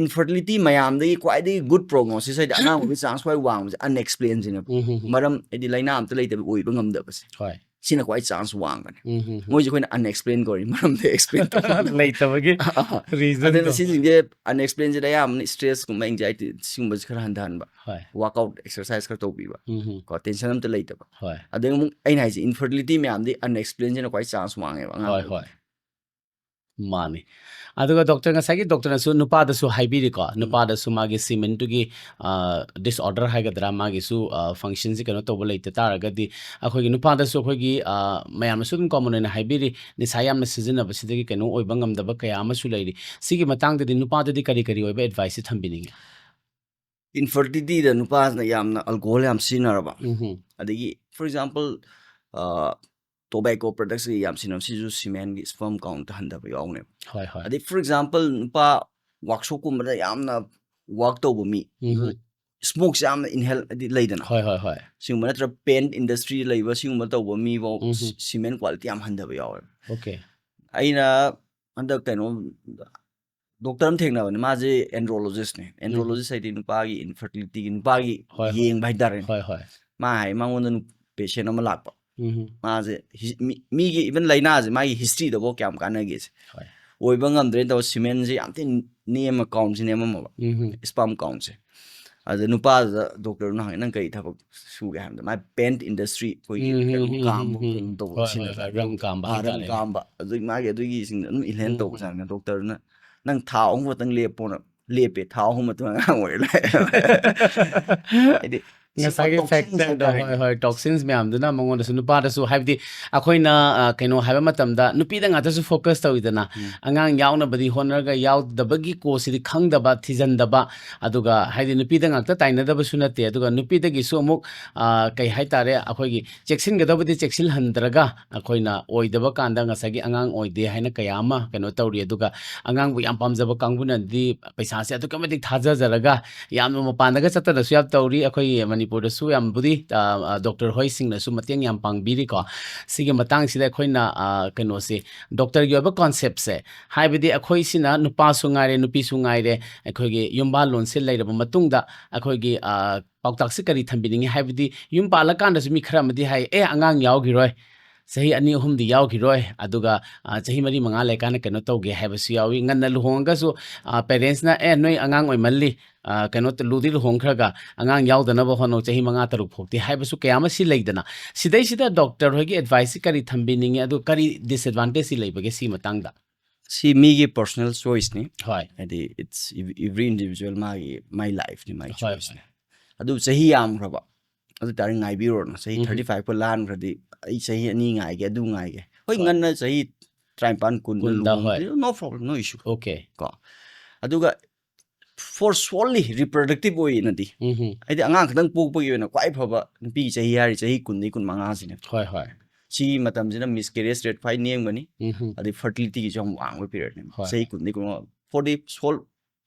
Infertility ꯃꯌꯥꯝꯗꯒꯤ ꯈ꯭ꯋꯥꯏꯗꯒꯤ good prognosis ꯍꯥꯏꯗꯤ ꯑꯉꯥꯡ ꯑꯣꯏꯕꯒꯤ chance ꯈ꯭ꯋꯥꯏ ꯋꯥꯡꯕꯁꯦ unexplainedꯁꯤꯅꯦꯕ꯫ ꯎꯝ, ꯎꯝ, ꯎꯝ. ꯃꯔꯝ ꯍꯥꯏꯗꯤ ꯂꯥꯏꯅꯥ ꯑꯝꯇ ꯂꯩꯇꯕ ꯑꯣꯏꯕ ꯉꯝꯗꯕꯁꯦ꯫ ꯍꯣꯏ. ꯁꯤꯅ ꯈ꯭ꯋꯥꯏ ꯆꯥꯟꯁ ꯋꯥꯡꯕꯅꯦ꯫ ꯎꯝ, ꯎꯝ, ꯎꯝ꯫ ꯃꯣꯏꯁꯦ ꯑꯩꯈꯣꯏꯅ ꯑꯟꯑꯦꯛꯁꯄ꯭ꯂꯦꯟ ꯀꯧꯔꯤ, ꯃꯔꯝꯗ ꯑꯦꯛꯁꯄ꯭ꯂꯦꯟ ꯇꯧꯕ ꯉꯝꯗꯕ꯫ ꯂꯩꯇꯕꯒꯤ ꯑꯗꯨꯅ ꯔꯤꯖꯟꯗꯣ꯫ ꯁꯤꯁꯤꯡꯁꯦ ꯑꯟꯑꯦꯛꯁꯄ꯭ꯂꯦꯟꯁꯤꯗ ꯑꯌꯥꯝꯕꯅ ꯏꯁꯇ꯭ꯔꯦꯁꯀꯨꯝꯕ, ꯑꯦꯡꯖꯥꯏꯇꯤ ꯁꯤꯒꯨꯝꯕꯁꯦ ꯈꯔ ꯍꯟꯊꯍꯟꯕ, ꯍꯣꯏ꯫ ꯋꯥꯛꯑꯥꯎꯠ ꯑꯦꯛꯁꯔꯁꯥꯏꯁ ꯈꯔ ꯇꯧꯕꯤꯕ, ꯎꯝ, ꯎꯝ꯫ ꯀꯣ, ꯇꯦꯟꯁꯟ ꯑꯝꯇ ꯂꯩꯇꯕ꯫ ꯍꯣꯏ꯫ ꯑꯗꯩ ꯑꯃꯨꯛ ꯑꯩꯅ ꯍꯥꯏꯁꯦ, ꯏꯟꯐꯔꯇꯤꯂꯤꯇꯤ ꯃꯌꯥꯝꯗꯤ ꯑꯟꯑꯦꯛꯁꯄ꯭ꯂꯦꯟꯁꯤꯅ ꯈ꯭ꯋꯥꯏ ꯆꯥꯟꯁ ꯋꯥꯡꯉꯦꯕ ꯑꯉꯥꯡ ꯍꯣꯏ, ꯑꯣꯏꯕꯗ꯫ ꯍꯣꯏ꯫ ꯃꯥꯅꯤ꯫ ꯑꯗꯨꯒ ꯗꯣꯛꯇꯔ, ꯉꯁꯥꯏꯒꯤ ꯗꯣꯛꯇꯔꯅꯁꯨ ꯅꯨꯄꯥꯗꯁꯨ ꯍꯥꯏꯕꯤꯔꯤꯀꯣ, ꯅꯨꯄꯥꯗꯁꯨ ꯃꯥꯒꯤ ꯁꯤꯃꯦꯟꯗꯨꯒꯤ, ꯑ, ꯗꯤꯁꯑꯣꯔꯗꯔ ꯍꯥꯏꯒꯗ꯭ꯔꯥ, ꯃꯥꯒꯤꯁꯨ, ꯑ, ꯐꯪꯁꯟꯁꯤ ꯀꯩꯅꯣ ꯇꯧꯕ ꯂꯩꯇ ꯇꯥꯔꯒꯗꯤ, ꯑꯩꯈꯣꯏꯒꯤ ꯅꯨꯄꯥꯗꯁꯨ ꯑꯩꯈꯣꯏꯒꯤ, ꯑ, ꯃꯌꯥꯝꯅꯁꯨ ꯑꯗꯨꯝ ꯀꯣꯃꯟ ꯑꯣꯏꯅ ꯍꯥꯏꯕꯤꯔꯤ, ꯅꯤꯁꯥ ꯌꯥꯝꯅ ꯁꯤꯖꯤꯟꯅꯕꯁꯤꯗꯒꯤ ꯀꯩꯅꯣ ꯑꯣꯏꯕ ꯉꯝꯗꯕ ꯀꯌꯥ ꯑꯃꯁꯨ ꯂꯩꯔꯤ꯫ ꯁꯤꯒꯤ ꯃꯇꯥꯡꯗꯗꯤ ꯅꯨꯄꯥꯗꯗꯤ ꯀꯔꯤ ꯀꯔꯤ ꯑꯣꯏꯕ ꯑꯦꯗꯚꯥꯏꯁꯁꯤ ꯊꯝꯕꯤꯅꯤꯡꯉꯤ? ꯏꯟꯐꯔꯇꯤꯂꯤꯇꯤꯗ ꯅꯨꯄꯥꯁꯤꯅ ꯌꯥꯝꯅ ꯑꯜꯀꯣꯍꯣꯜ ꯌꯥꯝ ꯁꯤꯖꯤꯟꯅꯔꯕ, ꯎꯝ, ꯑꯗꯒꯤ, for example, ꯇꯣꯕꯦꯀꯣ ꯄ꯭ꯔꯗꯛꯁꯤꯒ ꯌꯥꯝ ꯁꯤꯖꯤꯟꯅꯕ, ꯁꯤꯁꯨ ꯁꯤꯃꯦꯟꯒꯤ ꯁ꯭ꯄꯔꯝ ꯀꯥꯎꯟꯠꯇ ꯍꯟꯊꯕ ꯌꯥꯎꯅꯦꯕ꯫ ꯍꯣꯏ, ꯍꯣꯏ꯫ ꯑꯗꯩ, for example, ꯅꯨꯄꯥ ꯋꯥꯛꯁꯣꯞꯀꯨꯝꯕꯗ ꯌꯥꯝꯅ ꯋꯥꯛ ꯇꯧꯕ ꯃꯤ, ꯎꯝ, ꯁ꯭ꯃꯣꯛꯁꯦ ꯌꯥꯝꯅ ꯏꯟꯍꯦꯜ ꯍꯥꯏꯗꯤ ꯂꯩꯗꯅ, ꯍꯣꯏ, ꯍꯣꯏ, ꯍꯣꯏ꯫ ꯁꯤꯒꯨꯝꯕ ꯅꯠꯇ꯭ꯔꯒ ꯄꯦꯟꯠ ꯏꯟꯗꯁꯇ꯭ꯔꯤ ꯂꯩꯕ, ꯁꯤꯒꯨꯝꯕ ꯇꯧꯕ ꯃꯤꯐꯥꯎ ꯎꯝ, ꯁꯤꯃꯦꯟ ꯀ꯭ꯋꯥꯂꯤꯇꯤ ꯌꯥꯝ ꯍꯟꯊꯕ ꯌꯥꯎꯋꯦꯕ꯫ ꯑꯣꯀꯦ꯫ ꯑꯩꯅ ꯍꯟꯗꯛ ꯀꯩꯅꯣ, ꯗꯣꯛꯇꯔ ꯑꯃ ꯊꯦꯡꯅꯕꯅꯦ, ꯃꯥꯁꯦ ꯑꯦꯟꯗ꯭ꯔꯣꯂꯣꯖꯤꯁꯅꯦ꯫ ꯑꯦꯟꯗ꯭ꯔꯣꯂꯣꯖꯤꯁ ꯍꯥꯏꯗꯤ ꯅꯨꯄꯥꯒꯤ ꯏꯟꯐꯔꯇꯤꯂꯤꯇꯤꯒꯤ, ꯅꯨꯄꯥꯒꯤ ꯍꯣꯏ, ꯍꯣꯏ꯫ ꯌꯦꯡꯕ ꯍꯥꯏꯇꯥꯔꯦꯅꯦ꯫ ꯍꯣꯏ, ꯍꯣꯏ꯫ ꯃꯥ ꯍꯥꯏ, ꯃꯉꯣꯟꯗ ꯄꯦꯁꯦꯟ ꯑꯃ ꯂꯥꯛꯄ, ꯎꯝ, ꯃꯥꯁꯦ ꯍꯤ- ꯃꯤ- ꯃꯤꯒꯤ ꯏꯚꯟ ꯂꯥꯏꯅꯥꯁꯦ ꯃꯥꯒꯤ ꯍꯤꯁꯇ꯭ꯔꯤꯗꯐꯥꯎ ꯀꯌꯥꯝ ꯀꯥꯟꯅꯒꯦꯁꯦ꯫ ꯍꯣꯏ꯫ ꯑꯣꯏꯕ ꯉꯝꯗ꯭ꯔꯦꯅ ꯇꯧꯕ ꯁꯤꯃꯦꯟꯁꯦ ꯌꯥꯝ ꯊꯤꯅ ꯅꯦꯝꯃ, ꯀꯥꯎꯟꯁꯦ ꯅꯦꯝꯃꯝꯃꯕ, ꯎꯝ, ꯁ꯭ꯄꯔꯝ ꯀꯥꯎꯟꯁꯦ꯫ ꯑꯗ ꯅꯨꯄꯥꯗꯨꯗ ꯗꯣꯛꯇꯔꯅ ꯍꯪꯉꯦ, "ꯅꯪ ꯀꯔꯤ ꯊꯕꯛ ꯁꯨꯒꯦ?" ꯍꯥꯏꯕꯗ, ꯃꯥꯏ ꯄꯦꯟꯠ ꯏꯟꯗꯁꯇ꯭ꯔꯤ, ꯑꯩꯈꯣꯏꯒꯤ ꯎꯝ, ꯀꯩꯅꯣ ꯎꯝ, ꯎꯝ, ꯀꯥꯝꯕ ꯎꯝ, ꯎꯝ꯫ ꯀꯩꯅꯣ ꯇꯧꯕ ꯍꯣꯏ, ꯁꯤꯅ ꯍꯣꯏ, ꯍꯣꯏ, ꯔꯪ ꯀꯥꯝꯕ ꯑꯥ, ꯔꯪ ꯍꯥꯏꯇꯥꯔꯦ꯫ ꯀꯥꯝꯕ, ꯑꯗꯨꯒꯤ ꯃꯥꯒꯤ ꯑꯗꯨꯒꯤꯁꯤꯡꯗ ꯑꯗꯨꯝ ꯏꯟꯍꯦꯜ ꯎꯝ, ꯇꯧꯕ ꯎꯝ꯫ ꯆꯥꯡꯅ ꯗꯣꯛꯇꯔꯅ, "ꯅꯪ ꯊꯥ ꯑꯍꯨꯝ ꯈꯛꯇꯪ ꯂꯦꯞꯄꯣꯅ", ꯂꯦꯞꯄꯦ꯫ ꯊꯥ ꯑꯍꯨꯝ ꯃꯇꯨꯡ ꯑꯉꯥꯡ ꯑꯣꯏꯔ ꯂꯥꯛꯑꯦ꯫ ꯍꯥꯏꯗꯤ ꯁꯤ ꯉꯁꯥꯏꯒꯤ toxins ꯐꯦꯛꯇꯔꯗꯣ, ꯍꯥꯏꯇꯥꯔꯦ꯫ ꯍꯣꯏ, ꯍꯣꯏ, ꯇꯣꯛꯁꯤꯟꯁ ꯃꯌꯥꯝꯗꯨꯅ ꯃꯉꯣꯟꯗꯁꯨ, ꯅꯨꯄꯥꯗꯁꯨ, ꯍꯥꯏꯕꯗꯤ ꯑꯩꯈꯣꯏꯅ, ꯑ, ꯀꯩꯅꯣ ꯍꯥꯏꯕ ꯃꯇꯝꯗ ꯅꯨꯄꯤꯗ ꯉꯥꯛꯇꯁꯨ ꯐꯣꯀꯁ ꯇꯧꯋꯤꯗꯅ, ꯎꯝ꯫ ꯑꯉꯥꯡ ꯌꯥꯎꯅꯕꯗꯤ ꯍꯣꯠꯅꯔꯒ ꯌꯥꯎꯗꯕꯒꯤ ꯀꯣꯁꯁꯤꯗꯤ ꯈꯪꯗꯕ, ꯊꯤꯖꯤꯟꯗꯕ, ꯑꯗꯨꯒ ꯍꯥꯏꯗꯤ ꯅꯨꯄꯤꯗ ꯉꯥꯛꯇ ꯇꯥꯏꯅꯗꯕꯁꯨ ꯅꯠꯇꯦ, ꯑꯗꯨꯒ ꯅꯨꯄꯤꯗꯒꯤꯁꯨ ꯑꯃꯨꯛ, ꯑ, ꯀꯩ ꯍꯥꯏꯇꯥꯔꯦ, ꯑꯩꯈꯣꯏꯒꯤ ꯆꯦꯛꯁꯤꯟꯒꯗꯕꯗꯤ ꯆꯦꯛꯁꯤꯜꯍꯟꯗ꯭ꯔꯒ, ꯑꯩꯈꯣꯏꯅ ꯑꯣꯏꯗꯕ ꯀꯥꯟꯗ ꯉꯁꯥꯏꯒꯤ ꯑꯉꯥꯡ ꯑꯣꯏꯗꯦ ꯍꯥꯏꯅ ꯀꯌꯥ ꯑꯃ ꯀꯩꯅꯣ ꯇꯧꯔꯤ꯫ ꯑꯗꯨꯒ ꯑꯉꯥꯡꯕꯨ ꯌꯥꯝ ꯄꯥꯝꯖꯕ ꯀꯥꯡꯕꯨꯅꯗꯤ ꯄꯩꯁꯥꯁꯦ ꯑꯗꯨꯛꯀꯤ ꯃꯇꯤꯛ ꯊꯥꯖꯖꯔꯒ ꯌꯥꯝꯅ ꯃꯄꯥꯟꯗꯒ ꯆꯠꯇꯅꯁꯨ ꯌꯥꯝ ꯇꯧꯔꯤ꯫ ꯑꯩꯈꯣꯏꯒꯤ ꯃꯅꯤꯄꯨꯔꯗꯁꯨ ꯌꯥꯝꯕꯨꯗꯤ, ꯑ, ꯑ, ꯗꯣꯛꯇꯔ ꯍꯣꯏꯁꯤꯡꯅꯁꯨ ꯃꯇꯦꯡ ꯌꯥꯝ ꯄꯥꯡꯕꯤꯔꯤꯀꯣ꯫ ꯁꯤꯒꯤ ꯃꯇꯥꯡꯁꯤꯗ ꯑꯩꯈꯣꯏꯅ, ꯑ, ꯀꯩꯅꯣꯁꯦ, ꯗꯣꯛꯇꯔꯒꯤ ꯑꯣꯏꯕ ꯀꯣꯟꯁꯦꯞꯁꯦ, ꯍꯥꯏꯕꯗꯤ ꯑꯩꯈꯣꯏꯁꯤꯅ ꯅꯨꯄꯥꯁꯨ ꯉꯥꯏꯔꯦ, ꯅꯨꯄꯤꯁꯨ ꯉꯥꯏꯔꯦ, ꯑꯩꯈꯣꯏꯒꯤ ꯌꯨꯝꯕꯥꯜꯂꯣꯟꯁꯦ ꯂꯩꯔꯕ ꯃꯇꯨꯡꯗ ꯑꯩꯈꯣꯏꯒꯤ, ꯑ, ꯄꯥꯎꯇꯥꯛꯁꯤ ꯀꯔꯤ ꯊꯝꯕꯤꯅꯤꯡꯉꯤ? ꯍꯥꯏꯕꯗꯤ ꯌꯨꯝ ꯄꯥꯜꯂꯀꯥꯟꯗꯁꯨ ꯃꯤ ꯈꯔ ꯑꯃꯗꯤ ꯍꯥꯏ, "ꯑꯦ, ꯑꯉꯥꯡ ꯌꯥꯎꯈꯤꯔꯣꯏ, ꯆꯍꯤ ꯑꯅꯤ ꯑꯍꯨꯝꯗꯤ ꯌꯥꯎꯈꯤꯔꯣꯏ, ꯑꯗꯨꯒ, ꯑ, ꯆꯍꯤ ꯃꯔꯤ ꯃꯉꯥ ꯂꯩꯀꯥꯟꯗ ꯀꯩꯅꯣ ꯇꯧꯒꯦ ꯍꯥꯏꯕꯁꯨ ꯌꯥꯎꯏ꯫ ꯉꯟꯅ ꯂꯨꯍꯣꯡꯉꯒꯁꯨ, ꯑ, parents ꯅ, "ꯑꯦ, ꯅꯣꯏ ꯑꯉꯥꯡ ꯑꯣꯏꯃꯜꯂꯤ, ꯑ, ꯀꯩꯅꯣ ꯇ-, ꯂꯨꯗꯤ ꯂꯨꯍꯣꯡꯈ꯭ꯔꯒ ꯑꯉꯥꯡ ꯌꯥꯎꯗꯅꯕ ꯍꯣꯠꯅꯧ, ꯆꯍꯤ ꯃꯉꯥ ꯇꯔꯨꯛ ꯐꯥꯎꯗꯤ" ꯍꯥꯏꯕꯁꯨ ꯀꯌꯥ ꯑꯃ ꯁꯤ ꯂꯩꯗꯅ꯫ ꯁꯤꯗꯩꯁꯤꯗ doctor ꯍꯣꯏꯒꯤ advice ꯁꯤ ꯀꯔꯤ ꯊꯝꯕꯤꯅꯤꯡꯉꯤ, ꯑꯗꯨ ꯀꯔꯤ disadvantage ꯁꯤ ꯂꯩꯕꯒꯦ ꯁꯤ ꯃꯇꯥꯡꯗ? ꯁꯤ ꯃꯤꯒꯤ personal choice ꯅꯤ꯫ ꯍꯣꯏ꯫ ꯍꯥꯏꯗꯤ, it's ev-, every individual ꯃꯥꯒꯤ, my life ꯅꯤ, my ꯍꯣꯏ, choice ꯅꯤ꯫ ꯍꯣꯏ꯫ ꯑꯗꯨ ꯆꯍꯤ ꯌꯥꯝꯈ꯭ꯔꯕ, ꯑꯗꯨ ꯇꯥꯔꯗꯤ ꯉꯥꯏꯕꯤꯔꯨꯔꯅꯨ꯫ ꯆꯍꯤ ꯎꯝ꯫ thirty five ꯀ ꯂꯥꯟꯈ꯭ꯔꯗꯤ, "ꯑꯩ ꯆꯍꯤ ꯑꯅꯤ ꯉꯥꯏꯒꯦ, ꯑꯗꯨ ꯉꯥꯏꯒꯦ"꯫ ꯍꯣꯏ, ꯍꯣꯏ꯫ ꯉꯟꯅ ꯆꯍꯤ ꯇꯔꯥꯅꯤꯄꯥꯟ, ꯀꯨꯟꯗ ꯀꯨꯟꯗ, ꯍꯣꯏ꯫ ꯂꯨꯍꯣꯡꯕꯗꯤ no problem, no issue꯫ Okay꯫ ꯀꯣ꯫ ꯑꯗꯨꯒ for solely reproductive ꯑꯣꯏꯅꯗꯤ, ꯎꯝ꯫ ꯍꯥꯏꯗꯤ ꯑꯉꯥꯡ ꯈꯛꯇꯪ ꯄꯣꯛꯄꯒꯤ ꯑꯣꯏꯅ ꯈ꯭ꯋꯥꯏ ꯐꯕ ꯅꯨꯄꯤꯒꯤ ꯆꯍꯤ ꯍꯥꯏꯔꯤ ꯆꯍꯤ ꯀꯨꯟꯗꯒꯤ ꯀꯨꯟꯃꯉꯥꯁꯤꯅꯦ꯫ ꯍꯣꯏ, ꯍꯣꯏ꯫ ꯁꯤꯒꯤ ꯃꯇꯝꯁꯤꯅ miscarriage rate ꯈ꯭ꯋꯥꯏ ꯅꯦꯝꯒꯅꯤ, ꯎꯝ꯫ ꯑꯗꯩ fertility ꯒꯤꯁꯨ ꯌꯥꯝ ꯋꯥꯡꯕ period ꯅꯦꯕ꯫ ꯍꯣꯏ꯫ ꯆꯍꯤ ꯀꯨꯟꯗꯒꯤ ꯀꯨꯟꯃꯉꯥ, for the sole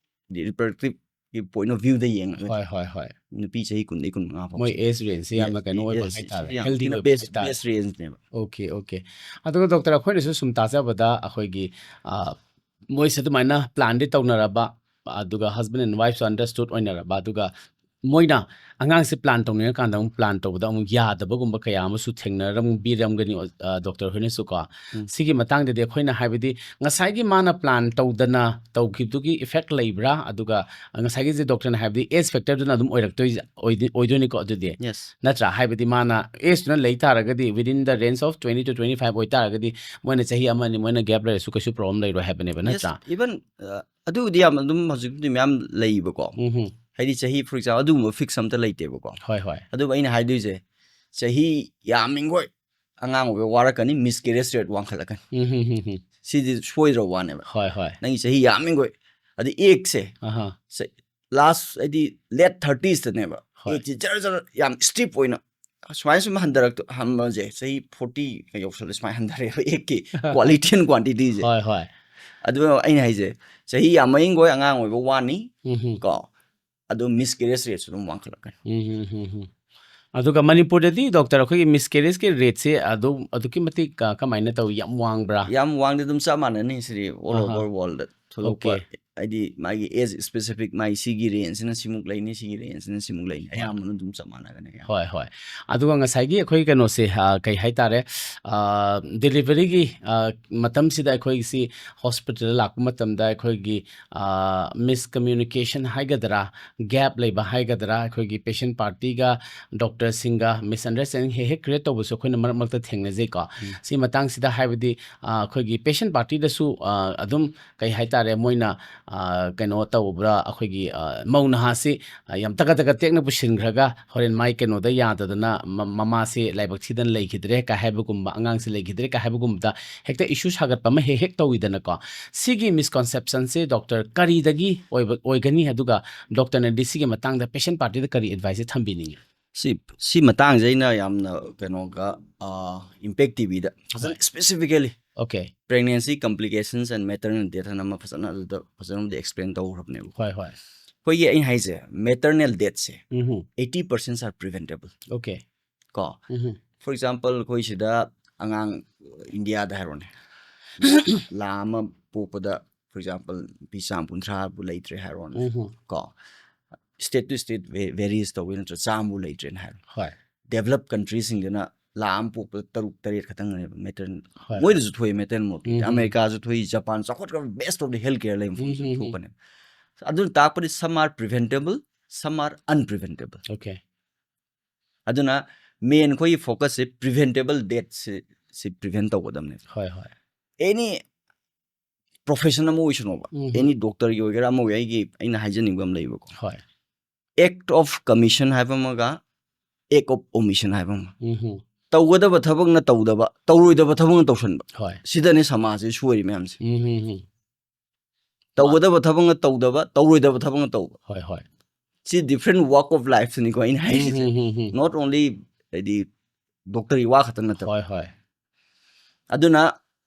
reproductive ꯒꯤ point of view ꯗ ꯌꯦꯡꯉꯒꯗꯤ꯫ ꯍꯣꯏ, ꯍꯣꯏ, ꯍꯣꯏ꯫ ꯅꯨꯄꯤ ꯆꯍꯤ ꯀꯨꯟꯗꯒꯤ ꯀꯨꯟꯃꯉꯥ ꯐꯥꯎ꯫ ꯃꯣꯏ age range ꯁꯦ ꯌꯥꯝꯅ ꯀꯩꯅꯣ ꯑꯣꯏꯕ ꯍꯥꯏꯇꯥꯔꯦ, ꯌꯥꯝ healthy ꯊꯤꯅ ꯑꯣꯏꯕ best, ꯍꯥꯏꯇꯥꯔꯦ꯫ Best range ꯅꯦꯕ꯫ Okay, okay꯫ ꯑꯗꯨꯒ doctor, ꯑꯩꯈꯣꯏꯅꯁꯨ ꯁꯨꯝ ꯇꯥꯖꯕꯗ ꯑꯩꯈꯣꯏꯒꯤ, ꯑ, ꯃꯣꯏꯁꯦ ꯑꯗꯨꯃꯥꯏꯅ plan ꯗꯤ ꯇꯧꯅꯔꯕ, ꯑꯗꯨꯒ husband and wife ꯁꯨ understood ꯑꯣꯏꯅꯔꯕ, ꯑꯗꯨꯒ ꯃꯣꯏꯅ ꯑꯉꯥꯡꯁꯦ plan ꯇꯧꯅꯤꯡꯉꯀꯥꯟꯗ ꯑꯃꯨꯛ plan ꯇꯧꯕꯗ ꯑꯃꯨꯛ ꯌꯥꯗꯕꯒꯨꯝꯕ ꯀꯌꯥ ꯑꯃꯁꯨ ꯊꯦꯡꯅꯔꯝꯕꯤꯔꯝꯒꯅꯤ, ꯑ, doctor ꯍꯣꯏꯅꯁꯨ ꯀꯣ꯫ ꯎꯝ꯫ ꯁꯤꯒꯤ ꯃꯇꯥꯡꯗꯗꯤ ꯑꯩꯈꯣꯏꯅ ꯍꯥꯏꯕꯗꯤ ꯉꯁꯥꯏꯒꯤ ꯃꯥꯅ plan ꯇꯧꯗꯅ ꯇꯧꯈꯤꯕꯗꯨꯒꯤ effect ꯂꯩꯕ꯭ꯔꯥ? ꯑꯗꯨꯒ ꯉꯁꯥꯏꯒꯤꯁꯦ doctor ꯅ ꯍꯥꯏꯕꯗꯤ age factor ꯗꯨꯅ ꯑꯗꯨꯝ ꯑꯣꯏꯔꯛꯇꯣꯏ-, ꯑꯣꯏꯗꯤ-, ꯑꯣꯏꯗꯣꯏꯅꯤꯀꯣ ꯑꯗꯨꯗꯤ? Yes꯫ ꯅꯠꯇ꯭ꯔꯥ? ꯍꯥꯏꯕꯗꯤ ꯃꯥꯅ age ꯇꯨꯅ ꯂꯩ ꯇꯥꯔꯒꯗꯤ within the range of twenty to twenty five ꯑꯣꯏꯇꯥꯔꯒꯗꯤ ꯃꯣꯏꯅ ꯆꯍꯤ ꯑꯃ ꯑꯅꯤ ꯃꯣꯏꯅ gap ꯂꯩꯔꯁꯨ ꯀꯩꯁꯨ problem ꯂꯩꯔꯣꯏ ꯍꯥꯏꯕꯅꯦꯕ, Yes, ꯅꯠꯇ꯭ꯔꯥ? Even, ꯑ, ꯑꯗꯨꯕꯨꯗꯤ ꯌꯥꯝ ꯑꯗꯨꯝ ꯍꯧꯖꯤꯛꯄꯨꯗꯤ ꯃꯌꯥꯝ ꯂꯩꯕꯀꯣ꯫ ꯎꯝ ꯍꯝ꯫ ꯍꯥꯏꯗꯤ ꯆꯍꯤ, for example, ꯑꯗꯨꯒꯨꯝꯕ fix ꯑꯝꯇ ꯂꯩꯇꯦꯕꯀꯣ꯫ ꯍꯣꯏ, ꯍꯣꯏ꯫ ꯑꯗꯨꯕꯨ ꯑꯩꯅ ꯍꯥꯏꯗꯣꯏꯁꯦ, ꯆꯍꯤ ꯌꯥꯝꯃꯤꯈꯣꯏ ꯑꯉꯥꯡ ꯑꯣꯏꯕ ꯋꯥꯔꯛꯀꯅꯤ, miscarriage rate ꯋꯥꯡꯈꯠꯂꯛꯀꯅꯤ꯫ ꯎꯝ ꯍꯝ ꯍꯝ ꯍꯝ꯫ ꯁꯤꯗꯤ ꯁꯣꯏꯗ꯭ꯔꯕ ꯋꯥꯅꯦꯕ꯫ ꯍꯣꯏ, ꯍꯣꯏ꯫ ꯅꯪꯒꯤ ꯆꯍꯤ ꯌꯥꯝꯃꯤꯈꯣꯏ, ꯑꯗꯩ age ꯁꯦ, ꯑꯍꯥ꯫ ꯆ-, last ꯍꯥꯏꯗꯤ late thirties ꯇꯅꯦꯕ꯫ ꯍꯣꯏ꯫ Age ꯁꯦ ꯖꯔ ꯖꯔ ꯌꯥꯝ steep ꯑꯣꯏꯅ ꯁꯨꯃꯥꯏꯅ ꯁꯨꯝ ꯍꯟꯊꯔꯛꯇ-, ꯍꯟꯕꯁꯦ ꯆꯍꯤ forty ꯀ ꯌꯧꯁꯜꯂꯦ, ꯁꯨꯃꯥꯏꯅ ꯍꯟꯊꯔꯛꯑꯦꯕ age ꯀꯤ quality and quantity ꯁꯦ꯫ ꯍꯣꯏ, ꯍꯣꯏ꯫ ꯑꯗꯨꯅ ꯑꯩꯅ ꯍꯥꯏꯁꯦ, ꯆꯍꯤ ꯌꯥꯝꯃꯛꯏꯈꯣꯏ ꯑꯉꯥꯡ ꯑꯣꯏꯕ ꯋꯥꯅꯤ, ꯎꯝ ꯍꯝ꯫ ꯀꯣ꯫ ꯑꯗꯣ miscarriage rate ꯁꯨ ꯑꯗꯨꯝ ꯋꯥꯡꯈꯠꯂꯛꯀꯅꯤ꯫ ꯎꯝ ꯍꯝ ꯍꯝ ꯍꯝ꯫ ꯑꯗꯨꯒ ꯃꯅꯤꯄꯨꯔꯗꯗꯤ doctor ꯑꯩꯈꯣꯏꯒꯤ miscarriage ꯀꯤ rate ꯁꯦ ꯑꯗꯨꯝ ꯑꯗꯨꯛꯀꯤ ꯃꯇꯤꯛ, ꯑ, ꯀꯃꯥꯏꯅ ꯇꯧꯏ? ꯌꯥꯝ ꯋꯥꯡꯕ꯭ꯔꯥ? ꯌꯥꯝ ꯋꯥꯡꯗꯦ, ꯑꯗꯨꯝ ꯆꯞ ꯃꯥꯟꯅꯅꯤ ꯁꯤꯗꯤ all ꯑꯍꯥ꯫ Over world ꯗ ꯊꯣꯛꯂꯛꯄ꯫ Okay꯫ ꯍꯥꯏꯗꯤ ꯃꯥꯒꯤ age specific, ꯃꯥꯒꯤ ꯁꯤꯒꯤ range ꯁꯤꯅ ꯁꯤꯃꯨꯛ ꯂꯩꯅꯤ, ꯁꯤꯒꯤ range ꯁꯤꯅ ꯁꯤꯃꯨꯛ ꯂꯩꯅꯤ, ꯑꯌꯥꯝꯕꯅ ꯑꯗꯨꯝ ꯆꯞ ꯃꯥꯟꯅꯒꯅꯤ꯫ ꯍꯣꯏ, ꯍꯣꯏ꯫ ꯑꯗꯨꯒ ꯉꯁꯥꯏꯒꯤ ꯑꯩꯈꯣꯏ ꯀꯩꯅꯣꯁꯦ, ꯑ, ꯀꯩ ꯍꯥꯏꯇꯥꯔꯦ, ꯑ, delivery ꯒꯤ, ꯑ, ꯃꯇꯝꯁꯤꯗ ꯑꯩꯈꯣꯏꯒꯤ ꯁꯤ hospital ꯗ ꯂꯥꯛꯄ ꯃꯇꯝꯗ ꯑꯩꯈꯣꯏꯒꯤ, ꯑ, miscommunication ꯍꯥꯏꯒꯗ꯭ꯔꯥ, gap ꯂꯩꯕ ꯍꯥꯏꯒꯗ꯭ꯔꯥ, ꯑꯩꯈꯣꯏꯒꯤ patient party ꯒ doctor ꯁꯤꯡꯒ misunderstanding ꯍꯦꯛ ꯍꯦꯛ create ꯇꯧꯕꯁꯨ ꯑꯩꯈꯣꯏꯅ ꯃꯔꯛ ꯃꯔꯛꯇ ꯊꯦꯡꯅꯖꯩꯀꯣ꯫ ꯎꯝ꯫ ꯁꯤ ꯃꯇꯥꯡꯁꯤꯗ ꯍꯥꯏꯕꯗꯤ, ꯑ, ꯑꯩꯈꯣꯏꯒꯤ patient party ꯗꯁꯨ, ꯑ, ꯑꯗꯨꯝ ꯀꯩ ꯍꯥꯏꯇꯥꯔꯦ, ꯃꯣꯏꯅ, ꯑ, ꯀꯩꯅꯣ ꯇꯧꯕ꯭ꯔꯥ, ꯑꯩꯈꯣꯏꯒꯤ, ꯑ, ꯃꯧ ꯅꯍꯥꯁꯤ, ꯑ, ꯌꯥꯝ ꯇꯀꯠ ꯇꯀꯠ ꯇꯦꯛꯅ ꯄꯨꯁꯤꯟꯈ꯭ꯔꯒ ꯍꯣꯔꯦꯟ ꯃꯥꯏ ꯀꯩꯅꯣꯗ ꯌꯥꯗꯗꯅ ꯃ-, ꯃꯃꯥꯁꯤ ꯂꯥꯏꯕꯛ ꯊꯤꯗꯅ ꯂꯩꯈꯤꯗ꯭ꯔꯦ ꯀꯥꯏ ꯍꯥꯏꯕꯒꯨꯝꯕ, ꯑꯉꯥꯡꯁꯤ ꯂꯩꯈꯤꯗ꯭ꯔꯦ ꯀꯥꯏ ꯍꯥꯏꯕꯒꯨꯝꯕꯗ ꯍꯦꯛꯇ issue ꯁꯥꯒꯠꯄ ꯑꯃ ꯍꯦꯛ ꯍꯦꯛ ꯇꯧꯋꯤꯗꯅꯀꯣ꯫ ꯁꯤꯒꯤ misconception ꯁꯦ doctor ꯀꯔꯤꯗꯒꯤ ꯑꯣꯏꯕ, ꯑꯣꯏꯒꯅꯤ? ꯑꯗꯨꯒ doctor ꯅꯗꯤ ꯁꯤꯒꯤ ꯃꯇꯥꯡꯗ patient party ꯗ ꯀꯔꯤ advice ꯁꯦ ꯊꯝꯕꯤꯅꯤꯡꯉꯤ? ꯁꯤ, ꯁꯤ ꯃꯇꯥꯡꯁꯦ ꯑꯩꯅ ꯌꯥꯝꯅ ꯀꯩꯅꯣꯒ, ꯑ, Impact T V ꯗ ꯐꯖꯅ ꯍꯣꯏ꯫ specifically Okay. Pregnancy Complications and Maternal Death ꯍꯥꯏꯅ ꯑꯃ ꯐꯖꯅ ꯑꯗꯨꯗ ꯐꯖꯅꯕꯨꯗꯤ explain ꯇꯧꯈ꯭ꯔꯕꯅꯦꯕ꯫ ꯍꯣꯏ, ꯍꯣꯏ꯫ ꯑꯩꯈꯣꯏꯒꯤ ꯑꯩꯅ ꯍꯥꯏꯁꯦ, maternal death say mm-hmm. eighty percent are preventable Okay. ꯀꯣ꯫ ꯎꯝꯍꯨꯝ꯫ For example, ꯑꯩꯈꯣꯏ ꯁꯤꯗ ꯑꯉꯥꯡ ꯏꯟꯗꯤꯌꯥꯗ ꯍꯥꯏꯔꯣꯅꯦ, ꯂꯥ ꯑꯃ ꯄꯣꯛꯄꯗ, for example, ꯅꯨꯄꯤ ꯆꯥꯝ ꯀꯨꯟꯊ꯭ꯔꯥꯕꯨ ꯂꯩꯇ꯭ꯔꯦ ꯍꯥꯏꯔꯣꯅꯦ ꯎꯝꯍꯨꯝ꯫ ꯀꯣ꯫ State to state va-, varies ꯇꯧꯋꯤ ꯅꯠꯇ꯭ꯔꯥ, ꯆꯥꯝꯃꯕꯨ ꯂꯩꯇ꯭ꯔꯦꯅ ꯍꯥꯏꯔꯣ꯫ ꯍꯣꯏ꯫ Developed country ꯁꯤꯡꯗꯅ ꯂꯥ ꯑꯃ ꯄꯣꯛꯄꯗ ꯇꯔꯨꯛ ꯇꯔꯦꯠ ꯈꯛꯇꯪ ꯂꯩꯕ maternal꯫ ꯍꯣꯏ, ꯍꯣꯏ꯫ ꯃꯣꯏꯗꯁꯨ ꯊꯣꯛꯑꯦ maternal mortality꯫ ꯎꯝ, ꯎꯝ꯫ ꯑꯃꯦꯔꯤꯀꯥꯁꯨ ꯊꯣꯛꯏ, Japan, ꯆꯥꯎꯈꯠꯈ꯭ꯔꯕ best of the health care ꯂꯩꯕ ꯃꯐꯝꯁꯨ ꯎꯝ, ꯎꯝ, ꯎꯝ꯫ ꯊꯣꯛꯄꯅꯦꯕ꯫ ꯑꯗꯨꯅ ꯇꯥꯛꯄꯗꯤ some are preventable, some are unpreventable꯫ Okay. ꯑꯗꯨꯅ main ꯑꯩꯈꯣꯏꯒꯤ focus ꯁꯦ preventable death ꯁꯤ, ꯁꯤ prevent ꯇꯧꯒꯗꯕꯅꯦꯕ꯫ ꯍꯣꯏ, ꯍꯣꯏ꯫ Any profession ꯑꯃ ꯑꯣꯏꯁꯅꯣꯕ, ꯎꯝ꯫ any doctor ꯒꯤ ꯑꯣꯏꯒꯦꯔꯥ, ꯑꯃ ꯑꯣꯏꯒꯦꯔꯥ, ꯑꯩꯒꯤ, ꯑꯩꯅ ꯍꯥꯏꯖꯅꯤꯡꯕ ꯑꯃ ꯂꯩꯕꯀꯣ꯫ ꯍꯣꯏ꯫ Act of commission ꯍꯥꯏꯕ ꯑꯃꯒ, act of omission ꯍꯥꯏꯕ ꯑꯃꯒ꯫ ꯎꯝꯍꯨꯝ꯫ ꯇꯧꯒꯗꯕ ꯊꯕꯛꯅ ꯇꯧꯗꯕ, ꯇꯧꯔꯣꯏꯗꯕ ꯊꯕꯛꯅ ꯇꯧꯁꯟꯕ꯫ ꯍꯣꯏ꯫ ꯁꯤꯗꯅꯦ ꯁꯃꯥꯖꯁꯦ ꯁꯣꯏꯔꯤ ꯃꯌꯥꯝꯁꯦ꯫ ꯎꯝꯍꯨꯝ꯫ ꯇꯧꯒꯗꯕ ꯊꯕꯛꯅ ꯇꯧꯗꯕ, ꯇꯧꯔꯣꯏꯗꯕ ꯊꯕꯛꯅ ꯇꯧꯕ꯫ ꯍꯣꯏ, ꯍꯣꯏ꯫ ꯁꯤ different walk of life ꯅꯤꯀꯣ ꯑꯩꯅ ꯍꯥꯏꯔꯤꯁꯦ꯫ ꯎꯝꯍꯨꯝ, ꯎꯝꯍꯨꯝ꯫ Not only ꯍꯥꯏꯗꯤ doctor ꯒꯤ ꯋꯥ ꯈꯛꯇꯪ ꯅꯠꯇꯕ꯫ ꯍꯣꯏ, ꯍꯣꯏ꯫ ꯑꯗꯨꯅ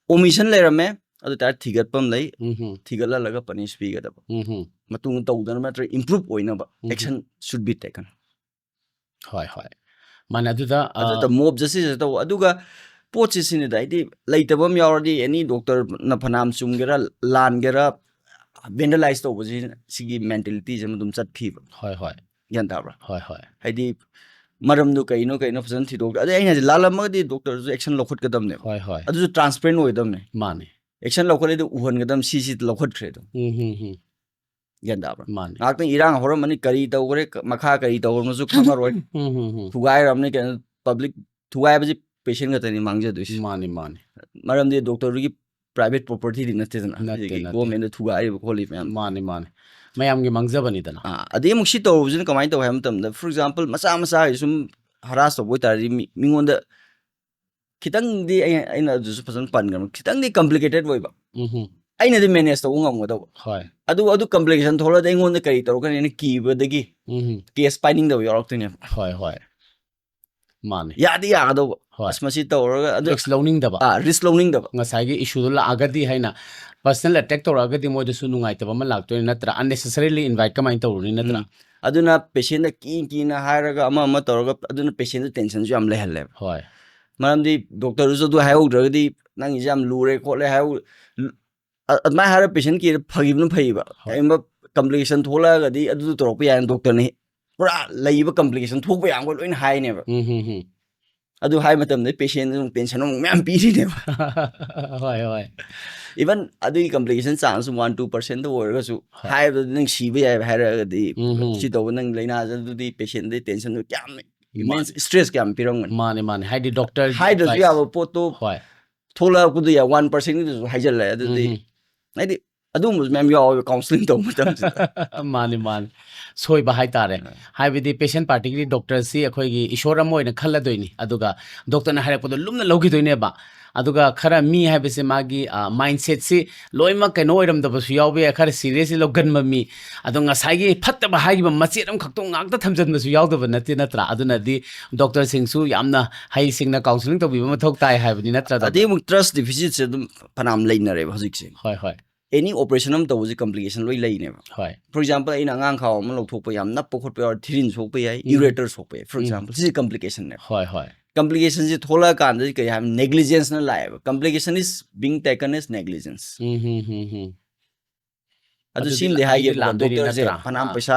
omission ꯂꯩꯔꯝꯃꯦ, ꯑꯗꯨ ꯇꯥꯔꯗꯤ ꯊꯤꯒꯠꯄ ꯑꯃ ꯂꯩ, ꯎꯝꯍꯨꯝ꯫ ꯊꯤꯒꯠꯍꯜꯂꯒ punish ꯄꯤꯒꯗꯕ꯫ ꯎꯝꯍꯨꯝ꯫ ꯃꯇꯨꯡꯗ ꯇꯧꯗꯅꯕ ꯅꯠꯇ꯭ꯔꯒ improve ꯑꯣꯏꯅꯕ ꯎꯝꯍꯨꯝ꯫ action should be taken꯫ ꯍꯣꯏ, ꯍꯣꯏ꯫ ꯃꯥꯅꯦ, ꯑꯗꯨꯗ, ꯑ, ꯑꯗꯨꯗ mob justice ꯇꯧꯕ꯫ ꯑꯗꯨꯒ ꯄꯣꯠꯁꯤ ꯁꯤꯅꯤꯗ, ꯍꯥꯏꯗꯤ ꯂꯩꯇꯕ ꯑꯃ ꯌꯥꯎꯔꯗꯤ, any doctor ꯅ ꯐꯅꯌꯥꯝ ꯆꯨꯝꯒꯦꯔꯥ ꯂꯥꯟꯒꯦꯔꯥ, ꯚꯦꯟꯗꯂꯥꯏꯁ ꯇꯧꯕꯁꯤ, ꯁꯤꯒꯤ ꯃꯦꯟꯇꯦꯂꯤꯇꯤꯁꯤ ꯑꯃ ꯑꯗꯨꯝ ꯆꯠꯈꯤꯕ꯫ ꯍꯣꯏ ꯍꯣꯏ ꯒ꯭ꯌꯥꯟ ꯇꯥꯕ꯭ꯔꯥ? ꯍꯣꯏ ꯍꯣꯏ ꯍꯥꯏꯗꯤ ꯃꯔꯝꯗꯨ ꯀꯩꯅꯣ ꯀꯩꯅꯣ ꯐꯖꯅ ꯊꯤꯗꯣꯛꯇ꯭ꯔꯦ꯫ ꯑꯗꯩ ꯑꯩꯅ ꯍꯥꯏꯁꯦ, ꯂꯥꯜꯂꯝꯃꯒꯗꯤ ꯗꯣꯛꯇꯔꯁꯨ ꯑꯦꯛꯁꯟ ꯂꯧꯈꯠꯀꯗꯕꯅꯦꯕ꯫ ꯍꯣꯏ ꯍꯣꯏ ꯑꯗꯨꯁꯨ ꯇ꯭ꯔꯥꯟꯁꯄꯦꯔꯦꯟ ꯑꯣꯏꯒꯗꯕꯅꯦ꯫ ꯃꯥꯅꯦ ꯑꯦꯛꯁꯟ ꯂꯧꯈꯠꯂꯗꯤ ꯎꯍꯟꯒꯗꯕꯅꯤ, ꯁꯤ ꯁꯤ ꯂꯧꯈꯠꯈ꯭ꯔꯦ ꯑꯗꯨꯝ꯫ ꯎꯝ ꯍꯝ ꯍꯝ ꯒ꯭ꯌꯥꯟ ꯇꯥꯕ꯭ꯔꯥ? ꯃꯥꯅꯦ ꯉꯥꯏꯍꯥꯛꯇꯪ ꯏꯔꯥꯡ ꯍꯧꯔꯝꯃꯅꯤ, ꯀꯔꯤ ꯇꯧꯈ꯭ꯔꯦ, ꯃꯈꯥ ꯀꯔꯤ ꯇꯧꯈ꯭ꯔꯕꯅꯣꯁꯨ ꯈꯪꯉꯔꯣꯏ꯫ ꯎꯝ ꯍꯝ ꯍꯝ ꯊꯨꯒꯥꯏꯔꯕꯅꯤ ꯀꯩꯅꯣ, ꯄꯕ꯭ꯂꯤꯛ ꯊꯨꯒꯥꯏꯕꯁꯤ ꯄꯦꯁꯦꯟ ꯈꯛꯇꯅꯤ ꯃꯥꯡꯖꯗꯣꯏꯁꯤ꯫ ꯃꯥꯅꯦ ꯃꯥꯅꯦ ꯃꯔꯝꯗꯤ ꯗꯣꯛꯇꯔꯗꯨꯒꯤ ꯄ꯭ꯔꯥꯏꯚꯦꯠ ꯄ꯭ꯔꯣꯄꯔꯇꯤꯗꯤ ꯅꯠꯇꯦꯗꯅ꯫ ꯅꯠꯇꯦ, ꯍꯧꯖꯤꯛꯀꯤ ꯅꯠꯇꯦ꯫ ꯒꯣꯔꯃꯦꯟꯗ ꯊꯨꯒꯥꯏꯔꯤꯕ ꯈꯣꯠꯂꯤꯕ ꯃꯌꯥꯝ꯫ ꯃꯥꯅꯦ ꯃꯥꯅꯦ ꯃꯌꯥꯝꯒꯤ ꯃꯥꯡꯖꯕꯅꯤꯗꯅ꯫ ꯑꯥ, ꯑꯗꯩ ꯑꯃꯨꯛ ꯁꯤ ꯇꯧꯔꯨꯕꯁꯤꯅ ꯀꯃꯥꯏꯅ ꯇꯧꯋꯦ ꯍꯥꯏꯕ ꯃꯇꯝꯗ, for example, ꯃꯆꯥ ꯃꯆꯥꯒꯤ ꯁꯨꯝ ꯍꯔꯥꯁ ꯇꯧꯕ ꯑꯣꯏꯇꯥꯔꯗꯤ ꯃꯤ- ꯃꯤꯉꯣꯟꯗ ꯈꯤꯇꯪꯗꯤ ꯑꯩ- ꯑꯩꯅ ꯑꯗꯨꯁꯨ ꯐꯖꯅ ꯄꯟꯈ꯭ꯔꯕ, ꯈꯤꯇꯪꯗꯤ ꯀꯝꯄ꯭ꯂꯤꯀꯦꯇꯦꯠ ꯑꯣꯏꯕ, ꯎꯝ ꯍꯝ ꯑꯩꯅꯗꯤ ꯃꯦꯅꯦꯖ ꯇꯧꯕ ꯉꯝꯒꯗꯧꯕ꯫ ꯍꯣꯏ ꯑꯗꯨ ꯑꯗꯨ ꯀꯝꯄ꯭ꯂꯤꯀꯦꯁꯟ ꯊꯣꯛꯂꯛꯑꯗꯤ ꯑꯩꯉꯣꯟꯗ ꯀꯔꯤ ꯇꯧꯔꯛꯀꯅꯤ ꯍꯥꯏꯅ ꯀꯤꯕꯗꯒꯤ ꯎꯝ ꯍꯝ ꯀꯦꯁ ꯄꯥꯏꯅꯤꯡꯗꯕ ꯌꯥꯎꯔꯛꯇꯣꯏꯅꯦꯕ꯫ ꯍꯣꯏ ꯍꯣꯏ ꯃꯥꯅꯦ ꯌꯥꯗꯤ ꯌꯥꯒꯗꯧꯕ, ꯍꯣꯏ ꯑꯁ ꯃꯁꯤ ꯇꯧꯔꯒ ꯑꯗꯨ ꯔꯤꯛꯁ ꯂꯧꯅꯤꯡꯗꯕ ꯑꯥ, ꯔꯤꯁꯛ ꯂꯧꯅꯤꯡꯗꯕ꯫ ꯉꯁꯥꯏꯒꯤ ꯏꯁꯨꯗꯣ ꯂꯥꯛꯑꯒꯗꯤ ꯍꯥꯏꯅ ꯄꯔꯁꯅꯦꯜ ꯑꯦꯇꯦꯛ ꯇꯧꯔꯛꯑꯒꯗꯤ ꯃꯣꯏꯗꯁꯨ ꯅꯨꯡꯉꯥꯏꯇꯕ ꯑꯃ ꯂꯥꯛꯇꯣꯏꯅꯤ ꯅꯠꯇ꯭ꯔꯥ? ꯑꯟꯅꯦꯁꯦꯁꯔꯤꯂꯤ ꯏꯟꯚꯥꯏꯠ ꯀꯃꯥꯏꯅ ꯇꯧꯔꯨꯅꯤ ꯅꯠꯇ꯭ꯔꯥ? ꯎꯝ. ꯑꯗꯨꯅ ꯄꯦꯁꯦꯟꯗ ꯀꯤ ꯀꯤꯅ ꯍꯥꯏꯔꯒ ꯑꯃ ꯑꯃ ꯇꯧꯔꯒ ꯑꯗꯨꯅ ꯄꯦꯁꯦꯟꯗ ꯇꯦꯟꯁꯟꯁꯨ ꯌꯥꯝ ꯂꯩꯍꯜꯂꯦꯕ꯫ ꯍꯣꯏ ꯃꯔꯝꯗꯤ ꯗꯣꯛꯇꯔꯗꯨꯁꯨ ꯑꯗꯨ ꯍꯥꯏꯍꯧꯗ꯭ꯔꯒꯗꯤ ꯅꯪꯒꯤꯁꯦ ꯌꯥꯝ ꯂꯨꯔꯦ ꯈꯣꯠꯂꯦ ꯍꯥꯏꯍꯧ-, ꯑ- ꯑꯗꯨꯃꯥꯏꯅ ꯍꯥꯏꯔꯒ ꯄꯦꯁꯦꯟ ꯀꯤꯗ ꯐꯈꯤꯕꯅ ꯐꯩꯌꯦꯕ꯫ ꯍꯣꯏ. ꯀꯔꯤꯒꯨꯝꯕ ꯀꯝꯄ꯭ꯂꯤꯀꯦꯁꯟ ꯊꯣꯛꯂꯛꯑꯒꯗꯤ ꯑꯗꯨꯗꯨ ꯇꯧꯔꯛꯄ ꯌꯥꯏꯅ ꯗꯣꯛꯇꯔꯅ ꯍꯦ-, ꯄꯨꯔꯥ ꯂꯩꯕ ꯀꯝꯄ꯭ꯂꯤꯀꯦꯁꯟ ꯊꯣꯛꯄ ꯌꯥꯝꯒ ꯂꯣꯏꯅ ꯍꯥꯏꯅꯦꯕ꯫ ꯎꯝ ꯍꯝ ꯍꯝ ꯑꯗꯨ ꯍꯥꯏ ꯃꯇꯝꯗ ꯄꯦꯁꯦꯟꯗ ꯑꯃꯨꯛ ꯇꯦꯟꯁꯟ ꯑꯃꯨꯛ ꯃꯌꯥꯝ ꯄꯤꯔꯤꯅꯦꯕ꯫ ꯍꯣꯏ ꯍꯣꯏ ꯏꯚꯟ ꯑꯗꯨꯒꯤ complication chance one two percent ꯑꯣꯏꯔꯒꯁꯨ ꯍꯣꯏ. ꯍꯥꯏꯕꯗ ꯅꯪ ꯁꯤꯕ ꯌꯥꯏꯕ ꯍꯥꯏꯔꯒꯗꯤ ꯎꯝ ꯍꯝ. ꯁꯤ ꯇꯧꯕ ꯅꯪ ꯂꯥꯏꯅꯥꯁꯦ ꯑꯗꯨꯗꯤ ꯄꯦꯁꯦꯟꯗ ꯇꯦꯟꯁꯟꯗꯣ ꯀꯌꯥꯝ ꯃꯥꯅꯦ. ꯏꯁꯇ꯭ꯔꯦꯁ ꯀꯌꯥꯝ ꯄꯤꯔꯝꯒꯅꯤ꯫ ꯃꯥꯅꯦ ꯃꯥꯅꯦ ꯍꯥꯏꯗꯤ ꯗꯣꯛꯇꯔ ꯍꯥꯏꯗ꯭ꯔꯁꯨ ꯌꯥꯕ ꯄꯣꯠꯇꯣ ꯍꯣꯏ ꯊꯣꯛꯂꯛꯄꯗꯨ ꯌꯥꯏ, ꯋꯥꯟ ꯄꯔꯁꯦꯟꯒꯤꯗꯨꯁꯨ ꯍꯥꯏꯖꯜꯂꯦ꯫ ꯑꯗꯨꯗꯤ ꯎꯝ. ꯍꯥꯏꯗꯤ ꯑꯗꯨꯒꯨꯝꯕꯁꯨ ꯃꯌꯥꯝ ꯌꯥꯎꯋꯦꯕ ꯀꯥꯎꯟꯁꯤꯂꯤꯡ ꯇꯧꯕ ꯃꯇꯝꯁꯤꯗ꯫ ꯃꯥꯅꯤ ꯃꯥꯅꯤ ꯁꯣꯏꯕ ꯍꯥꯏꯇꯥꯔꯦ꯫ ꯍꯥꯏꯕꯗꯤ ꯄꯦꯁꯦꯟ ꯄꯥꯔꯇꯤꯒꯤ ꯗꯣꯛꯇꯔꯁꯤ ꯑꯩꯈꯣꯏꯒꯤ ꯏꯁꯣꯔ ꯑꯃ ꯑꯣꯏꯅ ꯈꯜꯂꯗꯣꯏꯅꯤ, ꯑꯗꯨꯒ ꯗꯣꯛꯇꯔꯅ ꯍꯥꯏꯔꯛꯄꯗꯣ ꯂꯨꯝꯅ ꯂꯧꯈꯤꯗꯣꯏꯅꯦꯕ꯫ ꯑꯗꯨꯒ ꯈꯔ ꯃꯤ ꯍꯥꯏꯕꯁꯦ ꯃꯥꯒꯤ ꯃꯥꯏꯟꯁꯦꯠꯁꯤ ꯂꯣꯏꯅꯃꯛ ꯀꯩꯅꯣ ꯑꯣꯏꯔꯝꯗꯕꯁꯨ ꯌꯥꯎꯕ ꯌꯥꯏ, ꯈꯔ ꯁꯤꯔꯤꯌꯁꯂꯤ ꯂꯧꯒꯟꯕ ꯃꯤ꯫ ꯑꯗꯣ ꯉꯁꯥꯏꯒꯤ ꯐꯠꯇꯕ ꯍꯥꯏꯈꯤꯕ ꯃꯆꯦꯠ ꯑꯃꯈꯛꯇꯣ ꯉꯥꯛꯇ ꯊꯝꯖꯤꯟꯕꯁꯨ ꯌꯥꯎꯗꯕ ꯅꯠꯇꯦ ꯅꯠꯇ꯭ꯔꯥ? ꯑꯗꯨꯅꯗꯤ ꯗꯣꯛꯇꯔꯁꯤꯡꯁꯨ ꯌꯥꯝꯅ ꯍꯩꯁꯤꯡꯅ ꯀꯥꯎꯟꯁꯤꯂꯤꯡ ꯇꯧꯕꯤꯕ ꯃꯊꯧ ꯇꯥꯏ ꯍꯥꯏꯕꯅꯤ ꯅꯠꯇ꯭ꯔꯥ, ꯗꯣꯛꯇꯔ? ꯑꯗꯩ ꯑꯃꯨꯛ ꯇ꯭ꯔꯁ ꯗꯤꯐꯤꯁꯤꯠꯁꯦ ꯑꯗꯨꯝ ꯐꯅꯌꯥꯝ ꯂꯩꯅꯔꯦꯕ ꯍꯧꯖꯤꯛꯁꯦ꯫ ꯍꯣꯏ ꯍꯣꯏ ꯑꯦꯅꯤ ꯑꯣꯄꯔꯦꯁꯟ ꯑꯃ ꯇꯧꯕꯁꯦ ꯀꯝꯄ꯭ꯂꯤꯀꯦꯁꯟ ꯂꯣꯏ ꯂꯩꯅꯦꯕ꯫ ꯍꯣꯏ For example, ꯑꯩꯅ ꯑꯉꯥꯡ ꯈꯥꯎ ꯑꯃ ꯂꯧꯊꯣꯛꯄ, ꯌꯥꯝ ꯅꯞꯄ ꯈꯣꯠꯄ ꯌꯥꯎꯔ, ꯊꯤꯔꯤꯟ ꯁꯣꯛꯄ ꯌꯥꯏ, ꯎꯝ. ꯌꯨꯔꯦꯇꯔ ꯁꯣꯛꯄ ꯌꯥꯏ, for ꯎꯝ. example, ꯁꯤꯁꯦ ꯀꯝꯄ꯭ꯂꯤꯀꯦꯁꯟꯅꯦꯕ꯫ ꯍꯣꯏ ꯍꯣꯏ ꯀꯝꯄ꯭ꯂꯤꯀꯦꯁꯟꯁꯤ ꯊꯣꯛꯂꯛꯑꯀꯥꯟꯗꯗꯤ ꯀꯔꯤ ꯍꯥꯏꯕ, ꯅꯦꯒ꯭ꯂꯤꯖꯦꯟꯁꯅ ꯂꯥꯛꯑꯦꯕ꯫ Complication is being taken as negligence. ꯎꯝ ꯍꯝ ꯍꯝ ꯍꯝ ꯑꯗꯨ ꯑꯗꯨꯗꯤ ꯁꯤꯃꯗꯤ ꯂꯥꯛ-, ꯍꯥꯏꯒꯦꯕꯀꯣ, ꯂꯥꯛꯇꯣꯏꯅꯤ doctorꯁꯦ ꯅꯠꯇ꯭ꯔꯥ? ꯐꯅꯌꯥꯝ ꯑꯥ꯫ ꯄꯩꯁꯥ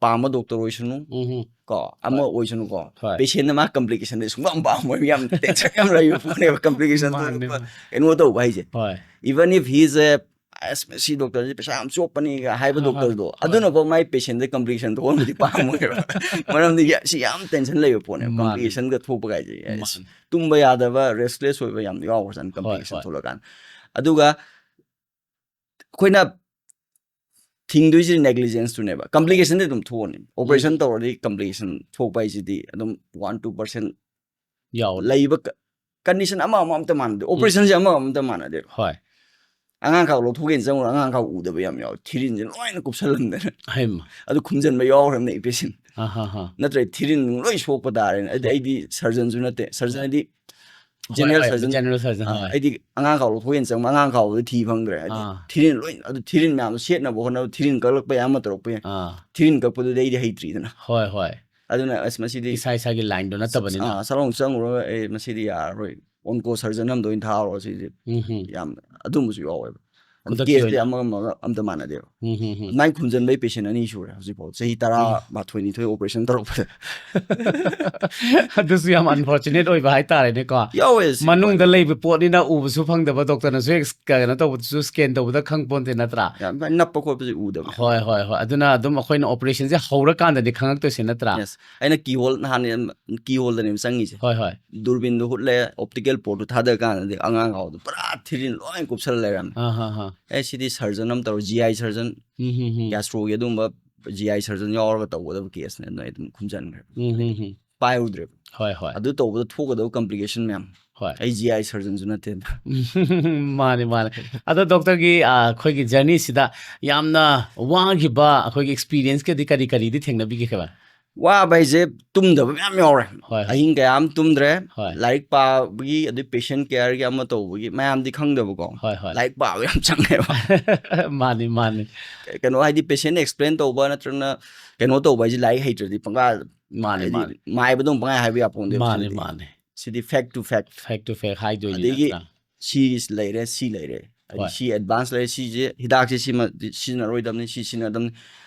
ꯄꯥꯝꯕ doctor ꯑꯣꯏꯁꯅꯨ, ꯎꯝ ꯍꯨꯝ꯫ ꯀꯣ, ꯑꯃ ꯍꯣꯏ꯫ ꯑꯣꯏꯁꯅꯨꯀꯣ, ꯍꯣꯏ꯫ Patientꯅ ꯃꯥ complicationꯗꯤ ꯁꯨꯡꯄꯥꯝ ꯄꯥꯝꯃꯣꯏ, ꯌꯥꯝ tension ꯌꯥꯝ ꯂꯩꯕ ꯄꯣꯠꯅꯦꯕ complication ꯃꯥꯅꯦ, ꯊꯣꯛꯂꯛꯄ, ꯃꯥꯅꯦ꯫ ꯀꯩꯅꯣ ꯇꯧꯕ ꯍꯥꯏꯁꯦ꯫ ꯍꯣꯏ꯫ Even if he is a, "ꯑꯁ, ꯁꯤ doctorꯁꯦ ꯄꯩꯁꯥ ꯌꯥꯝ ꯆꯣꯞꯄꯅꯤꯒ" ꯍꯥꯏꯕ ꯍꯣꯏ, ꯍꯣꯏ, doctorꯗꯣ, ꯍꯣꯏ꯫ ꯑꯗꯨꯅꯐꯥꯎ ꯃꯥꯏ patientꯗ complication ꯊꯣꯛꯍꯟꯕꯗꯤ ꯄꯥꯝꯃꯣꯏꯕ꯫ ꯃꯔꯝꯗꯤ ꯌꯥ-, ꯁꯤ ꯌꯥꯝ tension ꯂꯩꯕ ꯄꯣꯠꯅꯦꯕ, ꯃꯥꯅꯦ꯫ Complicationꯒ ꯊꯣꯛꯄ ꯀꯥꯏꯁꯦ꯫ ꯑꯁ, ꯃꯥꯅꯦ꯫ ꯇꯨꯝꯕ ꯌꯥꯗꯕ, restless ꯑꯣꯏꯕ ꯌꯥꯝ ꯌꯥꯎꯈ꯭ꯔꯖꯥꯠꯅꯤ ꯍꯣꯏ, complication ꯍꯣꯏ꯫ ꯊꯣꯛꯂꯛꯀꯥꯟꯗ꯫ ꯑꯗꯨꯒ ꯑꯩꯈꯣꯏꯅ ꯊꯤꯡꯗꯣꯏꯁꯤ negligenceꯇꯨꯅꯦꯕ꯫ Complicationꯗꯤ ꯑꯗꯨꯝ ꯊꯣꯛꯑꯅꯤ꯫ Operation ꯎꯝ꯫ ꯇꯧꯔꯗꯤ complication ꯊꯣꯛꯄ ꯍꯥꯏꯁꯤꯗꯤ ꯑꯗꯨꯝ one two percent ꯌꯥꯎꯔꯦ꯫ ꯂꯩꯕ ꯀ-, condition ꯑꯃ ꯑꯃ ꯑꯝꯇ ꯃꯥꯟꯅꯗꯦ꯫ ꯎꯝ꯫ Operationꯁꯦ ꯑꯃ ꯑꯃ ꯑꯝꯇ ꯃꯥꯟꯅꯗꯦ꯫ ꯍꯣꯏ꯫ ꯑꯉꯥꯡ ꯈꯥꯎ ꯂꯧꯊꯣꯛꯀꯦꯅ ꯆꯪꯉꯨꯔ ꯑꯉꯥꯡ ꯈꯥꯎ ꯎꯗꯕ ꯌꯥꯝ ꯌꯥꯎꯋꯦ꯫ ꯊꯤꯔꯤꯟꯁꯦ ꯂꯣꯏꯅ ꯀꯨꯞꯁꯜꯂꯝꯗꯅ꯫ ꯍꯩꯃ꯫ ꯑꯗꯨ ꯈꯨꯝꯖꯤꯟꯕ ꯌꯥꯎꯈ꯭ꯔꯕꯅꯦ patient꯫ ꯑꯍꯥ ꯍꯥ꯫ ꯅꯠꯇ꯭ꯔꯗꯤ ꯊꯤꯔꯤꯟ ꯂꯣꯏ ꯁꯣꯛꯄ ꯇꯥꯔꯦꯅꯦ꯫ ꯑꯩꯗꯤ, ꯍꯣꯏ꯫ ꯑꯩꯗꯤ surgeonꯁꯨ ꯅꯠꯇꯦ꯫ Surgeon ꯍꯥꯏꯗꯤ ꯍꯣꯏ, general ꯍꯣꯏ, surgeon꯫ General surgeon, ꯑꯥ, ꯍꯣꯏ꯫ ꯑꯩꯗꯤ ꯑꯉꯥꯡ ꯈꯥꯎ ꯂꯧꯊꯣꯛꯀꯦꯅ ꯆꯪꯕ ꯑꯉꯥꯡ ꯈꯥꯎꯗꯨꯗ ꯊꯤ ꯐꯪꯗ꯭ꯔꯦ꯫ ꯍꯥꯏꯗꯤ ꯑꯥ꯫ ꯊꯤꯔꯤꯟ ꯂꯣꯏ, ꯑꯗꯨ ꯊꯤꯔꯤꯟ ꯃꯌꯥꯝꯗꯣ ꯁꯦꯠꯅꯕ ꯍꯣꯠꯅꯕ, ꯊꯤꯔꯤꯟ ꯀꯛꯂꯛꯄ ꯌꯥꯏ, ꯑꯃ ꯇꯧꯔꯛꯄ ꯌꯥꯏ꯫ ꯑꯥ꯫ ꯊꯤꯔꯤꯟ ꯀꯛꯄꯗꯨꯗꯤ ꯑꯩꯗꯤ ꯍꯩꯇ꯭ꯔꯤꯗꯅ꯫ ꯍꯣꯏ, ꯍꯣꯏ꯫ ꯑꯗꯨꯅ ꯑꯁ ꯃꯁꯤꯗꯤ ꯏꯁꯥ ꯏꯁꯥꯒꯤ lineꯗꯣ ꯅꯠꯇꯕꯅꯤꯅ꯫ ꯑꯥ, ꯁꯠ ꯂꯥꯎ ꯆꯪꯉꯨꯔꯒ ꯑꯦ ꯃꯁꯤꯗꯤ ꯌꯥꯔꯔꯣꯏ, onco surgeon ꯑꯝꯗ ꯑꯣꯏꯅ ꯊꯥꯔꯨꯔꯣ ꯁꯤꯗꯤ꯫ ꯎꯝ ꯍꯝ꯫ ꯌꯥꯝ ꯑꯗꯨꯝꯕꯁꯨ ꯌꯥꯎꯋꯦꯕ꯫ ꯑꯗꯨ ꯈꯨꯗꯛꯀꯤ caseꯇꯤ ꯑꯣꯏꯅ꯫ ꯑꯃꯒ ꯑꯃꯒ ꯑꯝꯇ ꯃꯥꯟꯅꯗꯦꯕ꯫ ꯎꯝ ꯍꯝ ꯍꯝ꯫ ꯑꯗꯨꯃꯥꯏꯅ ꯈꯨꯝꯖꯤꯟꯕꯩ patient ꯑꯅꯤ ꯁꯨꯔꯦ ꯍꯧꯖꯤꯛꯐꯥꯎ꯫ ꯆꯍꯤ ꯎꯝ꯫ ꯇꯔꯥꯃꯥꯊꯣꯏ ꯅꯤꯊꯣꯏ operation ꯇꯧꯔꯛꯄꯗ꯫ ꯑꯗꯨꯁꯨ ꯌꯥꯝ unfortunate ꯑꯣꯏꯕ ꯍꯥꯏꯇꯥꯔꯦꯅꯦꯀꯣ꯫ ꯌꯥꯎꯋꯦ ꯁꯤ ꯃꯅꯨꯡꯗ ꯈ꯭ꯋꯥꯏꯗꯒꯤ꯫ ꯂꯩꯕ ꯄꯣꯠꯅꯤꯅ ꯎꯕꯁꯨ ꯐꯪꯗꯕ, doctorꯅꯁꯨ ꯍꯦꯛ ꯀꯩꯅꯣ ꯇꯧꯕꯗꯨꯁꯨ scan ꯇꯧꯕꯗ ꯈꯪ ꯄꯣꯟꯇꯦ ꯅꯠꯇ꯭ꯔꯥ? ꯌꯥꯝ ꯅꯞꯄ ꯈꯣꯠꯄꯁꯦ ꯎꯗꯕ꯫ ꯍꯣꯏ, ꯍꯣꯏ, ꯍꯣꯏ꯫ ꯑꯗꯨꯅ ꯑꯗꯨꯝ ꯑꯩꯈꯣꯏꯅ operationꯁꯦ ꯍꯧꯔꯀꯥꯟꯗꯗꯤ ꯈꯪꯉꯛꯇꯣꯏꯁꯦ ꯅꯠꯇ꯭ꯔꯥ? Yes꯫ ꯑꯩꯅ keyhole ꯅꯍꯥꯟ keyholeꯗꯅꯦꯕ ꯆꯪꯉꯤꯁꯦ꯫ ꯍꯣꯏ, ꯍꯣꯏ꯫ ꯗꯨꯔꯕꯤꯟꯗꯣ ꯍꯨꯠꯂꯦ, optical portꯇꯣ ꯊꯥꯗꯔꯀꯥꯟꯗꯗꯤ ꯑꯉꯥꯡ ꯈꯥꯎꯗꯣ ꯄꯨꯔꯥ ꯊꯤꯔꯤꯟ ꯂꯣꯏ ꯀꯨꯞꯁꯜꯂ ꯂꯩꯔꯝꯃꯦ꯫ ꯑꯥ, ꯍꯥ, ꯍꯥ꯫ ꯑꯦ, ꯁꯤꯗꯤ surgeon ꯑꯃ ꯇꯧꯔ, GI surgeon, ꯎꯝ, ꯍꯝ, ꯍꯝ꯫ gastroꯒꯤ ꯑꯗꯨꯝꯕ GI surgeon ꯌꯥꯎꯔꯒ ꯇꯧꯒꯗꯕ caseꯅꯦ, ꯅꯣꯏ ꯑꯗꯨꯝ ꯈꯨꯝꯖꯟꯈ꯭ꯔꯦ꯫ ꯎꯝ, ꯍꯝ, ꯍꯝ꯫ ꯄꯥꯏꯔꯨꯗ꯭ꯔꯦꯕ꯫ ꯍꯣꯏ, ꯍꯣꯏ꯫ ꯑꯗꯨ ꯇꯧꯕꯗ ꯊꯣꯛꯀꯗꯕ complication ꯃꯌꯥꯝ꯫ ꯍꯣꯏ꯫ ꯑꯩ GI surgeonꯁꯨ ꯅꯠꯇꯦ꯫ ꯃꯥꯅꯦ, ꯃꯥꯅꯦ꯫ ꯑꯗꯣ doctorꯒꯤ, ꯑ, ꯑꯩꯈꯣꯏꯒꯤ journeyꯁꯤꯗ ꯌꯥꯝꯅ ꯋꯥꯈꯤꯕ ꯑꯩꯈꯣꯏꯒꯤ experienceꯀꯗꯤ ꯀꯔꯤ ꯀꯔꯤꯗꯤ ꯊꯦꯡꯅꯕꯤꯒꯦ ꯈꯕ? ꯋꯥꯕ ꯍꯥꯏꯁꯦ ꯇꯨꯝꯗꯕ ꯃꯌꯥꯝ ꯌꯥꯎꯔꯦ꯫ ꯍꯣꯏ, ꯍꯣꯏ꯫ ꯑꯍꯤꯡ ꯀꯌꯥ ꯑꯃ ꯇꯨꯝꯗ꯭ꯔꯦ꯫ ꯍꯣꯏ꯫ ꯂꯥꯏꯔꯤꯛ ꯄꯥꯕꯒꯤ, ꯑꯗꯨ patient careꯒꯤ ꯑꯃ ꯇꯧꯕꯒꯤ ꯃꯌꯥꯝꯗꯤ ꯈꯪꯗꯕꯀꯣ꯫ ꯍꯣꯏ, ꯍꯣꯏ꯫ ꯂꯥꯏꯔꯤꯛ ꯄꯥꯕ ꯌꯥꯝ ꯆꯪꯉꯦꯕ꯫ ꯃꯥꯅꯤ, ꯃꯥꯅꯤ꯫ ꯀꯩꯅꯣ ꯍꯥꯏꯗꯤ patient explain ꯇꯧꯕ ꯅꯠꯇ꯭ꯔꯒꯅ ꯀꯩꯅꯣ ꯇꯧꯕ ꯍꯥꯏꯁꯦ ꯂꯥꯏꯔꯤꯛ ꯍꯩꯇ꯭ꯔꯗꯤ ꯄꯪꯀꯥ ꯃꯥꯅꯤ, ꯍꯥꯏꯗꯤ ꯃꯥꯅꯤ꯫ ꯃꯥꯏꯕꯗꯧ ꯄꯪꯍꯥꯏ ꯍꯥꯏꯕ ꯌꯥꯄꯣꯟꯇꯦꯕ ꯃꯥꯅꯤ, ꯁꯤꯗꯤ꯫ ꯃꯥꯅꯤ꯫ ꯁꯤꯗꯤ fact to fact꯫ Fact to fact ꯍꯥꯏꯗꯣꯏꯅꯤ ꯑꯗꯒꯤ ꯅꯠꯇ꯭ꯔꯥ? ꯁꯤ ꯂꯩꯔꯦ, ꯁꯤ ꯂꯩꯔꯦ꯫ ꯍꯥꯏꯗꯤ ꯍꯣꯏ. ꯁꯤ ꯑꯦꯗꯚꯥꯟꯁ ꯂꯩꯔꯦ, ꯁꯤꯁꯦ ꯍꯤꯗꯥꯛꯁꯦ ꯁꯤꯃ ꯁꯤꯖꯤꯟꯅꯔꯣꯏꯗꯕꯅꯤ, ꯁꯤ ꯁꯤꯖꯤꯟꯅꯗꯕꯅꯤ꯫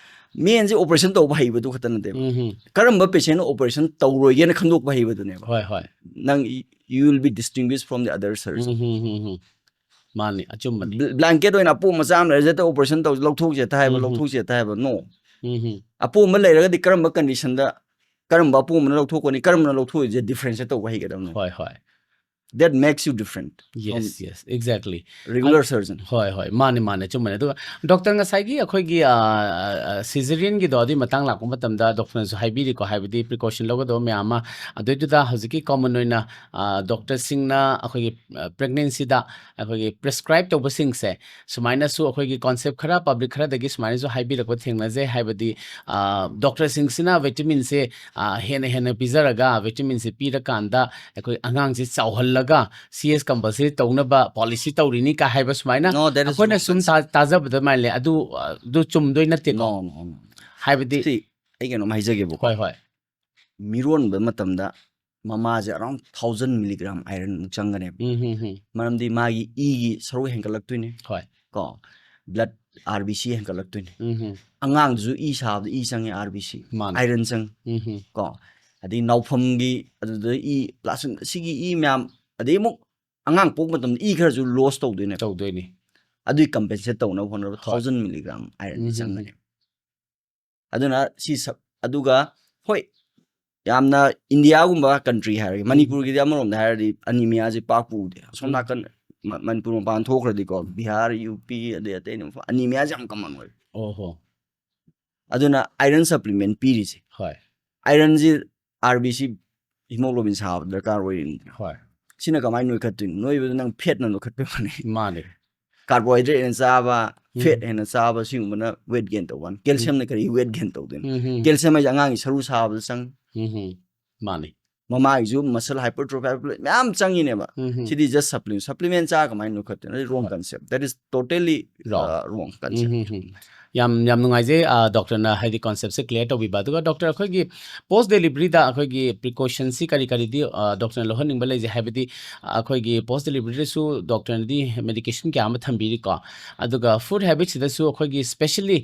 ꯃꯦꯟꯁꯦ ꯑꯣꯄꯔꯦꯁꯟ ꯇꯧꯕ ꯍꯩꯕꯗꯨ ꯈꯛꯇ ꯅꯠꯇꯦꯕ꯫ ꯎꯝ ꯍꯝ. ꯀꯔꯝꯕ ꯄꯦꯁꯦꯟꯅ ꯑꯣꯄꯔꯦꯁꯟ ꯇꯧꯔꯣꯏꯒꯦꯅ ꯈꯟꯗꯣꯛꯄ ꯍꯩꯕꯗꯨꯅꯦꯕ꯫ ꯍꯣꯏ, ꯍꯣꯏ. ꯅꯪ you will be distinguished from the other surgeon. ꯎꯝ ꯍꯝ, ꯍꯝ, ꯍꯝ. ꯃꯥꯅꯤ, ꯑꯆꯨꯝꯕꯅꯤ. ꯕ꯭ꯂ- ꯕ꯭ꯂꯥꯡꯀꯦꯠ ꯑꯣꯏꯅ ꯑꯄꯣꯝ ꯃꯆꯥ ꯑꯃ ꯂꯩꯔꯁꯦ, ꯍꯦꯛꯇ ꯑꯣꯄꯔꯦꯁꯟ ꯇꯧꯁꯦ, ꯂꯧꯊꯣꯛꯁꯦ ꯍꯦꯛꯇ ꯍꯥꯏꯕ, ꯎꯝ ꯍꯝ. ꯂꯧꯊꯣꯛꯁꯦ ꯍꯦꯛꯇ ꯍꯥꯏꯕ, ꯅꯣ꯫ ꯎꯝ ꯍꯝ. ꯑꯄꯣꯝꯕ ꯂꯩꯔꯒꯗꯤ ꯀꯔꯝꯕ ꯀꯟꯗꯤꯁꯟꯗ ꯀꯔꯝꯕ ꯑꯄꯣꯝꯕꯅ ꯂꯧꯊꯣꯛꯀꯅꯤ, ꯀꯔꯝꯕꯅ ꯂꯧꯊꯣꯛꯑꯣꯏꯁꯦ ꯗꯤꯐ꯭ꯔꯦꯟꯁꯤꯌꯦꯠ ꯇꯧꯕ ꯍꯩꯒꯗꯕꯅꯤ꯫ ꯍꯣꯏ, ꯍꯣꯏ. That makes you different from Yes, yes, exactly. regular surgeon. ꯍꯣꯏ, ꯍꯣꯏ, ꯃꯥꯅꯤ, ꯃꯥꯅꯤ, ꯑꯆꯨꯝꯕꯅꯤ꯫ ꯑꯗꯨꯒ ꯗꯣꯛꯇꯔ, ꯉꯁꯥꯏꯒꯤ ꯑꯩꯈꯣꯏꯒꯤ, ꯑ, ꯑ, ꯁꯤꯖꯔꯤꯌꯟꯒꯤꯗꯣ ꯑꯗꯨꯒꯤ ꯃꯇꯥꯡ ꯂꯥꯛꯄ ꯃꯇꯝꯗ ꯗꯣꯛꯇꯔꯅꯁꯨ ꯍꯥꯏꯕꯤꯔꯤꯀꯣ, ꯍꯥꯏꯕꯗꯤ ꯄ꯭ꯔꯤꯀꯣꯁꯟ ꯂꯧꯒꯗꯕ ꯃꯌꯥꯝ ꯑꯃ, ꯑꯗꯨꯏꯗꯨꯗ ꯍꯧꯖꯤꯛꯀꯤ ꯀꯣꯃꯟ ꯑꯣꯏꯅ, ꯑ, ꯗꯣꯛꯇꯔꯁꯤꯡꯅ ꯑꯩꯈꯣꯏꯒꯤ, ꯑ, ꯄ꯭ꯔꯦꯒꯅꯦꯟꯁꯤꯗ ꯑꯩꯈꯣꯏꯒꯤ ꯄ꯭ꯔꯤꯁꯀ꯭ꯔꯥꯏꯕ ꯇꯧꯕꯁꯤꯡꯁꯦ, ꯁꯨꯃꯥꯏꯅꯁꯨ ꯑꯩꯈꯣꯏꯒꯤ ꯀꯣꯟꯁꯦꯞ ꯈꯔ, ꯄꯕ꯭ꯂꯤꯛ ꯈꯔꯗꯒꯤ ꯁꯨꯃꯥꯏꯅꯁꯨ ꯍꯥꯏꯕꯤꯔꯛꯄ ꯊꯦꯡꯅꯖꯩ, ꯍꯥꯏꯕꯗꯤ, ꯑ, ꯗꯣꯛꯇꯔꯁꯤꯡꯁꯤꯅ ꯚꯤꯇꯥꯃꯤꯟꯁꯦ, ꯑ, ꯍꯦꯟꯅ ꯍꯦꯟꯅ ꯄꯤꯖꯔꯒ, ꯚꯤꯇꯥꯃꯤꯟꯁꯦ ꯄꯤꯔꯀꯥꯟꯗ ꯑꯩꯈꯣꯏ ꯑꯉꯥꯡꯁꯦ ꯆꯥꯎꯍꯜꯂꯒ ꯁꯤ ꯑꯦꯁ ꯀꯝꯄꯜꯁꯔꯤ ꯇꯧꯅꯕ ꯄꯣꯂꯤꯁꯤ ꯇꯧꯔꯤꯅꯤ ꯀꯥꯏ ꯍꯥꯏꯕ ꯁꯨꯃꯥꯏꯅ No, that is ꯑꯩꯈꯣꯏꯅ wrong ꯁꯨꯝ concept. ꯇꯥ-, ꯇꯥꯖꯕꯗ ꯃꯥꯜꯂꯦ꯫ ꯑꯗꯨ, ꯑꯗꯨ ꯆꯨꯝꯗꯣꯏ ꯅꯠꯇꯦꯀꯣ꯫ No, no, no. ꯍꯥꯏꯕꯗꯤ, See, ꯑꯩ ꯀꯩꯅꯣꯝ ꯍꯥꯏꯖꯒꯦꯕꯀꯣ꯫ ꯍꯣꯏ, ꯍꯣꯏ. ꯃꯤꯔꯣꯟꯕ ꯃꯇꯝꯗ ꯃꯃꯥꯁꯦ around thousand milligram iron ꯃꯨꯛ ꯆꯪꯒꯅꯦꯕ꯫ ꯎꯝ, ꯍꯝ, ꯍꯝ. ꯃꯔꯝꯗꯤ ꯃꯥꯒꯤ ꯏꯒꯤ ꯁꯔꯨꯛ ꯍꯦꯟꯒꯠꯂꯛꯇꯣꯏꯅꯦ꯫ ꯍꯣꯏ. ꯀꯣ, blood R B C ꯍꯦꯟꯒꯠꯂꯛꯇꯣꯏꯅꯦ꯫ ꯎꯝ, ꯍꯝ. ꯑꯉꯥꯡꯗꯨꯁꯨ ꯏ ꯁꯥꯕꯗ ꯏ ꯆꯪꯉꯦ, R B C, ꯃꯥꯅꯦ. iron ꯆꯪꯉꯦ꯫ ꯎꯝ, ꯍꯝ. ꯀꯣ, ꯑꯗꯩ ꯅꯥꯎꯐꯝꯒꯤ, ꯑꯗꯨꯗ ꯏ, plasma ꯁꯤꯒꯤ ꯏ ꯃꯌꯥꯝ, ꯑꯗꯩ ꯑꯃꯨꯛ ꯑꯉꯥꯡ ꯄꯣꯛꯄ ꯃꯇꯝꯗ ꯏ ꯈꯔꯁꯨ ꯂꯣꯁ ꯇꯧꯗꯣꯏꯅꯦ꯫ ꯇꯧꯗꯣꯏꯅꯤ. ꯑꯗꯨꯒꯤ ꯀꯝꯄꯦꯟꯁꯦꯠ ꯇꯧꯅꯕ ꯍꯣꯠꯅꯕ ꯍꯣꯏ. thousand milligram iron ꯎꯝ, ꯎꯝ, ꯆꯪꯒꯅꯦꯕ꯫ ꯑꯗꯨꯅ ꯁꯤ ꯁꯞ-, ꯑꯗꯨꯒ ꯍꯣꯏ, ꯌꯥꯝꯅ ꯏꯟꯗꯤꯌꯥꯒꯨꯝꯕ ꯀꯟꯇ꯭ꯔꯤ ꯍꯥꯏꯔꯒꯦ, ꯎꯝ. ꯃꯅꯤꯄꯨꯔꯒꯤꯗꯤ ꯑꯃꯔꯣꯝꯗ ꯍꯥꯏꯔꯗꯤ ꯑꯅꯤꯃꯤꯌꯥꯁꯦ ꯄꯥꯛ ꯎꯗꯦ꯫ ꯑꯁꯣꯝ ꯎꯝ. ꯅꯥꯀꯟ ꯃ-, ꯃꯅꯤꯄꯨꯔ ꯃꯄꯥꯟ ꯊꯣꯛꯈ꯭ꯔꯗꯤꯀꯣ, ꯕꯤꯍꯥꯔ, ꯌꯨ ꯄꯤ, ꯑꯗꯩ ꯑꯇꯩ ꯃꯐꯝ ꯑꯅꯤꯃꯤꯌꯥꯁꯦ ꯌꯥꯝ ꯀꯃꯟ ꯑꯣꯏ꯫ ꯑꯣꯍꯣ. ꯑꯗꯨꯅ iron supplement ꯄꯤꯔꯤꯁꯦ, ꯍꯣꯏ. ironꯁꯤ R B C hemoglobin ꯁꯥꯕ ꯗꯔꯀꯥꯔ ꯑꯣꯏꯔꯤꯅꯤ꯫ ꯍꯣꯏ. ꯁꯤꯅ ꯀꯃꯥꯏꯅ ꯅꯣꯏꯈꯠꯇꯣꯏꯅꯣ? ꯅꯣꯏꯕꯗ ꯅꯪ ꯐꯦꯠꯅ ꯅꯣꯏꯈꯠꯄꯩ ꯋꯥꯅꯤ꯫ ꯃꯥꯅꯦ. ꯀꯥꯔꯕꯣꯍꯥꯏꯗ꯭ꯔꯦꯠ ꯍꯦꯟꯅ ꯆꯥꯕ, ꯎꯝ. ꯐꯦꯠ ꯍꯦꯟꯅ ꯆꯥꯕ, ꯁꯤꯒꯨꯝꯕꯅ ꯋꯦꯠ ꯒꯦꯟ ꯇꯧꯕ ꯋꯥꯅꯤ꯫ ꯀꯦꯜꯁꯤꯌꯝꯅ ꯀꯔꯤ ꯋꯦꯠ ꯒꯦꯟ ꯇꯧꯗꯣꯏꯅꯣ? ꯎꯝ, ꯎꯝ. ꯀꯦꯜꯁꯤꯌꯝ ꯍꯥꯏꯁꯦ ꯑꯉꯥꯡꯒꯤ ꯁꯔꯨ ꯁꯥꯕꯗ ꯆꯪꯉꯤ꯫ ꯎꯝ, ꯎꯝ. ꯃꯥꯅꯦ. ꯃꯃꯥꯒꯤꯁꯨ muscle hypertrophy, hypertrophy ꯃꯌꯥꯝ ꯆꯪꯉꯤꯅꯦꯕ꯫ ꯎꯝ, ꯎꯝ. ꯁꯤꯗꯤ just supplement, supplement ꯆꯥꯔ ꯀꯃꯥꯏꯅ ꯅꯣꯏꯈꯠꯇꯣꯏꯅꯣ? That is wrong concept. That is totally Wrong. uh, wrong concept. ꯎꯝ, ꯎꯝ, ꯎꯝ. ꯌꯥꯝ ꯌꯥꯝ ꯅꯨꯡꯉꯥꯏꯖꯩ ꯗꯣꯛꯇꯔꯅ ꯍꯥꯏꯗꯤ ꯀꯣꯟꯁꯦꯞꯁꯦ ꯀ꯭ꯂꯤꯌꯥꯔ ꯇꯧꯕꯤꯕ꯫ ꯑꯗꯨꯒ ꯗꯣꯛꯇꯔ, ꯑꯩꯈꯣꯏꯒꯤ ꯄꯣꯁ ꯗꯦꯂꯤꯚꯔꯤꯗ ꯑꯩꯈꯣꯏꯒꯤ ꯄ꯭ꯔꯤꯀꯣꯁꯟꯁꯤ ꯀꯔꯤ ꯀꯔꯤꯗꯤ ꯗꯣꯛꯇꯔꯅ ꯂꯧꯍꯟꯅꯤꯡꯕ ꯂꯩꯖꯩ? ꯍꯥꯏꯕꯗꯤ ꯑꯩꯈꯣꯏꯒꯤ ꯄꯣꯁ ꯗꯦꯂꯤꯚꯔꯤꯗꯁꯨ ꯗꯣꯛꯇꯔꯅꯗꯤ ꯃꯦꯗꯤꯀꯦꯁꯟ ꯀꯌꯥ ꯑꯃ ꯊꯝꯕꯤꯔꯤꯀꯣ꯫ ꯑꯗꯨꯒ ꯐꯨꯗ ꯍꯦꯕꯤꯠꯁꯤꯗꯁꯨ ꯑꯩꯈꯣꯏꯒꯤ ꯁ꯭ꯄꯦꯁꯦꯜꯂꯤ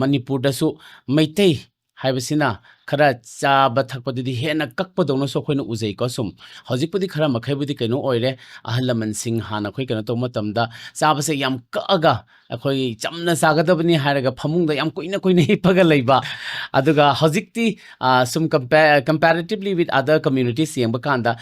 ꯃꯅꯤꯄꯨꯔꯗꯁꯨ ꯃꯩꯇꯩ ꯍꯥꯏꯕꯁꯤꯅ ꯈꯔ ꯆꯥꯕ ꯊꯛꯄꯗꯗꯤ ꯍꯦꯟꯅ ꯀꯛꯄꯗꯧꯅꯁꯨ ꯑꯩꯈꯣꯏꯅ ꯎꯖꯩꯀꯣ꯫ ꯁꯨꯝ ꯍꯧꯖꯤꯛꯄꯨꯗꯤ ꯈꯔ ꯃꯈꯩꯕꯨꯗꯤ ꯀꯩꯅꯣ ꯑꯣꯏꯔꯦ, ꯑꯍꯜ ꯂꯃꯟꯁꯤꯡ ꯍꯥꯟꯅ ꯑꯩꯈꯣꯏ ꯀꯩꯅꯣ ꯇꯧꯕ ꯃꯇꯝꯗ ꯆꯥꯕꯁꯦ ꯌꯥꯝ ꯀꯛꯑꯒ ꯑꯩꯈꯣꯏ ꯆꯝꯅ ꯆꯥꯒꯗꯕꯅꯤ ꯍꯥꯏꯔꯒ ꯐꯃꯨꯡꯗ ꯌꯥꯝ ꯀꯨꯏꯅ ꯀꯨꯏꯅ ꯍꯤꯞꯄꯒ ꯂꯩꯕ꯫ ꯑꯗꯨꯒ ꯍꯧꯖꯤꯛꯇꯤ ꯑ, ꯁꯨꯝ ꯀꯝꯄꯦ-, comparatively with other communities ꯌꯦꯡꯕ ꯀꯥꯟꯗ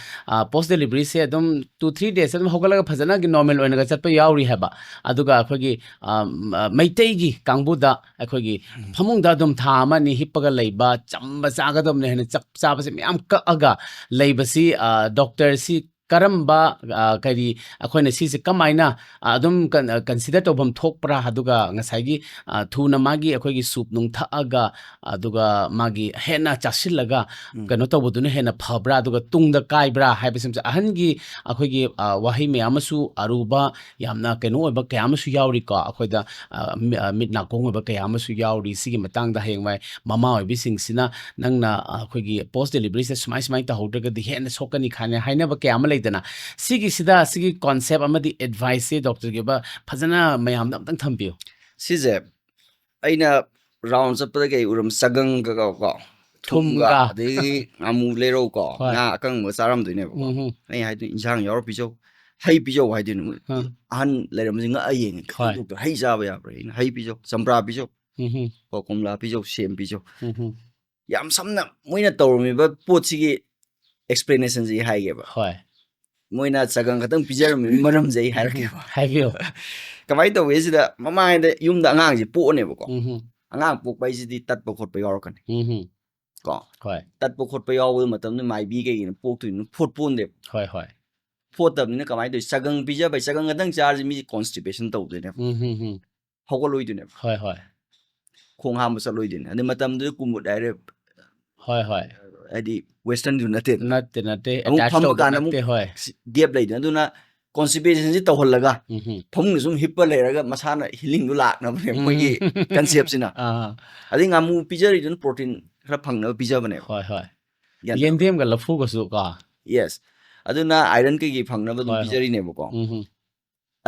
ꯄꯣꯁ ꯗꯦꯂꯤꯚꯔꯤꯁꯦ ꯑꯗꯨꯝ ꯇꯨ ꯊ꯭ꯔꯤ ꯗꯦꯖ ꯑꯗꯨꯝ ꯍꯧꯒꯠꯂꯒ ꯐꯖꯅ ꯅꯣꯔꯃꯦꯜ ꯑꯣꯏꯅꯒ ꯆꯠꯄ ꯌꯥꯎꯔꯤ ꯍꯥꯏꯕ꯫ ꯑꯗꯨꯒ ꯑꯩꯈꯣꯏꯒꯤ ꯑ, ꯃ-, ꯃꯩꯇꯩꯒꯤ ꯀꯥꯡꯕꯨꯗ ꯑꯩꯈꯣꯏꯒꯤ ꯐꯃꯨꯡꯗ ꯑꯗꯨꯝ ꯊꯥ ꯑꯃ ꯑꯅꯤ ꯍꯤꯞꯄꯒ ꯂꯩꯕ, ꯆꯝꯕ ꯆꯥꯒꯗꯕꯅꯦ ꯍꯥꯏꯅ ꯆꯞ ꯆꯥꯕꯁꯦ ꯃꯌꯥꯝ ꯀꯛꯑꯒ ꯂꯩꯕꯁꯤ, ꯑ, ꯗꯣꯛꯇꯔꯁꯤ ꯀꯔꯝꯕ, ꯑ, ꯀꯔꯤ, ꯑꯩꯈꯣꯏꯅ ꯁꯤꯁꯦ ꯀꯃꯥꯏꯅ, ꯑ, ꯑꯗꯨꯝ ꯀꯟ-, ꯑ, ꯀꯟꯁꯤꯗꯔ ꯇꯧꯐꯝ ꯊꯣꯛꯄ꯭ꯔꯥ? ꯑꯗꯨꯒ ꯉꯁꯥꯏꯒꯤ, ꯑ, ꯊꯨꯅ ꯃꯥꯒꯤ ꯑꯩꯈꯣꯏꯒꯤ ꯁꯨꯞ ꯅꯨꯡ ꯊꯛꯑꯒ, ꯑꯗꯨꯒ ꯃꯥꯒꯤ ꯍꯦꯟꯅ ꯆꯥꯁꯤꯜꯂꯒ ꯎꯝ꯫ ꯀꯩꯅꯣ ꯇꯧꯕꯗꯨꯅ ꯍꯦꯟꯅ ꯐꯕ꯭ꯔꯥ? ꯑꯗꯨꯒ ꯇꯨꯡꯗ ꯀꯥꯏꯕ꯭ꯔꯥ ꯍꯥꯏꯕꯁꯤꯃꯁꯨ ꯑꯍꯟꯒꯤ ꯑꯩꯈꯣꯏꯒꯤ, ꯑ, ꯋꯥꯍꯩ ꯃꯌꯥꯝ ꯑꯃꯁꯨ ꯑꯔꯨꯕ, ꯌꯥꯝꯅ ꯀꯩꯅꯣ ꯑꯣꯏꯕ ꯀꯌꯥ ꯑꯃꯁꯨ ꯌꯥꯎꯔꯤꯀꯣ꯫ ꯑꯩꯈꯣꯏꯗ, ꯑ, ꯃꯤ-, ꯑ, ꯃꯤꯠ ꯅꯥꯀꯣꯡ ꯑꯣꯏꯕ ꯀꯌꯥ ꯑꯃꯁꯨ ꯌꯥꯎꯔꯤ꯫ ꯁꯤꯒꯤ ꯃꯇꯥꯡꯗ ꯍꯌꯦꯡꯋꯥꯏ ꯃꯃꯥ ꯑꯣꯏꯕꯤꯁꯤꯡꯁꯤꯅ ꯅꯪꯅ, ꯑ, ꯑꯩꯈꯣꯏꯒꯤ ꯄꯣꯁ ꯗꯦꯂꯤꯚꯔꯤꯁꯦ ꯁꯨꯃꯥꯏ ꯁꯨꯃꯥꯏꯅ ꯇꯧꯍꯧꯗ꯭ꯔꯒꯗꯤ ꯍꯦꯟꯅ ꯁꯣꯛꯀꯅꯤ ꯈꯥꯏꯅ ꯍꯥꯏꯅꯕ ꯀꯌꯥ ꯑꯃ ꯂꯩꯗꯅ, ꯁꯤꯒꯤꯁꯤꯗ ꯁꯤꯒꯤ ꯀꯣꯟꯁꯦꯞ ꯑꯃꯗꯤ ꯑꯦꯗꯚꯥꯏꯁꯁꯦ ꯗꯣꯛꯇꯔꯒꯤ ꯑꯣꯏꯕ ꯐꯖꯅ ꯃꯌꯥꯝꯗ ꯑꯝꯇꯪ ꯊꯝꯕꯤꯌꯨ꯫ ꯁꯤꯁꯦ ꯑꯩꯅ ꯔꯥꯎꯟ ꯆꯠꯄꯗ ꯀꯩ ꯎꯔꯝ, ꯆꯒꯪꯒ ꯀꯣ, ꯊꯨꯝꯒ, ꯊꯨꯝꯒ꯫ ꯑꯗꯩ ꯉꯥꯃꯨ ꯂꯩꯔꯧꯀꯣ, ꯍꯣꯏ꯫ ꯉꯥ ꯑꯀꯪꯕ ꯆꯥꯔꯝꯗꯣꯏꯅꯦꯕꯀꯣ꯫ ꯎꯝ ꯍꯨꯝ꯫ ꯑꯩ ꯍꯥꯏꯗꯣꯏꯅꯤ, ꯏꯟꯁꯥꯡ ꯌꯥꯎꯔ ꯄꯤꯖꯧ, ꯍꯩ ꯄꯤꯖꯧ ꯍꯥꯏꯗꯣꯏꯅꯦ꯫ ꯃꯣꯏ ꯑꯥ꯫ ꯑꯍꯟ ꯂꯩꯔꯝꯕꯁꯤꯡꯅ ꯑꯩ ꯌꯦꯡꯉꯦ, ꯀꯩꯅꯣ ꯍꯣꯏ꯫ ꯗꯣꯛꯇꯔ, ꯍꯩ ꯆꯥꯕ ꯌꯥꯕ꯭ꯔꯥ? ꯑꯩꯅ ꯍꯩ ꯄꯤꯖꯧ, ꯆꯝꯄ꯭ꯔꯥ ꯄꯤꯖꯧ, ꯎꯝ ꯍꯨꯝ꯫ ꯀꯣ, ꯀꯣꯝꯂꯥ ꯄꯤꯖꯧ, ꯁꯦꯝ ꯄꯤꯖꯧ꯫ ꯎꯝ ꯍꯨꯝ꯫ ꯌꯥꯝ ꯁꯝꯅ ꯃꯣꯏꯅ ꯇꯧꯔꯝꯃꯤꯕ ꯄꯣꯠꯁꯤꯒꯤ ꯑꯦꯛꯁꯄ꯭ꯂꯦꯅꯦꯁꯟꯁꯤ ꯍꯥꯏꯒꯦꯕ꯫ ꯍꯣꯏ꯫ ꯃꯣꯏꯅ ꯆꯒꯪ ꯈꯛꯇꯪ ꯄꯤꯖꯔꯝꯃꯤꯕ ꯃꯔꯝꯁꯦ ꯑꯩ ꯍꯥꯏꯔꯛꯀꯦꯕ꯫ ꯍꯥꯏꯕꯤꯌꯨ꯫ ꯀꯃꯥꯏꯅ ꯇꯧꯒꯦ ꯁꯤꯗ, ꯃꯃꯥꯡꯗ ꯌꯨꯝꯗ ꯑꯉꯥꯡꯁꯦ ꯄꯣꯛꯑꯅꯦꯕꯀꯣ꯫ ꯎꯝ ꯍꯨꯝ꯫ ꯑꯉꯥꯡ ꯄꯣꯛꯄ ꯍꯥꯏꯁꯤꯗꯤ ꯇꯠꯄ ꯈꯣꯠꯄ ꯌꯥꯎꯔꯛꯀꯅꯤ꯫ ꯎꯝ ꯍꯨꯝ꯫ ꯀꯣ? ꯍꯣꯏ꯫ ꯇꯠꯄ ꯈꯣꯠꯄ ꯌꯥꯎꯕ ꯃꯇꯝꯗ ꯃꯥꯏꯕꯤ ꯀꯩꯒꯤꯅꯣ ꯄꯣꯛꯇꯣꯏꯅꯣ? ꯐꯣꯠ ꯄꯣꯟꯗꯦꯕ꯫ ꯍꯣꯏ, ꯍꯣꯏ꯫ ꯐꯣꯠꯇꯕꯅꯤꯅ ꯀꯃꯥꯏꯅ ꯇꯧꯋꯤ? ꯆꯒꯪ ꯄꯤꯖꯕ, ꯆꯒꯪ ꯈꯛꯇꯪ ꯆꯥꯔꯁꯤ ꯃꯤꯁꯦ ꯀꯣꯟꯁꯇꯤꯄꯦꯁꯟ ꯇꯧꯗꯣꯏꯅꯦꯕ꯫ ꯎꯝ ꯍꯨꯝ ꯍꯨꯝ꯫ ꯍꯧꯒꯠꯂꯣꯏꯗꯣꯏꯅꯦꯕ꯫ ꯍꯣꯏ, ꯍꯣꯏ꯫ ꯈꯣꯡ ꯍꯥꯝꯕ ꯆꯠꯂꯣꯏꯗꯣꯏꯅꯦ꯫ ꯑꯗꯩ ꯃꯇꯝꯗꯨꯗ ꯀꯨꯃꯨꯠ ꯍꯥꯏꯔꯦ꯫ ꯍꯣꯏ, ꯍꯣꯏ꯫ ꯍꯥꯏꯗꯤ ꯋꯦꯁꯇꯔꯟꯁꯨ ꯅꯠꯇꯦꯗꯅ꯫ ꯅꯠꯇꯦ, ꯅꯠꯇꯦ꯫ ꯑꯃꯨꯛ ꯑꯦꯇꯦꯆ ꯐꯝꯕ ꯇꯧꯕ ꯀꯥꯟꯗ ꯑꯃꯨꯛ ꯅꯠꯇꯦ, ꯍꯣꯏ꯫ ꯒꯦꯞ ꯂꯩꯗꯅ꯫ ꯑꯗꯨꯅ ꯀꯣꯟꯁꯇꯤꯄꯦꯁꯟꯁꯤ ꯇꯧꯍꯜꯂꯒ ꯎꯝ ꯐꯃꯨꯡꯗ ꯁꯨꯝ ꯍꯤꯞꯄ ꯂꯩꯔꯒ ꯃꯁꯥꯅ ꯍꯤꯂꯤꯡꯗꯨ ꯂꯥꯛꯅꯕꯅꯦ ꯃꯣꯏꯒꯤ ꯀꯟꯁꯦꯞꯁꯤꯅ꯫ ꯑꯥ ꯑꯗꯩ ꯉꯥꯃꯨ ꯄꯤꯖꯔꯤꯗꯨꯅ ꯄ꯭ꯔꯣꯇꯤꯟ ꯈꯔ ꯐꯪꯅꯕ ꯄꯤꯖꯕꯅꯦꯕ꯫ ꯍꯣꯏ ꯍꯣꯏ꯫ ꯒ꯭ꯌꯥꯟ ꯇꯥꯕ꯭ꯔꯥ? ꯌꯦꯟꯗꯦꯝꯒ ꯂꯐꯨꯒꯁꯨ ꯀꯣ꯫ ꯌꯦꯁ꯫ ꯑꯗꯨꯅ ꯑꯥꯏꯔꯟ ꯀꯩꯀꯩ ꯐꯪꯅꯕ ꯑꯗꯨꯝ ꯍꯣꯏ, ꯍꯣꯏ꯫ ꯄꯤꯖꯔꯤꯅꯦꯕꯀꯣ꯫ ꯎꯝ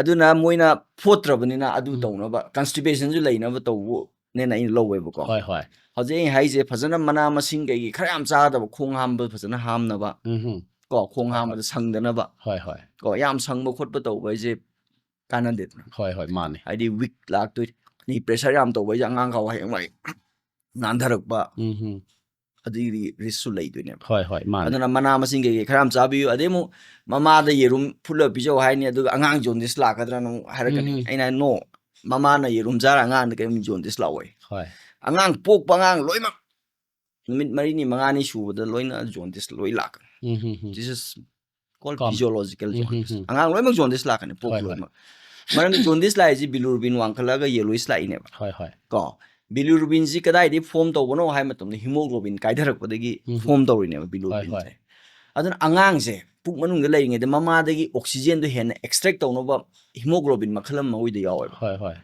ꯑꯗꯨꯅ ꯃꯣꯏꯅ ꯐꯣꯠꯇ꯭ꯔꯕꯅꯤꯅ ꯑꯗꯨ ꯎꯝ꯫ ꯇꯧꯅꯕ, ꯀꯟꯁꯇꯤꯄꯦꯁꯟꯁꯨ ꯂꯩꯅꯕ ꯇꯧꯕꯅꯦꯅ ꯑꯩꯅ ꯂꯧꯋꯦꯕꯀꯣ꯫ ꯍꯣꯏ ꯍꯣꯏ꯫ ꯍꯧꯖꯤꯛ ꯑꯩꯅ ꯍꯥꯏꯁꯦ ꯐꯖꯅ ꯃꯅꯥ ꯃꯁꯤꯡ ꯀꯩꯀꯩ ꯈꯔ ꯌꯥꯝ ꯆꯥꯗꯕ, ꯈꯣꯡ ꯍꯥꯝꯕ ꯐꯖꯅ ꯍꯥꯝꯅꯕ, ꯎꯝ ꯀꯣ, ꯈꯣꯡ ꯍꯥꯝꯕꯗ ꯁꯪꯗꯅꯕ, ꯍꯣꯏ ꯍꯣꯏ꯫ ꯀꯣ, ꯌꯥꯝ ꯁꯪꯕ ꯈꯣꯠꯄ ꯇꯧꯕ ꯍꯥꯏꯁꯦ ꯀꯥꯟꯅꯗꯦꯗꯅ꯫ ꯍꯣꯏ ꯍꯣꯏ, ꯃꯥꯅꯦ꯫ ꯍꯥꯏꯗꯤ ꯋꯤꯛ ꯂꯥꯛꯇꯣꯏꯅꯤ, ꯄ꯭ꯔꯦꯁꯔ ꯌꯥꯝ ꯇꯧꯕ ꯍꯥꯏꯁꯦ ꯑꯉꯥꯡ ꯈꯥꯎ ꯍꯌꯦꯡꯋꯥꯏ ꯅꯥꯟꯊꯔꯛꯄ, ꯎꯝ ꯑꯗꯨꯒꯤ ꯔꯤꯁꯛꯁꯨ ꯂꯩꯗꯣꯏꯅꯦꯕ꯫ ꯍꯣꯏ ꯍꯣꯏ, ꯃꯥꯅꯦ꯫ ꯑꯗꯨꯅ ꯃꯅꯥ ꯃꯁꯤꯡ ꯀꯩꯀꯩ ꯈꯔ ꯌꯥꯝ ꯆꯥꯕꯤꯌꯨ꯫ ꯑꯗꯩ ꯑꯃꯨꯛ ꯃꯃꯥꯗ ꯌꯦꯔꯨꯝ ꯐꯨꯠꯂꯒ ꯄꯤꯖꯧ ꯍꯥꯏꯅꯤ, ꯑꯗꯨꯒ ꯑꯉꯥꯡ ꯖꯣꯟꯗꯤꯁ ꯂꯥꯛꯀꯗ꯭ꯔꯥꯅ ꯑꯃꯨꯛ ꯍꯥꯏꯔꯛꯀꯅꯤ꯫ ꯎꯝ꯫ ꯑꯩꯅ ꯍꯥꯏ, "ꯅꯣ, ꯃꯃꯥꯅ ꯌꯦꯔꯨꯝ ꯆꯥꯔ ꯑꯉꯥꯡꯗ ꯀꯔꯤꯝ ꯖꯣꯟꯗꯤꯁ ꯂꯥꯛꯑꯣꯏ꯫ ꯍꯣꯏ꯫ ꯑꯉꯥꯡ ꯄꯣꯛꯄ ꯑꯉꯥꯡ ꯂꯣꯏꯅꯃꯛ ꯅꯨꯃꯤꯠ ꯃꯔꯤꯅꯤ ꯃꯉꯥꯅꯤ ꯁꯨꯕꯗ ꯂꯣꯏꯅ ꯖꯣꯟꯗꯤꯁ ꯂꯣꯏ ꯂꯥꯛꯀꯅꯤ꯫ ꯎꯝ ꯎꯝ ꯎꯝ꯫ This is called Common. physiological um, jaundice꯫ ꯎꯝ, ꯎꯝ꯫ ꯑꯉꯥꯡ ꯂꯣꯏꯅꯃꯛ ꯖꯣꯟꯗꯤꯁ ꯂꯥꯛꯀꯅꯤ, ꯄꯣꯛꯄ ꯍꯣꯏ, ꯍꯣꯏ꯫ ꯂꯣꯏꯅꯃꯛ꯫ ꯃꯔꯝꯗꯤ ꯖꯣꯟꯗꯤꯁ ꯂꯥꯛꯏꯁꯦ ꯕꯤꯂꯨꯔꯨꯕꯤꯟ ꯋꯥꯡꯈꯠꯂꯒ ꯌꯦꯂꯣꯏꯁ ꯂꯥꯛꯏꯅꯦꯕ꯫ ꯍꯣꯏ ꯍꯣꯏ꯫ ꯀꯣ, ꯕꯤꯂꯨꯔꯨꯕꯤꯟꯁꯤ ꯀꯗꯥꯏꯗꯒꯤ ꯐꯣꯝ ꯇꯧꯕꯅꯣ ꯍꯥꯏꯕ ꯃꯇꯝꯗ ꯍꯤꯃꯣꯒ꯭ꯂꯣꯕꯤꯟ ꯀꯥꯏꯊꯔꯛꯄꯗꯒꯤ ꯎꯝ꯫ ꯐꯣꯝ ꯇꯧꯔꯤꯅꯦꯕ ꯍꯣꯏ ꯕꯤꯂꯨꯔꯨꯕꯤꯟꯁꯦ꯫ ꯍꯣꯏ꯫ ꯑꯗꯨꯅ ꯑꯉꯥꯡꯁꯦ ꯄꯨꯛ ꯃꯅꯨꯡꯗ ꯂꯩꯔꯤꯉꯩꯗ ꯃꯃꯥꯗꯒꯤ ꯑꯣꯛꯁꯤꯖꯦꯟꯗꯣ ꯍꯦꯟꯅ ꯑꯦꯛꯁꯇ꯭ꯔꯦꯛ ꯇꯧꯅꯕ ꯍꯤꯃꯣꯒ꯭ꯂꯣꯕꯤꯟ ꯃꯈꯜ ꯑꯃ ꯃꯉꯣꯏꯗ ꯌꯥꯎꯋꯦꯕ꯫ ꯍꯣꯏ ꯍꯣꯏ꯫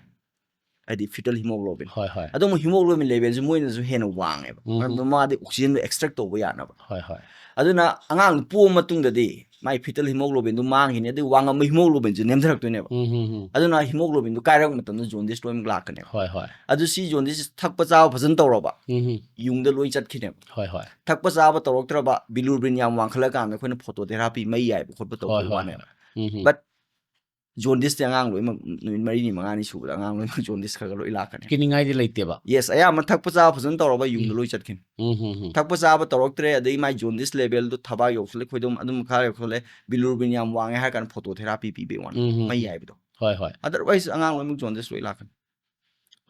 ꯍꯥꯏꯗꯤ ꯐꯤꯇꯜ ꯍꯤꯃꯣꯒ꯭ꯂꯣꯕꯤꯟ꯫ ꯍꯣꯏ ꯍꯣꯏ꯫ ꯑꯗꯨꯝ ꯍꯤꯃꯣꯒ꯭ꯂꯣꯕꯤꯟ ꯂꯦꯚꯦꯜꯁꯦ ꯃꯣꯏꯅꯁꯨ ꯍꯦꯟꯅ ꯋꯥꯡꯉꯦꯕ꯫ ꯎꯝ꯫ ꯃꯔꯝꯗꯤ ꯃꯃꯥꯗꯤ ꯑꯣꯛꯁꯤꯖꯦꯟꯗꯣ ꯑꯦꯛꯁꯇ꯭ꯔꯦꯛ ꯇꯧꯕ ꯌꯥꯅꯕ꯫ ꯍꯣꯏ ꯍꯣꯏ꯫ ꯑꯗꯨꯅ ꯑꯉꯥꯡꯗꯨ ꯄꯣꯛꯑ ꯃꯇꯨꯡꯗꯗꯤ ꯃꯥꯏ ꯐꯤꯇꯜ ꯍꯤꯃꯣꯒ꯭ꯂꯣꯕꯤꯟꯗꯨ ꯃꯥꯡꯈꯤꯅꯤ, ꯑꯗꯨ ꯋꯥꯡꯉꯝꯕ ꯍꯤꯃꯣꯒ꯭ꯂꯣꯕꯤꯟꯁꯦ ꯅꯦꯝꯊꯔꯛꯇꯣꯏꯅꯦꯕ꯫ ꯎꯝ ꯎꯝ ꯎꯝ꯫ ꯑꯗꯨꯅ ꯍꯤꯃꯣꯒ꯭ꯂꯣꯕꯤꯟꯗꯨ ꯀꯥꯏꯔꯛꯄ ꯃꯇꯝꯗ ꯖꯣꯟꯗꯤꯁ ꯂꯣꯏꯅꯃꯛ ꯂꯥꯛꯀꯅꯦꯕ꯫ ꯍꯣꯏ ꯍꯣꯏ꯫ ꯑꯗꯨ ꯁꯤ ꯖꯣꯟꯗꯤꯁ ꯊꯛꯄ ꯆꯥꯕ ꯐꯖꯅ ꯇꯧꯔꯕ ꯎꯝ ꯎꯝ꯫ ꯌꯨꯡꯗ ꯂꯣꯏ ꯆꯠꯈꯤꯅꯦꯕ꯫ ꯍꯣꯏ ꯍꯣꯏ꯫ ꯊꯛꯄ ꯆꯥꯕ ꯇꯧꯔꯛꯇ꯭ꯔꯕ, ꯕꯤꯂꯨꯔꯕꯤꯟ ꯌꯥꯝ ꯋꯥꯡꯈꯠꯂꯀꯥꯟꯗ ꯑꯩꯈꯣꯏꯅ ꯐꯣꯇꯣꯊꯦꯔꯥꯄꯤ ꯃꯩ ꯌꯥꯏꯕ ꯈꯣꯠꯄ ꯇꯧꯕ ꯍꯣꯏ ꯍꯣꯏ꯫ ꯋꯥꯅꯦꯕ꯫ ꯎꯝ ꯎꯝ꯫ But ꯖꯣꯟꯗꯤꯁꯇꯤ ꯑꯉꯥꯡ ꯂꯣꯏꯅꯃꯛ ꯅꯨꯃꯤꯠ ꯃꯔꯤꯅꯤ ꯃꯉꯥꯅꯤ ꯁꯨꯕꯗ ꯑꯉꯥꯡ ꯂꯣꯏꯅꯃꯛ ꯖꯣꯟꯗꯤꯁ ꯈꯔ ꯈꯔ ꯂꯣꯏ ꯂꯥꯛꯀꯅꯤ꯫ ꯀꯤꯅꯤꯡꯉꯥꯏꯗꯤ ꯂꯩꯇꯦꯕ꯫ ꯌꯦꯁ, ꯑꯌꯥꯝꯕ ꯊꯛꯄ ꯆꯥꯕ ꯐꯖꯅ ꯇꯧꯔꯕ ꯌꯨꯡꯗ ꯂꯣꯏ ꯆꯠꯈꯤꯅꯤ꯫ ꯎꯝ ꯎꯝ ꯎꯝ꯫ ꯊꯛꯄ ꯆꯥꯕ ꯇꯧꯔꯛꯇ꯭ꯔꯦ, ꯑꯗꯩ ꯃꯥꯏ ꯖꯣꯟꯗꯤꯁ ꯂꯦꯚꯦꯜꯗꯣ ꯊꯕꯥꯛ ꯌꯧꯁꯜꯂꯦ, ꯈꯣꯏꯗꯣꯝ ꯑꯗꯨꯝ ꯃꯈꯥ ꯌꯧꯁꯜꯂꯦ, ꯕꯤꯂꯨꯔꯕꯤꯟ ꯌꯥꯝ ꯋꯥꯡꯉꯦ ꯍꯥꯏꯔ ꯀꯥꯟꯗ ꯐꯣꯇꯣꯊꯦꯔꯥꯄꯤ ꯄꯤꯕꯩ ꯋꯥꯅꯤ, ꯎꯝ ꯎꯝ ꯃꯩ ꯎꯝ꯫ ꯌꯥꯏꯕꯗꯣ꯫ ꯍꯣꯏ ꯍꯣꯏ꯫ Otherwise ꯑꯉꯥꯡ ꯂꯣꯏꯅꯃꯛ ꯖꯣꯟꯗꯤꯁ ꯂꯣꯏ ꯂꯥꯛꯀꯅꯤ꯫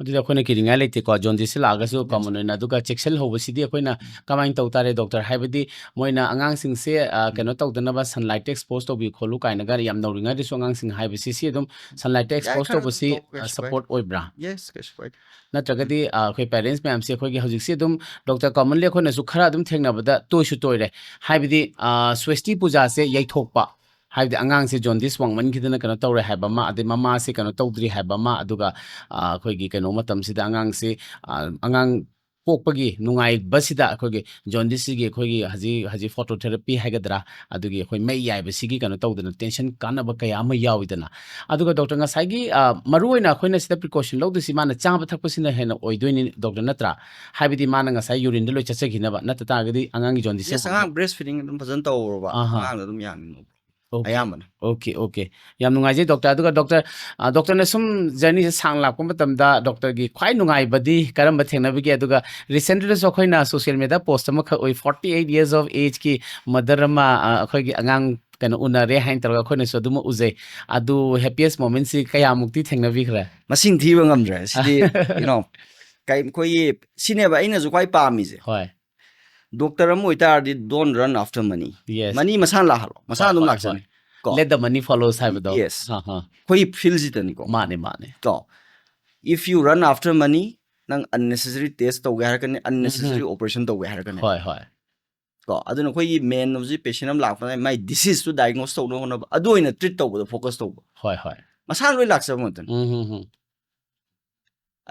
ꯑꯗꯨꯗꯤ ꯑꯩꯈꯣꯏꯅ ꯀꯤꯅꯤꯡꯉꯥꯏ ꯂꯩꯇꯦꯀꯣ, ꯖꯣꯟꯗꯤꯁꯁꯦ ꯂꯥꯛꯑꯒꯁꯨ ꯀꯃꯟ ꯑꯣꯏꯅ꯫ ꯑꯗꯨꯒ ꯆꯦꯛꯁꯤꯜꯍꯧꯕꯁꯤꯗꯤ ꯑꯩꯈꯣꯏꯅ ꯀꯃꯥꯏꯅ ꯇꯧ ꯇꯥꯔꯦ ꯗꯣꯛꯇꯔ? ꯍꯥꯏꯕꯗꯤ ꯃꯣꯏꯅ ꯑꯉꯥꯡꯁꯤꯡꯁꯦ, ꯑ, ꯀꯩꯅꯣ ꯇꯧꯗꯅꯕ, ꯁꯟꯂꯥꯏꯠꯇ ꯑꯦꯛꯁꯄꯣꯖ ꯇꯧꯕꯤꯌꯨ ꯈꯣꯠꯂꯨ ꯀꯥꯏꯅꯒ ꯌꯥꯝ ꯅꯧꯔꯤꯉꯩꯗꯁꯨ ꯑꯉꯥꯡꯁꯤꯡ ꯍꯥꯏꯕꯁꯤ ꯁꯤ ꯑꯗꯨꯝ ꯁꯟꯂꯥꯏꯠꯇ ꯌꯥꯏ, ꯑꯦꯛꯁꯄꯣꯖ ꯈꯔ ꯑꯗꯨꯝ ꯇꯧꯕꯁꯤ, ꯇꯧ, ꯀꯩꯁꯨ ꯀꯥꯏꯗꯦ꯫ ꯁꯄꯣꯔꯠ ꯑꯣꯏꯕ꯭ꯔꯥ? ꯌꯦꯁ, ꯀꯩꯁꯨ ꯀꯥꯏꯗꯦ꯫ ꯅꯠꯇ꯭ꯔꯒꯗꯤ, ꯑ, ꯑꯩꯈꯣꯏ ꯄꯦꯔꯦꯟꯁ ꯃꯌꯥꯝꯁꯦ ꯑꯩꯈꯣꯏꯒꯤ ꯍꯧꯖꯤꯛꯁꯤ ꯑꯗꯨꯝ ꯗꯣꯛꯇꯔ ꯀꯃꯟꯂꯤ ꯑꯩꯈꯣꯏꯅꯁꯨ ꯈꯔ ꯑꯗꯨꯝ ꯊꯦꯡꯅꯕꯗ ꯇꯣꯏꯁꯨ ꯇꯣꯏꯔꯦ꯫ ꯍꯥꯏꯕꯗꯤ, ꯑ, ꯁ꯭ꯋꯦꯁꯇꯤ ꯄꯨꯖꯥꯁꯦ ꯌꯩꯊꯣꯛꯄ, ꯍꯥꯏꯕꯗꯤ ꯑꯉꯥꯡꯁꯦ ꯖꯣꯟꯗꯤꯁ ꯋꯥꯡꯃꯟꯈꯤꯗꯅ ꯀꯩꯅꯣ ꯇꯧꯔꯦ ꯍꯥꯏꯕ ꯑꯃ, ꯑꯗꯩ ꯃꯃꯥꯁꯦ ꯀꯩꯅꯣ ꯇꯧꯗ꯭ꯔꯤ ꯍꯥꯏꯕ ꯑꯃ, ꯑꯗꯨꯒ, ꯑ, ꯑꯩꯈꯣꯏꯒꯤ ꯀꯩꯅꯣ ꯃꯇꯝꯁꯤꯗ ꯑꯉꯥꯡꯁꯦ, ꯑ, ꯑꯉꯥꯡ ꯄꯣꯛꯄꯒꯤ ꯅꯨꯡꯉꯥꯏꯕꯁꯤꯗ ꯑꯩꯈꯣꯏꯒꯤ ꯖꯣꯟꯗꯤꯁꯁꯤꯒꯤ ꯑꯩꯈꯣꯏꯒꯤ ꯍꯧꯖꯤꯛ, ꯍꯧꯖꯤꯛ phototherapy ꯍꯥꯏꯒꯗ꯭ꯔꯥ, ꯑꯗꯨꯒꯤ ꯑꯩꯈꯣꯏ ꯃꯩ ꯌꯥꯏꯕꯁꯤꯒꯤ ꯀꯩꯅꯣ ꯇꯧꯗꯅ tension ꯀꯥꯟꯅꯕ ꯀꯌꯥ ꯑꯃ ꯌꯥꯎꯏꯗꯅ꯫ ꯑꯗꯨꯒ doctor, ꯉꯁꯥꯏꯒꯤ, ꯑ, ꯃꯔꯨꯑꯣꯏꯅ ꯑꯩꯈꯣꯏꯅ ꯁꯤꯗ precaution ꯂꯧꯗꯣꯏꯁꯤ ꯃꯥꯅ ꯆꯥꯕ ꯊꯛꯄꯁꯤꯅ ꯍꯦꯟꯅ ꯑꯣꯏꯗꯣꯏꯅꯤ doctor, ꯅꯠꯇ꯭ꯔꯥ? ꯍꯥꯏꯕꯗꯤ ꯃꯥꯅ ꯉꯁꯥꯏ urineꯗ ꯂꯣꯏ ꯆꯠꯆꯈꯤꯅꯕ, ꯅꯠꯇ ꯇꯥꯔꯒꯗꯤ ꯑꯉꯥꯡꯒꯤ ꯖꯣꯟꯗꯤꯁꯁꯦ Yes, ꯑꯉꯥꯡ breastfeeding ꯑꯗꯨꯝ ꯐꯖꯅ ꯇꯧꯔꯕ, ꯑꯍꯥ꯫ ꯑꯉꯥꯡꯗ ꯑꯗꯨꯝ ꯌꯥꯅꯤ꯫ Okay. ꯑꯌꯥꯝꯕꯅ꯫ Okay, okay. ꯌꯥꯝ ꯅꯨꯡꯉꯥꯏꯖꯩ doctor꯫ ꯑꯗꯨꯒ doctor, ꯑ, doctorꯅ ꯁꯨꯝ journeyꯁꯦ ꯁꯥꯡ ꯂꯥꯛꯄ ꯃꯇꯝꯗ doctorꯒꯤ ꯈ꯭ꯋꯥꯏ ꯅꯨꯡꯉꯥꯏꯕꯗꯤ ꯀꯔꯝꯕ ꯊꯦꯡꯅꯕꯤꯒꯦ? ꯑꯗꯨꯒ recentlyꯗꯁꯨ ꯑꯩꯈꯣꯏꯅ social media post ꯑꯃꯈꯛ ꯎꯏ, forty eight years of ageꯀꯤ mother ꯑꯃ, ꯑ, ꯑꯩꯈꯣꯏꯒꯤ ꯑꯉꯥꯡ ꯀꯩꯅꯣ ꯎꯅꯔꯦ ꯍꯥꯏꯅ ꯇꯧꯔꯒ ꯑꯩꯈꯣꯏꯅꯁꯨ ꯑꯗꯨꯃ ꯎꯖꯩ꯫ ꯑꯗꯨ happiest momentꯁꯤ ꯀꯌꯥꯃꯨꯛꯇꯤ ꯊꯦꯡꯅꯕꯤꯈ꯭ꯔꯦ? ꯃꯁꯤꯡ ꯊꯤꯕ ꯉꯝꯗ꯭ꯔꯦ꯫ ꯁꯤꯗꯤ, you know, ꯀꯩ-, ꯑꯩꯈꯣꯏꯒꯤ ꯁꯤꯅꯦꯕ ꯑꯩꯅꯁꯨ ꯈ꯭ꯋꯥꯏ ꯄꯥꯝꯃꯤꯁꯦ꯫ ꯍꯣꯏ꯫ Doctor ꯑꯃ ꯑꯣꯏꯇꯥꯔꯗꯤ don't run after money꯫ Yes. Money ꯃꯁꯥꯅ ꯂꯥꯛꯍꯜꯂꯣ꯫ ꯃꯁꯥꯅ ꯍꯣꯏ, ꯑꯗꯨꯝ ꯍꯣꯏ, ꯂꯥꯛꯆꯅꯤ꯫ ꯍꯣꯏ꯫ ꯀꯣ? Let the money follows ꯍꯥꯏꯕꯗꯣ꯫ Yes. ꯑꯍꯥ꯫ ꯑꯩꯈꯣꯏꯒꯤ fieldꯁꯤꯗꯅꯤꯀꯣ꯫ ꯃꯥꯅꯦ, ꯃꯥꯅꯦ꯫ ꯀꯣ? If you run after money, ꯅꯪ unnecessary test ꯇꯧꯒꯦ ꯍꯥꯏꯔꯛꯀꯅꯤ, unnecessary ꯎꯝ꯫ Operation ꯇꯧꯒꯦ ꯍꯥꯏꯔꯛꯀꯅꯤ꯫ ꯍꯣꯏ, ꯍꯣꯏ꯫ ꯀꯣ? ꯑꯗꯨꯅ ꯑꯩꯈꯣꯏꯒꯤ main ꯍꯧꯖꯤꯛ patient ꯑꯃ ꯂꯥꯛꯄꯗ ꯃꯥꯏ diseaseꯇꯨ diagnose ꯇꯧꯅꯕ ꯍꯣꯠꯅꯕ, ꯑꯗꯨ ꯑꯣꯏꯅ treat ꯇꯧꯕꯗ focus ꯇꯧꯕ꯫ ꯍꯣꯏ, ꯍꯣꯏ꯫ ꯃꯁꯥꯅ ꯂꯣꯏ ꯂꯥꯛꯆꯕ ꯉꯥꯛꯇꯅꯤ꯫ ꯎꯝ, ꯍꯝ, ꯍꯝ꯫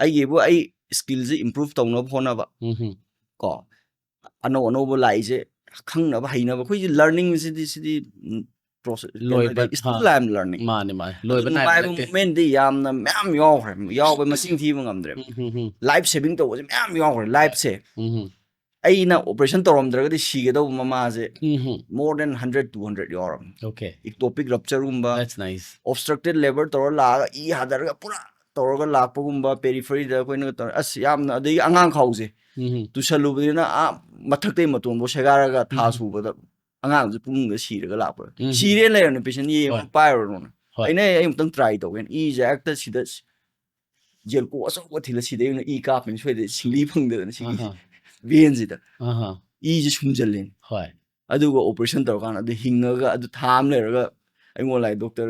ꯑꯩꯒꯤꯕꯨ ꯑꯩ skillꯁꯦ improve ꯇꯧꯅꯕ ꯍꯣꯠꯅꯕ꯫ ꯎꯝ, ꯍꯝ꯫ ꯀꯣ? ꯑꯅꯧ ꯑꯅꯧꯕ ꯂꯥꯛꯏꯁꯦ ꯈꯪꯅꯕ, ꯍꯩꯅꯕ꯫ ꯑꯩꯈꯣꯏꯁꯦ learningꯁꯤꯗꯤ, ꯁꯤꯗꯤ, ꯎꯝ, process, ꯂꯣꯏꯕ, still ah. I am learning꯫ ꯃꯥꯅꯦ, ꯃꯥꯅꯦ꯫ ꯑꯗꯨ ꯂꯣꯏꯕ ꯅꯥꯏꯕ ꯅꯨꯡꯉꯥꯏꯕ ꯅꯠꯇꯦ꯫ Momentꯗꯤ ꯌꯥꯝꯅ ꯃꯌꯥꯝ ꯌꯥꯎꯈ꯭ꯔꯦ꯫ ꯌꯥꯎꯕ ꯃꯁꯤꯡ ꯊꯤꯕ ꯉꯝꯗ꯭ꯔꯦ꯫ ꯎꯝ, ꯍꯝ, ꯍꯝ꯫ Life saving ꯇꯧꯕꯁꯦ ꯃꯌꯥꯝ ꯌꯥꯎꯈ꯭ꯔꯦ, lifeꯁꯦ꯫ ꯎꯝ, ꯍꯝ꯫ ꯑꯩꯅ operation ꯇꯧꯔꯝꯗ꯭ꯔꯒꯗꯤ ꯁꯤꯒꯗꯧꯕ ꯃꯃꯥꯁꯦ um, Hum. More than hundred, two hundred ꯌꯥꯎꯔꯕꯅꯤ꯫ Okay. Ectopic ruptureꯒꯨꯝꯕ, That's nice. Obstructed labour ꯇꯧꯔ ꯂꯥꯛꯑꯒ ꯏ ꯍꯥꯗꯔꯒ ꯄꯨꯔꯥ ꯇꯧꯔꯒ ꯂꯥꯛꯄꯒꯨꯝꯕ, peripheryꯗ ꯑꯩꯈꯣꯏꯅ ꯇꯧꯔ, ꯑꯁ, ꯌꯥꯝꯅ, ꯑꯗꯒꯤ ꯑꯉꯥꯡ ꯈꯥꯎꯁꯦ ꯎꯝ, ꯍꯝ꯫ ꯇꯨꯁꯜꯂꯨꯕꯅꯤꯅ ꯑꯥ ꯃꯊꯛꯇꯩ ꯃꯇꯣꯟꯐꯥꯎ ꯁꯦꯒꯥꯏꯔꯒ ꯊꯥ ꯎꯝ꯫ ꯁꯨꯕꯗ ꯑꯉꯥꯡꯁꯦ ꯄꯨꯡꯗ ꯁꯤꯔꯒ ꯂꯥꯛꯄ꯫ ꯎꯝ꯫ ꯁꯤꯔꯦꯅ ꯂꯩꯔꯕꯅꯦ, patient ꯌꯦꯡꯉꯣ, ꯍꯣꯏ꯫ ꯄꯥꯏꯔꯨꯔꯣꯅ꯫ ꯍꯣꯏ꯫ ꯑꯩꯅ ꯑꯩ ꯑꯃꯨꯛꯇꯪ try ꯇꯧꯒꯦꯅ ꯏꯁꯦ ꯍꯦꯛꯇ ꯁꯤꯗ ꯌꯦꯜꯀꯣ ꯑꯆꯧꯕ ꯊꯤꯜꯂ ꯁꯤꯗꯩ ꯑꯣꯏꯅ ꯏ ꯀꯥꯞꯄꯅꯤ, ꯁꯣꯏꯗ ꯁꯤꯡꯂꯤ ꯐꯪꯗꯗꯅ ꯁꯤꯒꯤ ꯑꯍꯥ꯫ Veinꯁꯤꯗ꯫ ꯑꯍꯥ꯫ ꯏꯁꯦ ꯁꯨꯝꯖꯜꯂꯦꯅꯦ꯫ ꯍꯣꯏ꯫ ꯑꯗꯨꯒ operation ꯇꯧꯔꯀꯥꯟꯗ ꯑꯗꯨ ꯍꯤꯡꯉꯒ ꯑꯗꯨ ꯊꯥ ꯑꯃ ꯂꯩꯔꯒ ꯑꯩꯉꯣꯟꯗ ꯂꯥꯛꯑꯦ, doctor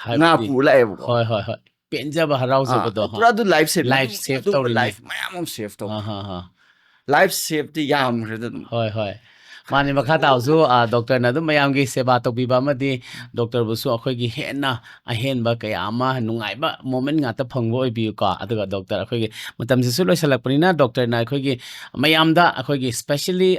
ꯍꯥꯏꯕꯗꯤ ꯉꯥ ꯄꯨꯔ ꯂꯥꯛꯑꯦꯕꯀꯣ꯫ ꯍꯣꯏ, ꯍꯣꯏ, ꯍꯣꯏ꯫ ꯄꯦꯟꯖꯕ, ꯍꯔꯥꯎꯖꯕꯗꯣ, ꯑꯥ, ꯍꯥ꯫ ꯄꯨꯔꯥ ꯑꯗꯨ life saving꯫ Life save ꯑꯗꯨꯒꯨꯝꯕ ꯇꯧꯔꯤꯅꯦ꯫ Life ꯃꯌꯥꯝ ꯑꯃ save ꯇꯧ꯫ ꯑꯥ, ꯍꯥ, ꯍꯥ꯫ Life saveꯇꯤ ꯌꯥꯝꯈ꯭ꯔꯦꯗ ꯑꯗꯨꯝ꯫ ꯍꯣꯏ, ꯍꯣꯏ꯫ ꯃꯥꯅꯤ, ꯃꯈꯥ ꯇꯥꯕꯁꯨ ꯗꯣꯛꯇꯔꯅ ꯑꯗꯨꯝ ꯃꯌꯥꯝꯒꯤ ꯁꯦꯕꯥ ꯇꯧꯕꯤꯕ ꯑꯃꯗꯤ ꯗꯣꯛꯇꯔꯕꯨꯁꯨ ꯑꯩꯈꯣꯏꯒꯤ ꯍꯦꯟꯅ ꯑꯍꯦꯟꯕ ꯀꯌꯥ ꯑꯃ, ꯅꯨꯡꯉꯥꯏꯕ ꯃꯣꯃꯦꯟ ꯉꯥꯛꯇ ꯐꯪꯕ ꯑꯣꯏꯕꯤꯌꯨꯀꯣ꯫ ꯑꯗꯨꯒ ꯗꯣꯛꯇꯔ, ꯑꯩꯈꯣꯏꯒꯤ ꯃꯇꯝꯁꯤꯁꯨ ꯂꯣꯏꯁꯤꯜꯂꯛꯄꯅꯤꯅ, ꯗꯣꯛꯇꯔꯅ ꯑꯩꯈꯣꯏꯒꯤ ꯃꯌꯥꯝꯗ, ꯑꯩꯈꯣꯏꯒꯤ specially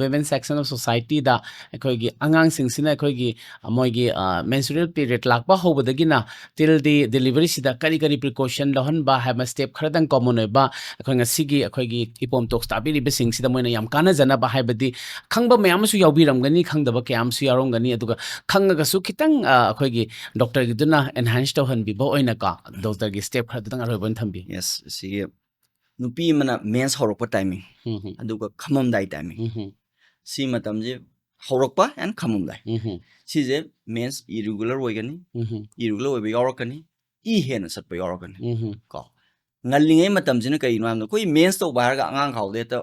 women section of societyꯗ ꯑꯩꯈꯣꯏꯒꯤ ꯑꯉꯥꯡꯁꯤꯡꯁꯤꯅ ꯑꯩꯈꯣꯏꯒꯤ ꯃꯣꯏꯒꯤ ꯃꯦꯟꯁꯨꯔꯦꯜ ꯄꯤꯔꯤꯌꯗ ꯂꯥꯛꯄ ꯍꯧꯕꯗꯒꯤꯅ till the deliveryꯁꯤꯗ ꯀꯔꯤ ꯀꯔꯤ ꯄ꯭ꯔꯤꯀꯣꯁꯟ ꯂꯧꯍꯟꯕ ꯍꯥꯏꯕ ꯁ꯭ꯇꯦꯞ ꯈꯔꯗꯪ ꯀꯣꯃꯟ ꯑꯣꯏꯕ, ꯑꯩꯈꯣꯏ ꯉꯁꯤꯒꯤ ꯑꯩꯈꯣꯏꯒꯤ ꯏꯄꯣꯝ ꯇꯣꯛꯁ ꯇꯥꯕꯤꯔꯤꯕꯁꯤꯡꯁꯤꯗ ꯃꯣꯏꯅ ꯌꯥꯝ ꯀꯥꯟꯅꯖꯅꯕ, ꯍꯥꯏꯕꯗꯤ ꯈꯪꯕ ꯃꯌꯥꯝ ꯑꯃꯁꯨ ꯌꯥꯎꯕꯤꯔꯝꯒꯅꯤ, ꯈꯪꯗꯕ ꯀꯌꯥ ꯑꯃꯁꯨ ꯌꯥꯎꯔꯝꯒꯅꯤ꯫ ꯑꯗꯨꯒ ꯈꯪꯉꯒꯁꯨ ꯈꯤꯇꯪ ꯑ, ꯑꯩꯈꯣꯏꯒꯤ ꯗꯣꯛꯇꯔꯒꯤꯗꯨꯅ ꯑꯦꯟꯍꯥꯟꯁ ꯇꯧꯍꯟꯕꯤꯕ ꯑꯣꯏꯅꯀꯣ, ꯗꯣꯛꯇꯔꯒꯤ ꯁ꯭ꯇꯦꯞ ꯈꯔꯗꯨꯗꯪ ꯑꯔꯣꯏꯕ ꯑꯣꯏꯅ ꯊꯝꯕꯤꯌꯨ꯫ ꯌꯦꯁ, ꯁꯤꯒꯤ ꯅꯨꯄꯤ ꯑꯃꯅ ꯃꯦꯟꯁ ꯍꯧꯔꯛꯄ ꯇꯥꯏꯃꯤꯡ, ꯎꯝ ꯍꯝ, ꯑꯗꯨꯒ ꯈꯝꯃꯝꯗꯥꯏ ꯇꯥꯏꯃꯤꯡ, ꯎꯝ ꯍꯝ, ꯁꯤ ꯃꯇꯝꯁꯦ ꯍꯧꯔꯛꯄ ꯑꯦꯟ ꯈꯝꯃꯝꯗꯥꯏ, ꯎꯝ ꯍꯝ, ꯁꯤꯁꯦ ꯃꯦꯟꯁ ꯏꯔꯤꯒꯨꯂꯔ ꯑꯣꯏꯒꯅꯤ, ꯎꯝ ꯍꯝ, ꯏꯔꯤꯒꯨꯂꯔ ꯑꯣꯏꯕ ꯌꯥꯎꯔꯛꯀꯅꯤ, ꯏ ꯍꯦꯟꯅ ꯆꯠꯄ ꯌꯥꯎꯔꯛꯀꯅꯤ꯫ ꯎꯝ ꯍꯝ, ꯀꯣ, ꯉꯜꯂꯤꯉꯩ ꯃꯇꯝꯁꯤꯅ ꯀꯩꯒꯤꯅꯣ ꯍꯥꯏꯕꯗ, ꯑꯩꯈꯣꯏ ꯃꯦꯟꯁ ꯇꯧꯕ ꯍꯥꯏꯔꯒ ꯑꯉꯥꯡ ꯈꯥꯎꯗ ꯍꯦꯛꯇ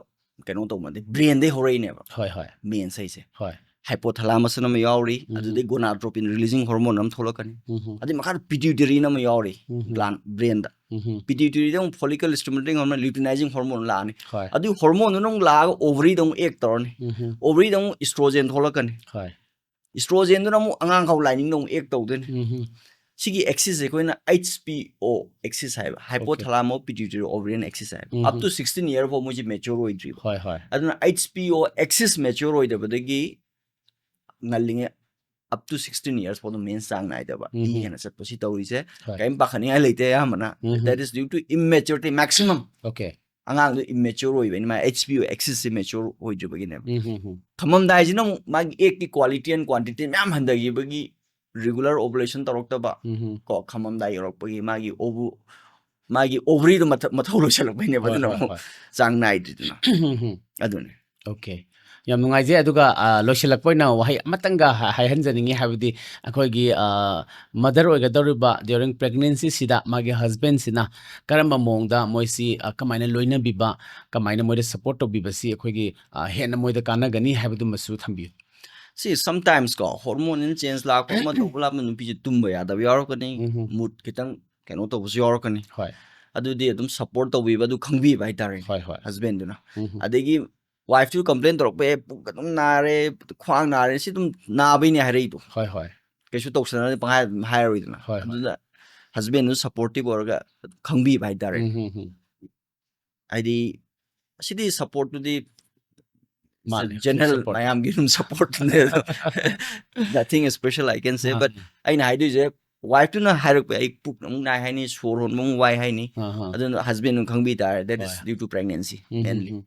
ꯀꯩꯅꯣ ꯇꯧꯕ ꯅꯠꯇꯦ, ꯕ꯭ꯔꯦꯟꯗꯩ ꯍꯧꯔꯛꯏꯅꯦꯕ꯫ ꯍꯣꯏ, ꯍꯣꯏ, ꯃꯦꯟꯁ ꯍꯥꯏꯁꯦ ꯍꯣꯏ, ꯍꯥꯏꯄꯣꯊꯂꯥꯃꯁꯅ ꯑꯃ ꯌꯥꯎꯔꯤ, ꯎꯝ꯫ ꯑꯗꯨꯗꯩ ꯒꯣꯅꯥꯗ꯭ꯔꯣꯄꯤꯟ ꯔꯤꯂꯤꯖꯤꯡ ꯍꯣꯔꯃꯣꯟ ꯑꯃ ꯊꯣꯛꯂꯛꯀꯅꯤ, ꯎꯝ ꯍꯝ, ꯑꯗꯩ ꯃꯈꯥꯗ ꯄꯤꯇ꯭ꯌꯨꯇꯔꯤꯅ ꯑꯃ ꯌꯥꯎꯔꯤ, ꯎꯝ ꯍꯝ, ꯄ꯭ꯂꯥꯟ ꯕ꯭ꯔꯦꯟꯗ꯫ ꯎꯝ ꯍꯝ, ꯄꯤꯇ꯭ꯌꯨꯇꯔꯤꯗ ꯑꯃꯨꯛ ꯐꯣꯂꯤꯀꯜ ꯁ꯭ꯇꯤꯃꯨꯂꯦꯇꯤꯡ ꯍꯣꯔꯃꯣꯟ, ꯂ꯭ꯌꯨꯇꯤꯅꯥꯏꯖꯤꯡ ꯍꯣꯔꯃꯣꯟ ꯂꯥꯛꯑꯅꯤ꯫ ꯍꯣꯏ, ꯑꯗꯨꯒꯤ ꯍꯣꯔꯃꯣꯟꯗꯨꯅ ꯑꯃꯨꯛ ꯂꯥꯛꯑꯒ ꯑꯣꯚꯔꯤꯗ ꯑꯃꯨꯛ ꯑꯦꯛ ꯇꯧꯔꯅꯤ, ꯎꯝ ꯍꯝ, ꯑꯣꯚꯔꯤꯗ ꯑꯃꯨꯛ ꯏꯁꯇ꯭ꯔꯣꯖꯦꯟ ꯊꯣꯛꯂꯛꯀꯅꯤ, ꯍꯣꯏ, ꯏꯁꯇ꯭ꯔꯣꯖꯦꯟꯗꯨꯅ ꯑꯃꯨꯛ ꯑꯉꯥꯡ ꯈꯥꯎ ꯂꯥꯏꯅꯤꯡꯗ ꯑꯃꯨꯛ ꯑꯦꯛ ꯇꯧꯗꯣꯏꯅꯤ꯫ ꯎꯝ ꯍꯝ, ꯁꯤꯒꯤ ꯑꯦꯛꯁꯤꯁ ꯑꯩꯈꯣꯏꯅ H P O axis ꯍꯥꯏꯕ, ꯍꯥꯏꯄꯣꯊꯂꯥꯃꯣ ꯄꯤꯇ꯭ꯌꯨꯇꯔꯤ ꯑꯣꯚꯔꯤꯌꯟ ꯑꯦꯛꯁꯤꯁ ꯍꯥꯏꯕ꯫ ꯎꯝ꯫ Up to sixteen year ꯐꯥꯎ ꯃꯣꯏꯁꯤ ꯃꯦꯆ꯭ꯌꯣꯔ ꯑꯣꯏꯗ꯭ꯔꯤꯕ꯫ ꯍꯣꯏ, ꯍꯣꯏ, ꯑꯗꯨꯅ H P O axis mature ꯑꯣꯏꯗꯕꯗꯒꯤ ꯉꯜꯂꯤꯉꯩ up to sixteen years ꯐꯥꯎꯗ ꯃꯦꯟꯁ ꯆꯥꯡ ꯅꯥꯏꯗꯕ, ꯏ ꯎꯝ꯫ ꯍꯦꯟꯅ ꯆꯠꯄ, ꯁꯤ ꯇꯧꯔꯤꯁꯦ ꯍꯣꯏ꯫ ꯀꯔꯤꯝ ꯄꯥꯈꯠꯅꯤꯡꯉꯥꯏ ꯂꯩꯇꯦ꯫ ꯑꯌꯥꯝꯕꯅ ꯎꯝ꯫ That is due to immaturity maximum꯫ Okay, ꯑꯉꯥꯡꯗꯣ ꯏꯝꯃꯦꯆ꯭ꯌꯣꯔ ꯑꯣꯏꯕꯅꯤ, ꯃꯥ H P O axis ꯁꯦ ꯃꯦꯆ꯭ꯌꯣꯔ ꯑꯣꯏꯗ꯭ꯔꯤꯕꯒꯤꯅꯦꯕ꯫ ꯎꯝ ꯍꯝ ꯍꯝ, ꯈꯝꯃꯝꯗꯥꯏꯁꯤꯅ ꯑꯃꯨꯛ ꯃꯥꯒꯤ ꯑꯦꯛꯀꯤ ꯀ꯭ꯋꯥꯂꯤꯇꯤ ꯑꯦꯟ ꯀ꯭ꯋꯥꯟꯇꯤꯇꯤ ꯃꯌꯥꯝ ꯍꯟꯊꯈꯤꯕꯒꯤ ꯔꯤꯒꯨꯂꯔ ꯑꯣꯚꯨꯂꯦꯁꯟ ꯇꯧꯔꯛꯇꯕ, ꯎꯝ ꯍꯝ, ꯀꯣ, ꯈꯝꯃꯝꯗꯥꯏ ꯌꯧꯔꯛꯄꯒꯤ ꯃꯥꯒꯤ ꯑꯣꯚꯨ ꯃꯥꯒꯤ ꯑꯣꯚꯔꯤꯗꯣ ꯃꯊ- ꯃꯊꯧ ꯂꯣꯏꯁꯤꯜꯂꯛꯄꯩꯅꯦꯕ꯫ ꯍꯣꯏ, ꯑꯗꯨꯅ ꯍꯣꯏ, ꯑꯃꯨꯛ ꯍꯣꯏ꯫ ꯆꯥꯡ ꯅꯥꯏꯗ꯭ꯔꯤꯗꯨꯅ꯫ ꯎꯝ ꯍꯝ, ꯑꯗꯨꯅꯤ꯫ ꯑꯣꯀꯦ, ꯌꯥꯝ ꯅꯨꯡꯉꯥꯏꯖꯩ꯫ ꯑꯗꯨꯒ ꯑ, ꯂꯣꯏꯁꯤꯜꯂꯛꯄ ꯑꯣꯏꯅ ꯋꯥꯍꯩ ꯑꯃꯇꯪꯒ ꯍꯥ- ꯍꯥꯏꯍꯟꯖꯅꯤꯡꯉꯤ, ꯍꯥꯏꯕꯗꯤ ꯑꯩꯈꯣꯏꯒꯤ ꯃꯗꯔ ꯑꯣꯏꯒꯗꯧꯔꯤꯕ during pregnancy ꯁꯤꯗ ꯃꯥꯒꯤ ꯍꯁꯕꯦꯟꯁꯤꯅ ꯀꯔꯝꯕ ꯃꯑꯣꯡꯗ ꯃꯣꯏꯁꯤ ꯑ, ꯀꯃꯥꯏꯅ ꯂꯣꯏꯅꯕꯤꯕ, ꯀꯃꯥꯏꯅ ꯃꯣꯏꯗ ꯁꯞꯄꯣꯔꯠ ꯇꯧꯕꯤꯕꯁꯤ ꯑꯩꯈꯣꯏꯒꯤ ꯑ, ꯍꯦꯟꯅ ꯃꯣꯏꯗ ꯀꯥꯟꯅꯒꯅꯤ ꯍꯥꯏꯕꯗꯨꯃꯁꯨ ꯊꯝꯕꯤꯌꯨ꯫ ꯁꯤ ꯁꯝꯇꯥꯏꯝꯁ ꯀꯣ, ꯍꯣꯔꯃꯣꯟ ꯆꯦꯟꯖ ꯂꯥꯛꯄ ꯑꯃ ꯇꯧꯕ ꯂꯥꯛꯄ ꯅꯨꯄꯤꯁꯦ ꯇꯨꯝꯕ ꯌꯥꯗꯕ ꯌꯥꯎꯔꯛꯀꯅꯤ, ꯎꯝ ꯍꯝ꯫ ꯃꯨꯠ ꯈꯤꯇꯪ ꯀꯩꯅꯣ ꯇꯧꯕꯁꯨ ꯌꯥꯎꯔꯛꯀꯅꯤ꯫ ꯍꯣꯏ, ꯑꯗꯨꯗꯤ ꯑꯗꯨꯝ ꯁꯞꯄꯣꯔꯠ ꯇꯧꯕꯤꯕ, ꯑꯗꯨ ꯈꯪꯕꯤꯕ ꯍꯥꯏꯇꯥꯔꯦ ꯍꯣꯏ, ꯍꯣꯏ, ꯍꯁꯕꯦꯟꯗꯨꯅ꯫ ꯎꯝ ꯍꯝ, ꯑꯗꯒꯤ Wife ꯇꯨ complain ꯇꯧꯔꯛꯄ, "ꯑꯦ, ꯄꯨꯛ ꯑꯗꯨꯝ ꯅꯥꯔꯦ, ꯈ꯭ꯋꯥꯡ ꯅꯥꯔꯦ, ꯁꯤ ꯑꯗꯨꯝ ꯅꯥꯕꯩꯅꯦ" ꯍꯥꯏꯔꯛꯏꯗꯣ꯫ ꯍꯣꯏ, ꯍꯣꯏ꯫ ꯀꯩꯁꯨ ꯇꯧꯁꯟꯅꯗꯦ, ꯄꯪꯍꯥꯏ ꯑꯗꯨꯝ ꯍꯥꯏꯔꯣꯏꯗꯅ꯫ ꯍꯣꯏ, ꯍꯣꯏ꯫ ꯑꯗꯨꯗ husband ꯗꯨ supportive ꯑꯣꯏꯔꯒ ꯈꯪꯕꯤꯕ ꯍꯥꯏꯇꯥꯔꯦ꯫ ꯎꯝ, ꯎꯝ, ꯎꯝ꯫ ꯍꯥꯏꯗꯤ ꯁꯤꯗꯤ support ꯇꯨꯗꯤ ꯃꯥꯅꯦ, general support꯫ ꯃꯌꯥꯝꯒꯤ ꯑꯗꯨꯝ support ꯅꯦ ꯑꯗꯣ꯫ Nothing special I can say, but ꯃꯥꯅꯦ꯫ ꯑꯩꯅ ꯍꯥꯏꯗꯣꯏꯁꯦ, wife ꯇꯨꯅ ꯍꯥꯏꯔꯛꯄ, "ꯑꯩ ꯄꯨꯛ ꯑꯃꯨꯛ ꯅꯥꯏ" ꯍꯥꯏꯅꯤ, "ꯁꯣꯔ ꯍꯣꯟꯕ ꯑꯃꯨꯛ ꯋꯥꯏ" ꯍꯥꯏꯅꯤ, ꯑꯍꯥ꯫ ꯑꯗꯨꯅ husband ꯗꯨꯅ ꯈꯪꯕꯤ ꯇꯥꯔꯦ, "That is ꯍꯣꯏ꯫ due to pregnancy um, um, mainly"꯫ ꯎꯝ꯫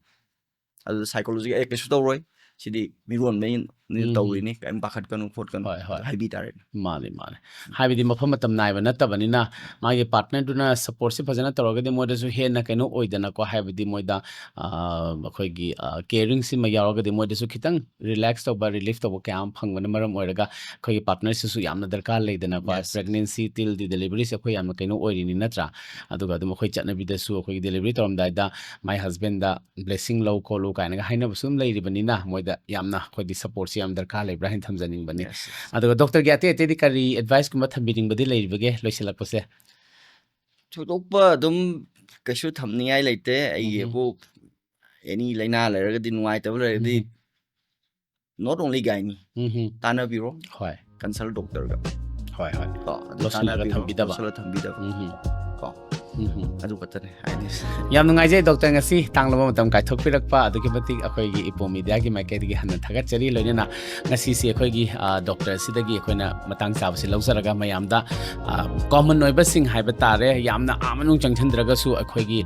ꯑꯗꯨꯗ psychology, "ꯑꯦ, ꯀꯩꯁꯨ ꯇꯧꯔꯣꯏ, ꯁꯤꯗꯤ ꯃꯤꯔꯣꯟꯕꯅꯤ, ꯎꯝ, ꯎꯝ꯫ ꯇꯧꯔꯤꯅꯤ, ꯀꯩꯝ ꯄꯥꯈꯠꯀꯅꯨ ꯈꯣꯠꯀꯅꯨ", ꯍꯣꯏ, ꯍꯣꯏ꯫ ꯑꯗꯨ ꯍꯥꯏꯕꯤ ꯇꯥꯔꯦ꯫ ꯃꯥꯅꯦ, ꯃꯥꯅꯦ꯫ ꯍꯥꯏꯕꯗꯤ ꯃꯐꯝ ꯃꯇꯝ ꯅꯥꯏꯕ ꯅꯠꯇꯕꯅꯤꯅ, ꯃꯥꯒꯤ partner ꯗꯨꯅ support ꯁꯤ ꯐꯖꯅ ꯇꯧꯔꯒꯗꯤ ꯃꯣꯏꯗꯁꯨ ꯍꯦꯟꯅ ꯀꯩꯅꯣ ꯑꯣꯏꯗꯅꯀꯣ, ꯍꯥꯏꯕꯗꯤ ꯃꯣꯏꯗ, ꯑ, ꯑꯩꯈꯣꯏꯒꯤ, ꯑ, caring ꯁꯤꯃ ꯌꯥꯎꯔꯒꯗꯤ ꯃꯣꯏꯗꯁꯨ ꯈꯤꯇꯪ relax ꯇꯧꯕ, relief ꯇꯧꯕ ꯀꯌꯥ ꯑꯃ ꯐꯪꯕꯅ ꯃꯔꯝ ꯑꯣꯏꯔꯒ ꯑꯩꯈꯣꯏꯒꯤ partner ꯁꯤꯁꯨ ꯌꯥꯝꯅ ꯗꯔꯀꯥꯔ ꯂꯩꯗꯅꯀꯣ꯫ Yes, yes. Pregnancy till the delivery ꯁꯦ ꯑꯩꯈꯣꯏ ꯌꯥꯝꯅ ꯀꯩꯅꯣ ꯑꯣꯏꯔꯤꯅꯤ ꯅꯠꯇ꯭ꯔꯥ? ꯑꯗꯨꯒ ꯑꯗꯨꯝ ꯑꯩꯈꯣꯏ ꯆꯠꯅꯕꯤꯗꯁꯨ ꯑꯩꯈꯣꯏꯒꯤ delivery ꯇꯧꯔꯝꯗꯥꯏꯗ my husband the blessing ꯂꯧ ꯈꯣꯠꯂꯨ ꯀꯥꯏꯅꯒ ꯍꯥꯏꯅꯕꯁꯨ ꯑꯗꯨꯝ ꯂꯩꯔꯤꯕꯅꯤꯅ, ꯃꯣꯏꯗ ꯌꯥꯝꯅ ꯑꯩꯈꯣꯏꯗꯤ support ꯁꯤ ꯌꯥꯝ ꯗꯔꯀꯥꯔ ꯂꯩꯕ꯭ꯔꯥ ꯍꯥꯏꯅ ꯊꯝꯖꯅꯤꯡꯕꯅꯤ꯫ Yes, yes. ꯑꯗꯨꯒ doctor ꯒꯤ ꯑꯇꯩ ꯑꯇꯩꯗꯤ ꯀꯔꯤ advice ꯀꯨꯝꯕ ꯊꯝꯕꯤꯅꯤꯡꯕꯗꯤ ꯂꯩꯔꯤꯕꯒꯦ ꯂꯣꯏꯁꯤꯜꯂꯛꯄꯁꯦ? ꯊꯣꯏꯗꯣꯛꯄ ꯑꯗꯨꯝ ꯀꯩꯁꯨ ꯊꯝꯅꯤꯡꯉꯥꯏ ꯂꯩꯇꯦ꯫ ꯑꯩꯒꯤ ꯎꯝ꯫ ꯑꯩꯕꯨ any ꯂꯥꯏꯅꯥ ꯂꯩꯔꯒꯗꯤ, ꯅꯨꯡꯉꯥꯏꯇꯕ ꯂꯩꯔꯒꯗꯤ, ꯎꯝ꯫ not only gynae, ꯎꯝ꯫ ꯇꯥꯟꯅꯕꯤꯔꯣ꯫ ꯍꯣꯏ꯫ Consult doctor ꯒ꯫ ꯍꯣꯏ, ꯍꯣꯏ꯫ ꯀꯣ, ꯑꯗꯨ ꯂꯣꯠꯁꯤꯜꯂꯒ ꯇꯥꯟꯅꯕꯤꯔꯣ, ꯊꯝꯕꯤꯗꯕ꯫ ꯂꯣꯠꯁꯤꯜꯂꯒ ꯊꯝꯕꯤꯗꯕ꯫ ꯎꯝ꯫ ꯀꯣ, ꯎꯝ꯫ ꯑꯗꯨ ꯈꯛꯇꯅꯦ ꯍꯥꯏꯅꯤꯡꯉꯤꯁꯦ꯫ ꯌꯥꯝ ꯅꯨꯡꯉꯥꯏꯖꯩ doctor, ꯉꯁꯤ ꯇꯥꯡꯂꯕ ꯃꯇꯝ ꯀꯥꯏꯊꯣꯛꯄꯤꯔꯛꯄ, ꯑꯗꯨꯛꯀꯤ ꯃꯇꯤꯛ ꯑꯩꯈꯣꯏꯒꯤ ꯏꯄꯣꯝ media ꯒꯤ ꯃꯥꯏꯀꯩꯗꯒꯤ ꯍꯟꯅ ꯊꯥꯒꯠꯆꯔꯤ꯫ ꯂꯣꯏꯅꯅ ꯉꯁꯤꯁꯦ ꯑꯩꯈꯣꯏꯒꯤ, ꯑ, doctor ꯁꯤꯗꯒꯤ ꯑꯩꯈꯣꯏꯅ ꯃꯇꯥꯡ ꯆꯥꯕꯁꯤ ꯂꯧꯖꯔꯒ ꯃꯌꯥꯝꯗ, ꯑ, common ꯑꯣꯏꯕꯁꯤꯡ ꯍꯥꯏꯕ ꯇꯥꯔꯦ, ꯌꯥꯝꯅ ꯑꯥ ꯃꯅꯨꯡ ꯆꯪꯁꯤꯟꯗ꯭ꯔꯒꯁꯨ ꯑꯩꯈꯣꯏꯒꯤ,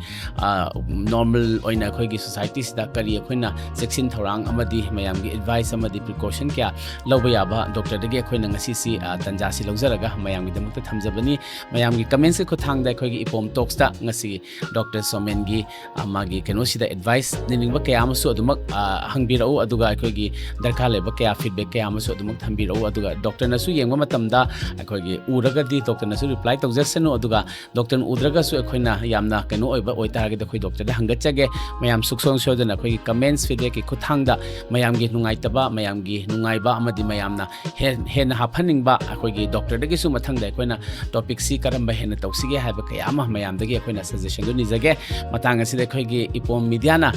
ꯑ, normal ꯑꯣꯏꯅ ꯑꯩꯈꯣꯏꯒꯤ society ꯁꯤꯗ ꯀꯔꯤ ꯑꯩꯈꯣꯏꯅ ꯆꯦꯛꯁꯤꯟ ꯊꯧꯔꯥꯡ ꯑꯃꯗꯤ ꯃꯌꯥꯝꯒꯤ advice ꯑꯃꯗꯤ precaution ꯀꯌꯥ ꯂꯧꯕ ꯌꯥꯕ doctor ꯗꯒꯤ ꯑꯩꯈꯣꯏꯅ ꯉꯁꯤꯁꯤ, ꯑ, ꯇꯟꯖꯥꯁꯤ ꯂꯧꯖꯔꯒ ꯃꯌꯥꯝꯒꯤꯗꯃꯛꯇ ꯊꯝꯖꯕꯅꯤ꯫ ꯃꯌꯥꯝꯒꯤ comments ꯀꯤ ꯈꯨꯠꯊꯥꯡꯗ ꯑꯩꯈꯣꯏꯒꯤ ꯏꯄꯣꯝ talks ꯇ ꯉꯁꯤ doctor ꯁꯣꯃꯦꯟꯒꯤ, ꯑ, ꯃꯥꯒꯤ ꯀꯩꯅꯣꯁꯤꯗ advice ꯅꯤꯡꯅꯤꯡꯕ ꯀꯌꯥ ꯑꯃꯁꯨ ꯑꯗꯨꯃꯛ, ꯑ, ꯍꯪꯕꯤꯔꯛꯎ, ꯑꯗꯨꯒ ꯑꯩꯈꯣꯏꯒꯤ ꯗꯔꯀꯥꯔ ꯂꯩꯕ ꯀꯌꯥ feedback ꯀꯌꯥ ꯑꯃꯁꯨ ꯑꯗꯨꯃꯛ ꯊꯝꯕꯤꯔꯛꯎ꯫ ꯑꯗꯨꯒ doctor ꯅꯁꯨ ꯌꯦꯡꯕ ꯃꯇꯝꯗ ꯑꯩꯈꯣꯏꯒꯤ ꯎꯔꯒꯗꯤ doctor ꯅꯁꯨ reply ꯇꯧꯖꯁꯅꯨ, ꯑꯗꯨꯒ doctor ꯅ ꯎꯗ꯭ꯔꯒꯁꯨ ꯑꯩꯈꯣꯏꯅ ꯌꯥꯝꯅ ꯀꯩꯅꯣ ꯑꯣꯏꯕ ꯑꯣꯏꯇꯥꯔꯒꯗꯤ ꯑꯩꯈꯣꯏ doctor ꯗ ꯍꯪꯒꯠꯆꯒꯦ꯫ ꯃꯌꯥꯝ ꯁꯨꯡꯁꯣꯏ ꯁꯣꯏꯗꯅ ꯑꯩꯈꯣꯏꯒꯤ comments feedback ꯀꯤ ꯈꯨꯠꯊꯥꯡꯗ ꯃꯌꯥꯝꯒꯤ ꯅꯨꯡꯉꯥꯏꯇꯕ, ꯃꯌꯥꯝꯒꯤ ꯅꯨꯡꯉꯥꯏꯕ ꯑꯃꯗꯤ ꯃꯌꯥꯝꯅ ꯍꯦ-, ꯍꯦꯟꯅ ꯍꯥꯞꯍꯟꯅꯤꯡꯕ ꯑꯩꯈꯣꯏꯒꯤ doctor ꯗꯒꯤꯁꯨ ꯃꯊꯪꯗ ꯑꯩꯈꯣꯏꯅ topic ꯁꯤ ꯀꯔꯝꯕ ꯍꯦꯟꯅ ꯇꯧꯁꯤꯒꯦ ꯍꯥꯏꯕ ꯀꯌꯥ ꯑꯃ ꯃꯌꯥꯝ ꯃꯌꯥꯝꯗꯒꯤ ꯑꯩꯈꯣꯏꯅ ꯁꯖꯦꯁꯟꯗꯨ ꯅꯤꯖꯒꯦ꯫ ꯃꯇꯥꯡ ꯑꯁꯤꯗ ꯑꯩꯈꯣꯏꯒꯤ ꯏꯄꯣꯝ ꯃꯤꯗꯤꯌꯥꯅ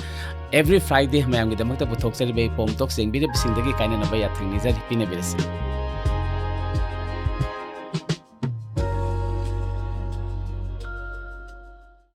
every Friday ꯃꯌꯥꯝꯒꯤꯗꯃꯛꯇ ꯄꯨꯊꯣꯛꯆꯔꯤꯕ ꯏꯄꯣꯝ ꯇꯣꯛꯁ ꯌꯦꯡꯕꯤꯔꯤꯕꯁꯤꯡꯗꯒꯤ ꯀꯥꯏꯅꯅꯕ ꯌꯥꯊꯪ ꯅꯤꯖꯔꯤ, ꯄꯤꯅꯕꯤꯔꯁꯤ꯫